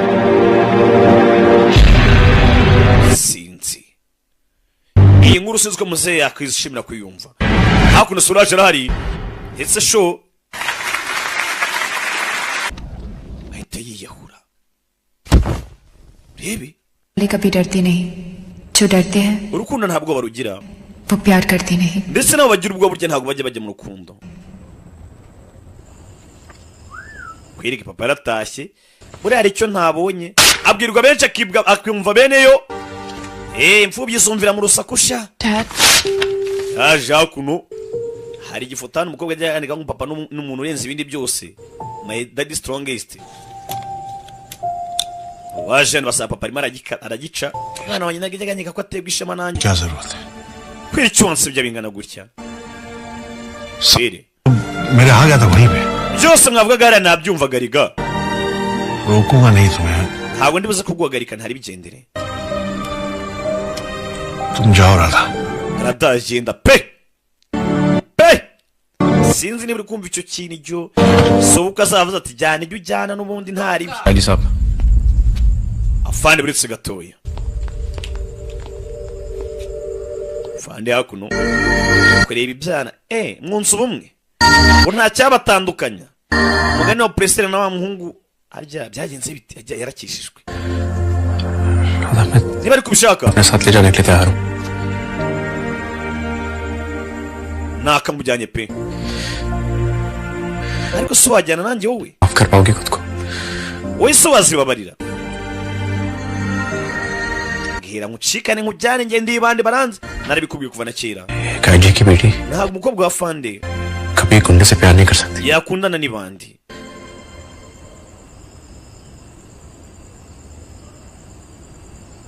Sinzi iyi nkuru, sinzi ko muzehe yakwishimira kuyumva. Hakuno Suraje arahari ndetse show ahita yiyahura, rebe. वाले कभी डरते नहीं, जो डरते हैं Urukundo ntabwo barugira, वो प्यार करते नहीं। Ndetse nabo bagira ubwo burya ntabwo bajya bajya mu rukundo. Kwereka papa yaratashye, buriya hari icyo ntabonye. Abwirwa benshi akibwa akumva beneyo. Eh, imfubyi zumvira mu rusaku sha. Dad. Yaje hakuno, hari igifoto hano umukobwa ajya yandika ngo papa n'umuntu urenze ibindi byose, my daddy strongest. Waje hano basaba papa arimo aragica. Umwana wanjye ntabwo ajya anyeka ko aterwa ishema nanjye. क्या जरूरत है? Kubera icyo wansebya bingana gutya? Sire. मेरे आ गया था वहीं पे। Byose mwavugaga hariya nabyumvaga riga. रोकूंगा नहीं तुम्हें। Ntabwo ndibuze kuguhagarika, ntari bigendere. तुम जाओ Radha. Aradagenda pe pe. Sinzi niba uri kumva icyo kintu. Icyo sobuka azavuze ati jyana ibyo ujyana n'ubundi ntari. जी साहब। Afande, buretse gatoya. Afande hakuno kureba ibyana mwunze ubumwe ngo nta cyabatandukanya. Umugani wa Puresiteri na wa muhungu harya byagenze bite? Harya yarakishijwe niba ari kubishaka. अपने साथ ले जाने के लिए तैयार हूँ। Nakamujyanye pe, ariko si wajyana nanjye wowe? माफ कर पाओगे खुद को? Wowe se wazibabarira? Bwira nkucikane nkujyane ngende ibandi baranze, narabikubwiye kuva na kera. Guide की बेटी Ntabwo umukobwa wa fande कभी गुंडे से प्यार नहीं कर सकती। Yakundana n'ibandi.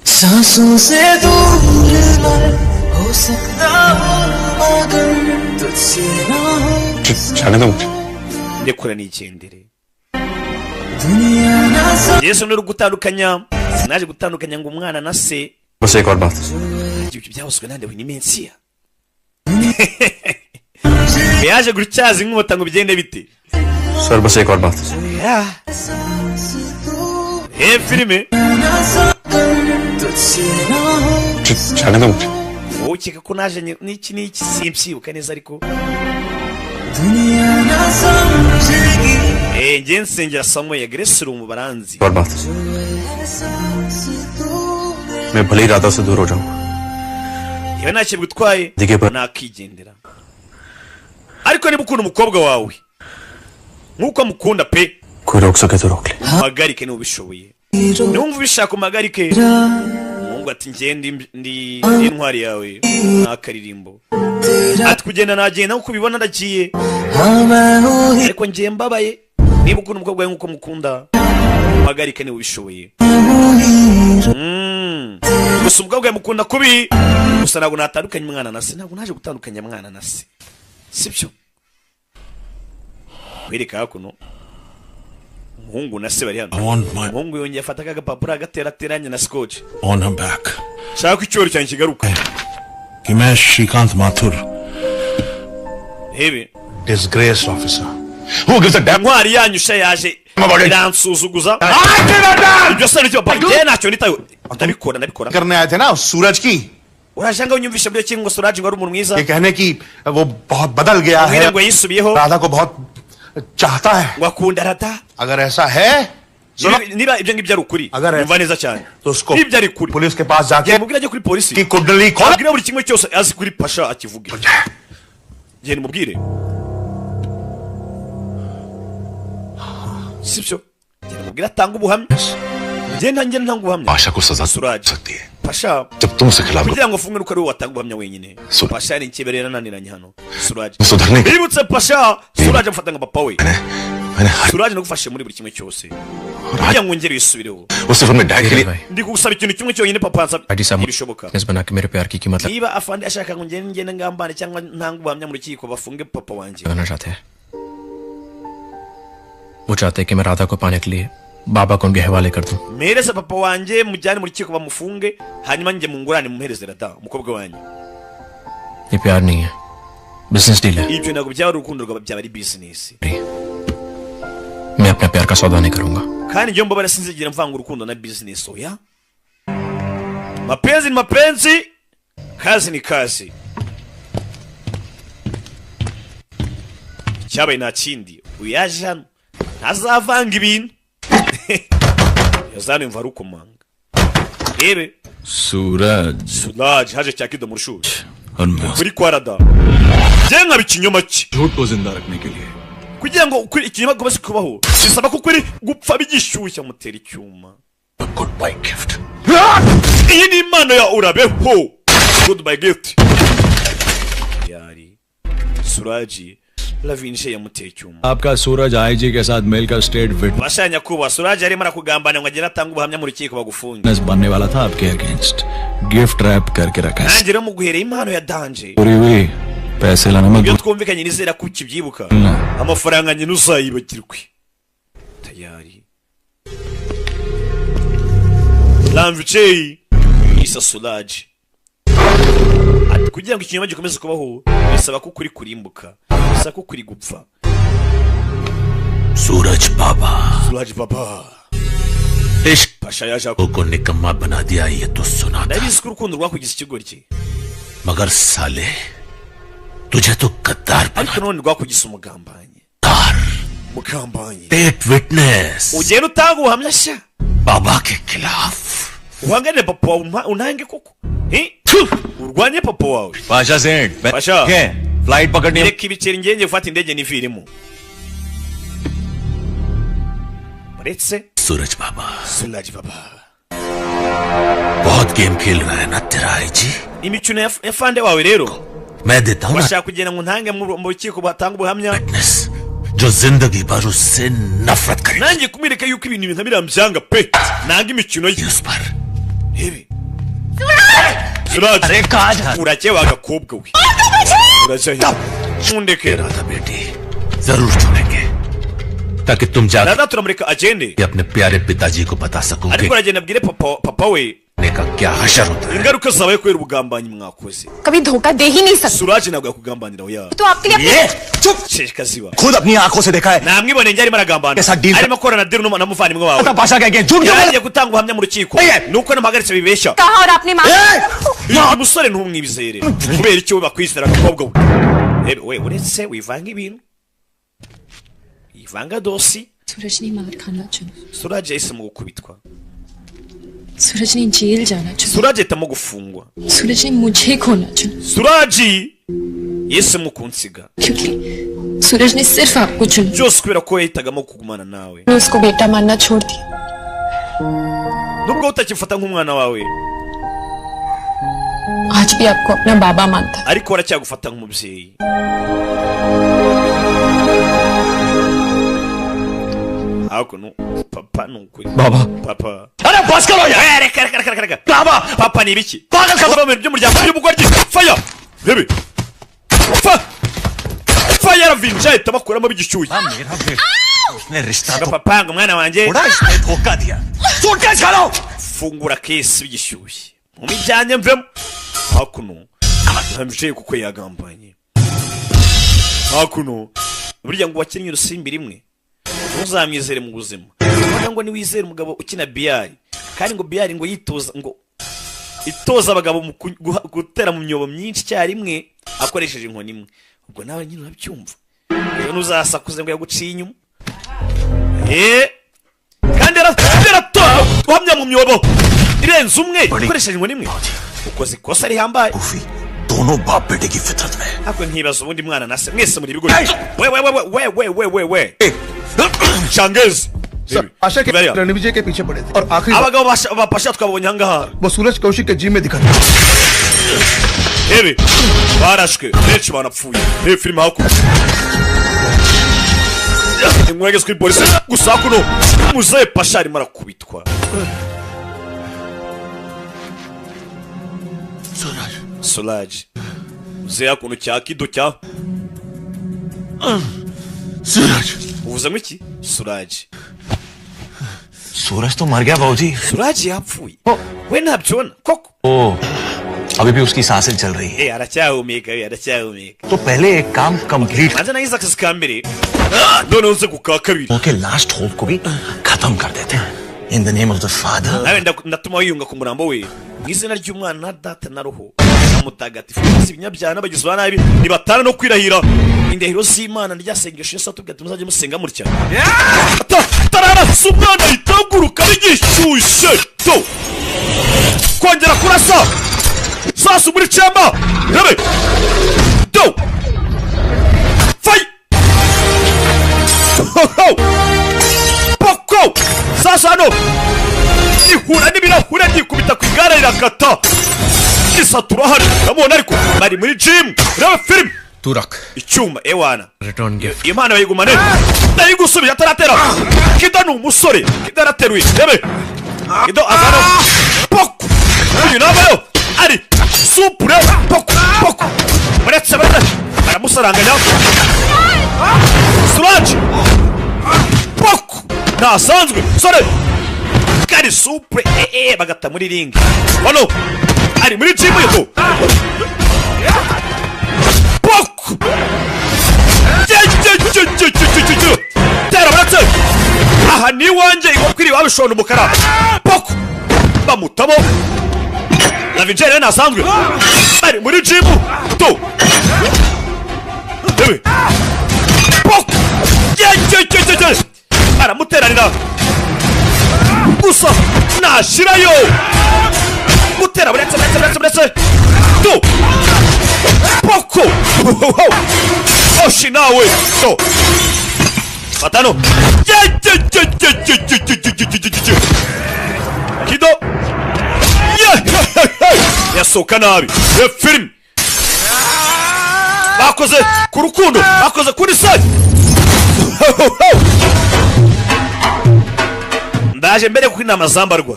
सांसों से दूर मैं हो सकता हूँ मगर तुझसे ना हो। जाने दो मुझे। Ndekura nigendere. दुनिया ना Yesu ni uri gutandukanya, sinaje gutandukanya ngo umwana na se. बस एक और बात। Ibyo byavuzwe nande we? Ni Mensiya yaje gutyaza inkota ngo bigende bite? Sir, बस एक और बात। Yeah. Filime. तुझसे ना हो। जाने दो मुझे। Wowe ukeka ko naje n'iki n'iki, simbyibuka neza ariko दुनिया ना समझेगी। Njye nsengera Samuel Grace Room baranzi. और बात, मैं भले ही राधा से दूर हो जाऊं, Yewe, ntacyo bigutwaye, Dige pa- nakigendera, ariko niba ukunda umukobwa wawe nk'uko amukunda pe, कोई रोक सके तो रोक ले। Umpagarike niba ubishoboye, niwumva ubishaka umpagarike. Umuhungu ati njye ndi intwari yawe n'akaririmbo. Ati kugenda nagenda nk'uko ubibona ndagiye, ariko njye mbabaye. Niba ukunda umukobwa wawe nk'uko mukunda, umpagarike niba ubishoboye. Gusa umukobwa wawe mukunda kubi. Gusa ntabwo natandukanya umwana na se, ntabwo naje gutandukanya mwana na se, sibyo? Kwereka hakuno umuhungu na se bari hano. I want my Umuhungu yongeye afata akagapapuro agaterateranya na scotch. On her back. Shaka ko icyoro cyanjye kigaruka. कि मैं श्रीकांत Mathur, Hebe. Disgraced officer. Intwari yanyu sha yaje Iransuzuguza ibyo se nicyo papa njye ntacyo nitayo ndabikora ndabikora. करने आए थे ना सूरज की Uraje ngo unyumvishe buryo ki ngo Suraj ngo ari umuntu mwiza ये कहने की वो बहुत बदल गया है ubwire ngo yisubiyeho Radha को बहुत चाहता है ngo akunda Radha. अगर ऐसा है Niba ibyo ngibyo ari ukuri अगर numva neza cyane तो उसको nibyo ari ukuri police के पास जाके mubwire ajye kuri polisi की कुंडली खोल abwire buri kimwe cyose azi kuri Pasha akivuge genda umubwire sibyo genda umubwire atange ubuhamya ngenda ngenda ntanga ubuhamya Pasha को सजा Suraj सकती है Pasha जब तुम उसके खिलाफ kugira ngo ufunge nuko ari wowe watanga ubuhamya wenyine. Pasha ni ikibere yarananiranye hano Suraj सुधरने की bibutse Pasha Suraj amufata nka papa we. मैंने हर Suraj nagufashe muri buri kimwe cyose kugira ngo ngere wisubireho वो सिर्फ अपने डैड के लिए ndi kugusaba ikintu kimwe cyonyine papa ansaba ID साहब ntibishoboka business बना के मेरे प्यार की कीमत niba afande ashaka ngo ngende ngende ngambane cyangwa ntange ubuhamya mu rukiko bafunge papa wanjye लगाना चाहते हैं। वो चाहते हैं कि मैं राधा को पाने के लिए बाबा को उनके हवाले कर दूं। Mpereze papa wanjye mujyane mu rukiko bamufunge hanyuma njye mungurane mumuhereze Radha umukobwa wanjye. ये प्यार नहीं है, बिजनेस डील है। Ibyo ntabwo byaba ari urukundo rwaba byaba ari business. मैं अपने प्यार का सौदा नहीं करूंगा। Kandi njyewe mbabara sinzigera mvanga urukundo na business oya. Mapenzi ni mapenzi, kazi ni kazi. Icyabaye nta kindi uyu yaje hano ntazavanga ibintu yazana imva arukomanga rebe Suraj Suraj haje cya kido mu rushuri और मैं kuri kwa Radha njye nkaba ikinyoma cye झूठ को जिंदा रखने के लिए kugira ngo ukuri ikinyoma gikomeze kubaho bisaba ko ukuri gupfa bigishyushya mutera icyuma. Goodbye gift. Iyi ni impano ya urabeho goodbye gift yari Suraji Lavinje yamuteye icyuma. आपका सूरज आईजी के साथ मिलकर state Basha nyakubahwa Suraji arimo arakugambana ngo agende atange ubuhamya mu rukiko bagufunge. Witness बनने वाला था आपके against gift wrap करके रखा है। Nanjye rero muguhereye impano ya danje पूरी हुई पैसे लाना मत ibyo twumvikanye nizera ko ukibyibuka भूलना। Amafaranga nyine uzayibagirwe tayari Lamvicei isa Suraji ati kugira ngo ikinyoma gikomeze kubaho bisaba ko ukuri kurimbuka bisaba ko ukuri gupfa. Suraj Baba Suraj Baba इश्क Pasha yaje को निकम्मा बना दिया ये तो सुना था ndabizi ko urukundo rwakugize ikigoryi मगर साले तुझे तो गद्दार ariko none rwakugize umugambanyi mugambanyi state witness ugenda utanga ubuhamya sha बाबा के खिलाफ uhanganire papa wawe untange koko urwanye papa wawe. Pasha सेठ Pasha flight पकड़नी reka ibiceri ngenge gufata indege niviremo uretse Suraj Baba Suraj Baba बहुत गेम खेल रहा है ना तेरा IG imikino ya fande wawe rero मैं देता हूँ ना bashaka kugira ngo ntange mu rukiko batanga ubuhamya जो जिंदगी भर उससे नफरत करे nanjye kumwereka yuko ibintu nka biriya mbyanga pe nanga imikino ye rebe Suraj urajye wa gakobwa we urajya he ntundeke Radha बेटी जरूर छोड़ेंगे ताकि तुम जाके Radha turamureka agende अपने प्यारे पिताजी को बता सको कि ariko aragenda abwire papa papa we ने का क्या हशर होता है ingaruka zabaye kubera ubugambanyi mwakoze कभी धोखा दे ही नहीं सकता Suraj ntabwo yakugambanira oya तो आपके लिए चुप sheshika ziba खुद अपनी आंखों से देखा है namwiboneye njye arimo aragambana Esa deal- arimo akorana deal na muvandimwe wawe Pasha कह के झूठ क्यों yagiye gutanga ubuhamya mu rukiko nuko namuhagaritse bibeshya कहा और आपने माना uyu musore ntumwizere kubera icyo bakwizera agakobwa we we uretse wivanga ibintu ivanga dosi सूरज ने मार खाना चुना Suraj yahisemo gukubitwa सूरज ने जेल जाना चुना Suraj ahitamo gufungwa सूरज ने मुझे खोना चुना Suraj yahisemo kunsiga क्योंकि सूरज ने सिर्फ आपको चुना byose kubera ko yahitagamo kugumana nawe मैं उसको बेटा मानना छोड़ दिया nubwo utakimfata nk'umwana wawe आज भी आपको अपना बाबा मानता है ariko aracyagufata nk'umubyeyi. Hakuno papa ni ukuri Baba. Papa अरे बस करो यार Eh, reka reka reka reka reka papa ni ibiki Uva mu bintu by'umuryango by'ubugoryi faya rebe fa faya aravinja ahita bakuramo bigishyushye उसने रिश्ता Ngo papa ngo mwana wanjye थोड़ा इसने धोखा दिया suitcase खोलो fungura kesi bigishyushye mu mijyanye mvemo hakuno ntambicaye kuko yagambanye hakuno burya ngo wakinnye urusimbi rimwe Ntuzamwizere mu buzima. Ubona ngo niwizere umugabo ukina biyari, kandi ngo biyari ngo yitoza, ngo itoza abagabo mu gutera mu myobo myinshi icyarimwe akoresheje inkoni imwe. Ubwo nawe nyine urabyumva, rero ntuzasakuze ngo yaguciye inyuma. Kandi yaratora guhamya mu myobo irenze umwe ukoresheje inkoni imwe, ukoze ikosa rihambaye. दोनों बाप बेटे की फितरत में Ariko nkibaza ubundi mwana na se mwese muri ibigo. We we we we we we we we Shangezi. Sir आशा के रणविजय के पीछे पड़े थे और आखिरी Abagabo bapasha twabonye ahangaha वो सूरज कौशिक के जिम में दिखा था। Ebe barashwe benshi banapfuye. Reba filime hakuno, inkuru yageze kuri polisi. Gusa hakuno muzehe Pasha arimo arakubitwa. Solange muzehe hakuno cya kido cya Suraj. Uvuze ngo iki? Suraj. सूरज तो मर गया बाबूजी। Suraj yapfuye, we ntabyibona koko? ओ अभी भी उसकी सांसें चल रही है। Aracyahumeka we, aracyahumeka. तो पहले एक काम complete Manze nagize akazi ka mbere, noneho nze ku ka kabiri. Okay last hope को भी खत्म कर देते हैं। In the name of the father. Nawe ndatuma wiyunga ku murambo we mu izina ry'umwana na data na roho na mutagatifu. Mwese ibinyabyaha n'abagizi ba nabi nibatana no kwirahira indahiro z'Imana rya sengesho Yesu atubwira ati muzajye musenga mutya. Tararasa umwana ahita bigishyushye to kongera kurasa sasu muri cemba rebe do fay poko sasa hano ihura n'ibirahure ryikubita ku igare rirakata risatura hano. Uramubona ariko bari muri gym. Reba filime. Turak Icyuma ewana return gift. Iyo mpano bayigumane, ndayigusubije ataratera. Kido ni umusore, Kido arateruye. Rebe Kido azano poko, uyu nabayo ari supure poko poko, baretse baretse baramusaranganya. Suraj poko ntasanzwe sore kari supure bagata muri ringi. Hano ari muri gym yeto poko. Tera baretse aha ni iwanjye, inkoko iri iwabo ishonda umukara. Poko bamutamo Lavingere ntasanzwe ari muri gym to rebe poko aramuteranira gusa nashirayo gutera buretse buretse buretse buretse to poko oshi nawe to fatano Kido yasohoka nabi. Filime bakoze ku rukundo, bakoze kuri site. Ndaje mbere kuko inama zambarwa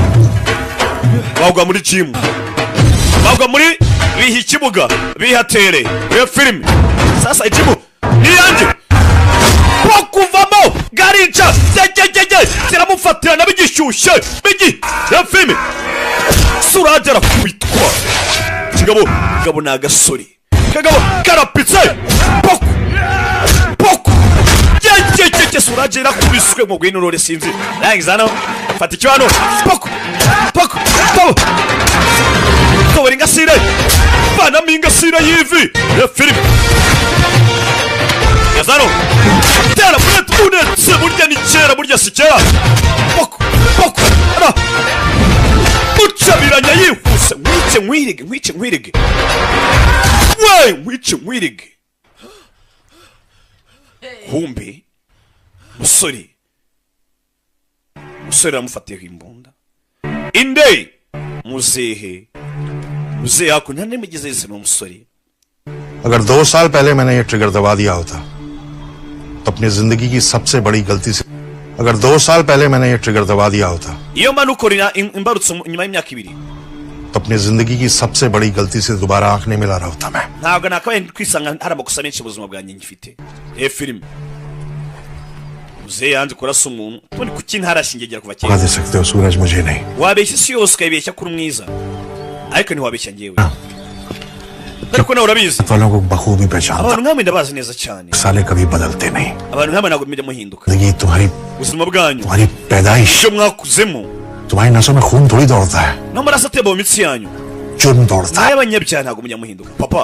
bagwa muri gym, bagwa muri biha ikibuga bihatere. Iyo filime sasa ikibu ni yanjye kuvamo garinca ziramufatira na bigishyushye bigi. Iyo filime Suraj arakubitwa. Kigabo kigabo ni agasore, kagabo karapitse poko poko yeyeyeye. Suraj yarakubiswe ngo ngwino urore sinzi rangiza hano fata icyo hano poko poko poko tobora ingasire vanamo ingasire y'ivi. Iyo filime yazano tera unetse burya ni kera, burya si kera. Poko poko ara mucabiranya yihuse. Nkwice nkwirige nkwice nkwirige we nkwice nkwirige. Kumbe musore musore aramufatiye imbunda inde muzehe muzehe hakuno nta n'imigeze yise ni umusore. अगर 2 साल पहले मैंने ये ट्रिगर दबा दिया होता तो अपनी जिंदगी की सबसे बड़ी गलती से अगर 2 साल पहले मैंने ये ट्रिगर दबा दिया होता Iyo mba imbarutso nyuma y'imyaka 2 तो अपनी जिंदगी की सबसे बड़ी गलती से दोबारा आंख नहीं मिला रहा होता मैं। Ntabwo nakabaye kwisanga hari amakosa menshi mu buzima bwanjye ngifite. Filime muzehe yanze kurasa umuntu ubundi kuki ntarashyingira kuva kera. धोखा दे सकते हो सूरज, मुझे नहीं। Wabeshya isi yose ukayibeshya kuri mwiza, ariko ntiwabeshya njyewe. Dore ko nawe urabizi. वालों को बखूबी पहचानता Abantu nkamwe ndabazi neza cyane. साले कभी बदलते नहीं Abantu nkamwe ntabwo mujya muhinduka. जिंदगी तुम्हारी Ubuzima bwanyu, तुम्हारी पैदाइश ibyo mwakuzemo तुम्हारी नसों में खून थोड़ी दौड़ता है n'amaraso atemba mu mitsi yanyu जुर्म दौड़ता है n'ay'abanyabyaha ntabwo mujya muhinduka. Papa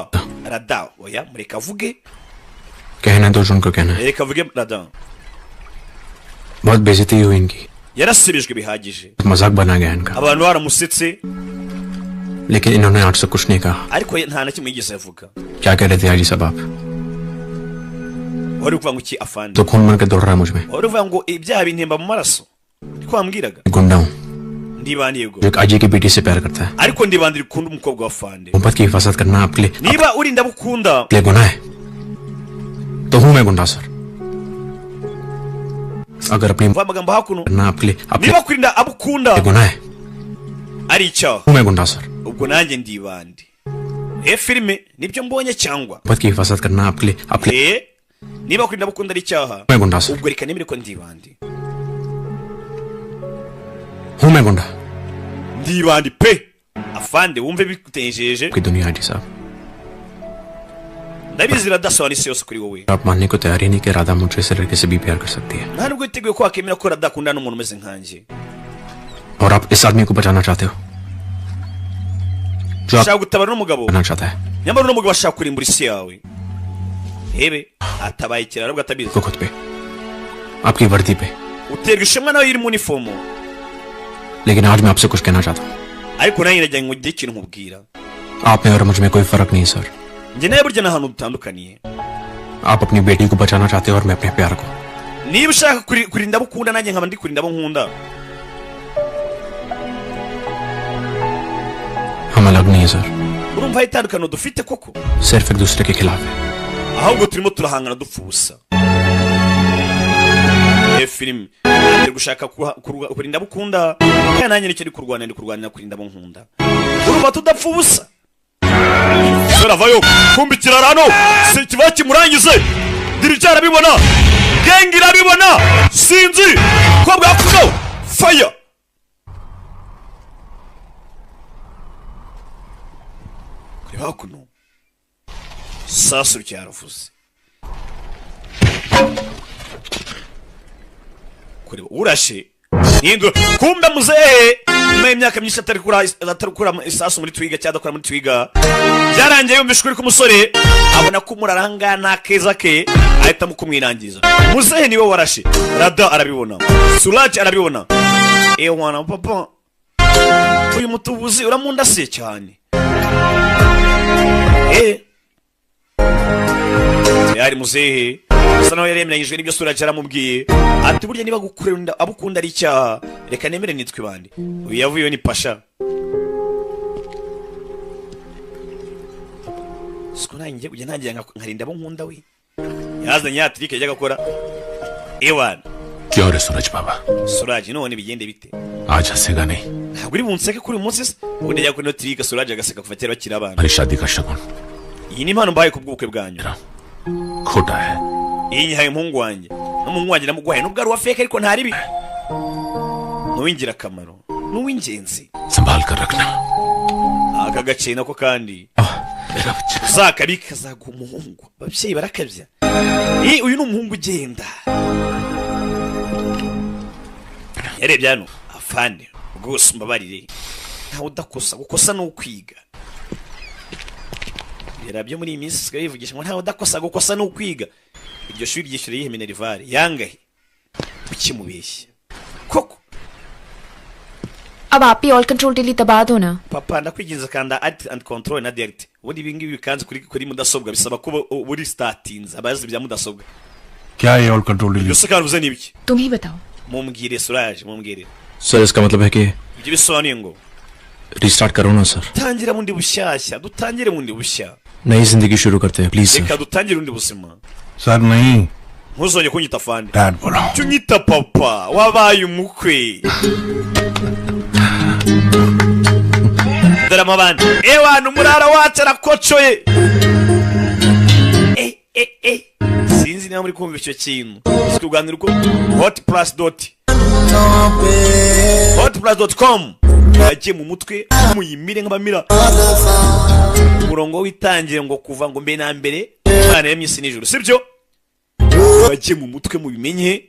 Rada, oya mureka avuge. कहना है तो अर्जुन को कहना है Reka avuge Rada. बहुत बेइज्जती हुई इनकी Yarasubijwe bihagije. मजाक बना गया इनका Abantu baramusetse लेकिन इन्होंने आज से कुछ नहीं कहा ariko nta na kimwe yigeze avuga. क्या कह रहे थे हाजी साहब आप Wari ukuvuga ngo iki afande? तो खून बन के दौड़ रहा है मुझ में Wari uvuga ngo ibyaha bintemba mu maraso, niko wambwiraga. गुंडा हूँ Ndibandi yego, जो एक अजय की बेटी से प्यार करता है ariko ndibandi rikunda umukobwa wa fande. मोहब्बत की हिफाजत करना आपके लिए Niba urinda abukunda आपके लिए गुनाह है तो हूं मैं गुंडा सर अगर अपनी mva amagambo hakuno, करना आपके लिए आपके niba kurinda abukunda लिए गुनाह है ari icyaha, हूं मैं गुंडा sir ubwo nanjye ndibandi. E filime nibyo mbonye cyangwa मोहब्बत की हिफाजत करना आपके लिए आपके लिए e niba kurinda abukunda ari icyaha, मैं गुंडा sir ubwo reka nemere ko ndibandi. हूं मैं गुंडा Ndibandi pe afande, wumve bikutenjeje. की दुनिया है जी साहब Ndabizi iradasobanura isi yose kuri wowe. आप मानने को तैयार ही नहीं कि राधा मुझे से लड़के से भी प्यार कर सकती है Nta nubwo witeguye ko wakemera ko Rada akundana n'umuntu umeze nkanjye. और आप इस आदमी को बचाना चाहते हो जो आप Ushaka gutabara n'umugabo, बचाना चाहता है nyamara uno mugabo ashaka kurimbura isi yawe. Hebe atabaye ikiraro ubwo atabizi. को खुद पे आपकी वर्दी पे Uterwa ishema nawe iri mu uniform, लेकिन आज मैं आपसे कुछ कहना चाहता हूँ ariko nanjye nagira ngo ngire ikintu nkubwira. आप में और मुझ में कोई फर्क नहीं sir Njye nawe burya nta hantu dutandukaniye. आप अपनी बेटी को बचाना चाहते हो और मैं अपने प्यार को Niba ushaka kurinda abo ukunda, nanjye nkaba ndi kurinda abo nkunda. हम अलग नहीं है sir Urumva hari itandukaniro dufite koko? सिर्फ एक दूसरे के खिलाफ है Ahubwo turimo turahangana dupfa ubusa. E filime ndi gushaka kurinda abo ukunda, kandi nanjye nicyo ndi kurwana, ndi kurwanira kurinda abo nkunda. Urumva tudapfa ubusa. Sora vayo kumbi ikirarano si kiba kimurangize. Dirija arabibona, gengi irabibona, sinzi ko bwakuno fire. Kureba hakuno sasu ryaravuze. Kureba urashe nindura kumbe muzehe nyuma y'imyaka myinshi atari kura isasu muri twiga cyangwa adakora muri twiga, byarangiye yumvise ukuri k'umusore, abona ko umuraranga nta keza ke, ahitamo kumwirangiza. Muzehe niwe warashe. Rada arabibona, Suraj arabibona. Ewana papa, uyu mutubuzi uramundasiye cyane. Yari muzehe asa naho yari yemeranyijwe n'ibyo Suraj yaramubwiye, ati burya niba gukunda abukunda ari icyaha, reka nemere nitwe bandi. Uyu yavuyeyo ni Pasha. Siko nanjye kujya ntangira nkarinda abo nkunda we. Yazanye ya trick yajyaga akora. Ewana क्यों रे सूरज बाबा Suraj none bigende bite? आज हंसेगा नहीं Ntabwo uri bunseke kuri uyu munsi se? Ubundi ajya kuri ino trick Suraj agaseka kuva kera bakiri abana. हमारी शादी का शगुन Iyi ni impano mbahaye ku bw'ubukwe bwanyu. खोटा है Iyi nyihaye umuhungu wanjye. N'umuhungu wanjye namuguhaye nubwo ari uwa fake ariko ntari bi. Ni uw'ingirakamaro, ni uw'ingenzi. संभाल कर रखना Aka gace nako kandi uzakabika kazaguha umuhungu. Ababyeyi barakabya. Uyu ni umuhungu ugenda. Yarebye hano afande rwose umbabarire, ntawe udakosa, gukosa ni ukwiga. Yarabyo muri iyi minsi usigaye yivugisha ngo ntawe udakosa, gukosa ni ukwiga. Iryo shuri ryishyura iyihe minerivare yangahe? Ukimubeshya koko. अब आप ही all control delete दबा दो ना. Papa ndakwinginze kanda alt and control na delete. Ubundi ibi ngibi bikanze kuri mudasobwa bisaba kuba uri startinze abazi bya mudasobwa. क्या ये all control Ibyo se kandi uvuze ni ibiki? तुम ही बताओ. Mumbwire Suraj, mumbwire. Sir इसका मतलब है कि Ibyo bisobanuye ngo restart करो ना sir tangira bundi bushyashya, dutangire bundi bushya. नई जिंदगी शुरू करते हैं please sir Reka dutangire undi buzima. Sir नहीं Ntuzongere kunyita afande. Dad बोलो Cyo unyita papa, wabaye umukwe. Dore amabandi. Ewana umurara wacu arakocoye. Sinzi niba muri kumva icyo kintu. Tuganira uko hotplus.com. Yagiye mu mutwe, muyimire nk'abamira umurongo w'itangira ngo kuva ngo mbere na mbere Imana yaremye isi n'ijuru, sibyo? Bagiye mu mutwe, mubimenye.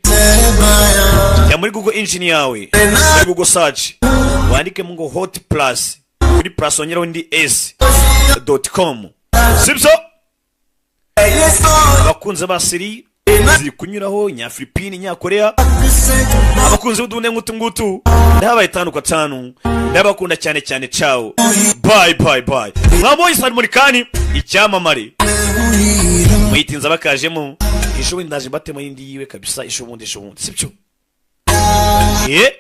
Jya muri Google engine yawe, muri Google search, wandikemo ngo hot plus, kuri plus wongeraho indi s.com, sibyo? Abakunzi ba série ziri kunyuraho nyafilipini, nyakoreya, abakunzi b'uduhunde nk'utu ngutu, ndabaye tanu kwa tanu, ndabakunda cyane cyane. Ciao, bye bye bye. Mwabonye Salman Khan, icyamamare, muyitinza bakajemo. Ejo bundi ndaje mbatemo y'indi yiwe kabisa, ejo bundi, ejo bundi, sibyo? Yeah.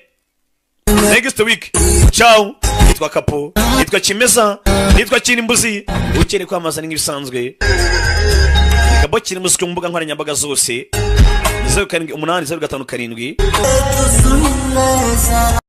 Next week. Ciao. Nitwa Kapo, nitwa Kimeza, nitwa Kirimbuzi. Ukeneye kwamamaza ni nk'ibisanzwe, Kabo Kirimbuzi ku mbuga nkoranyambaga zose, 078057.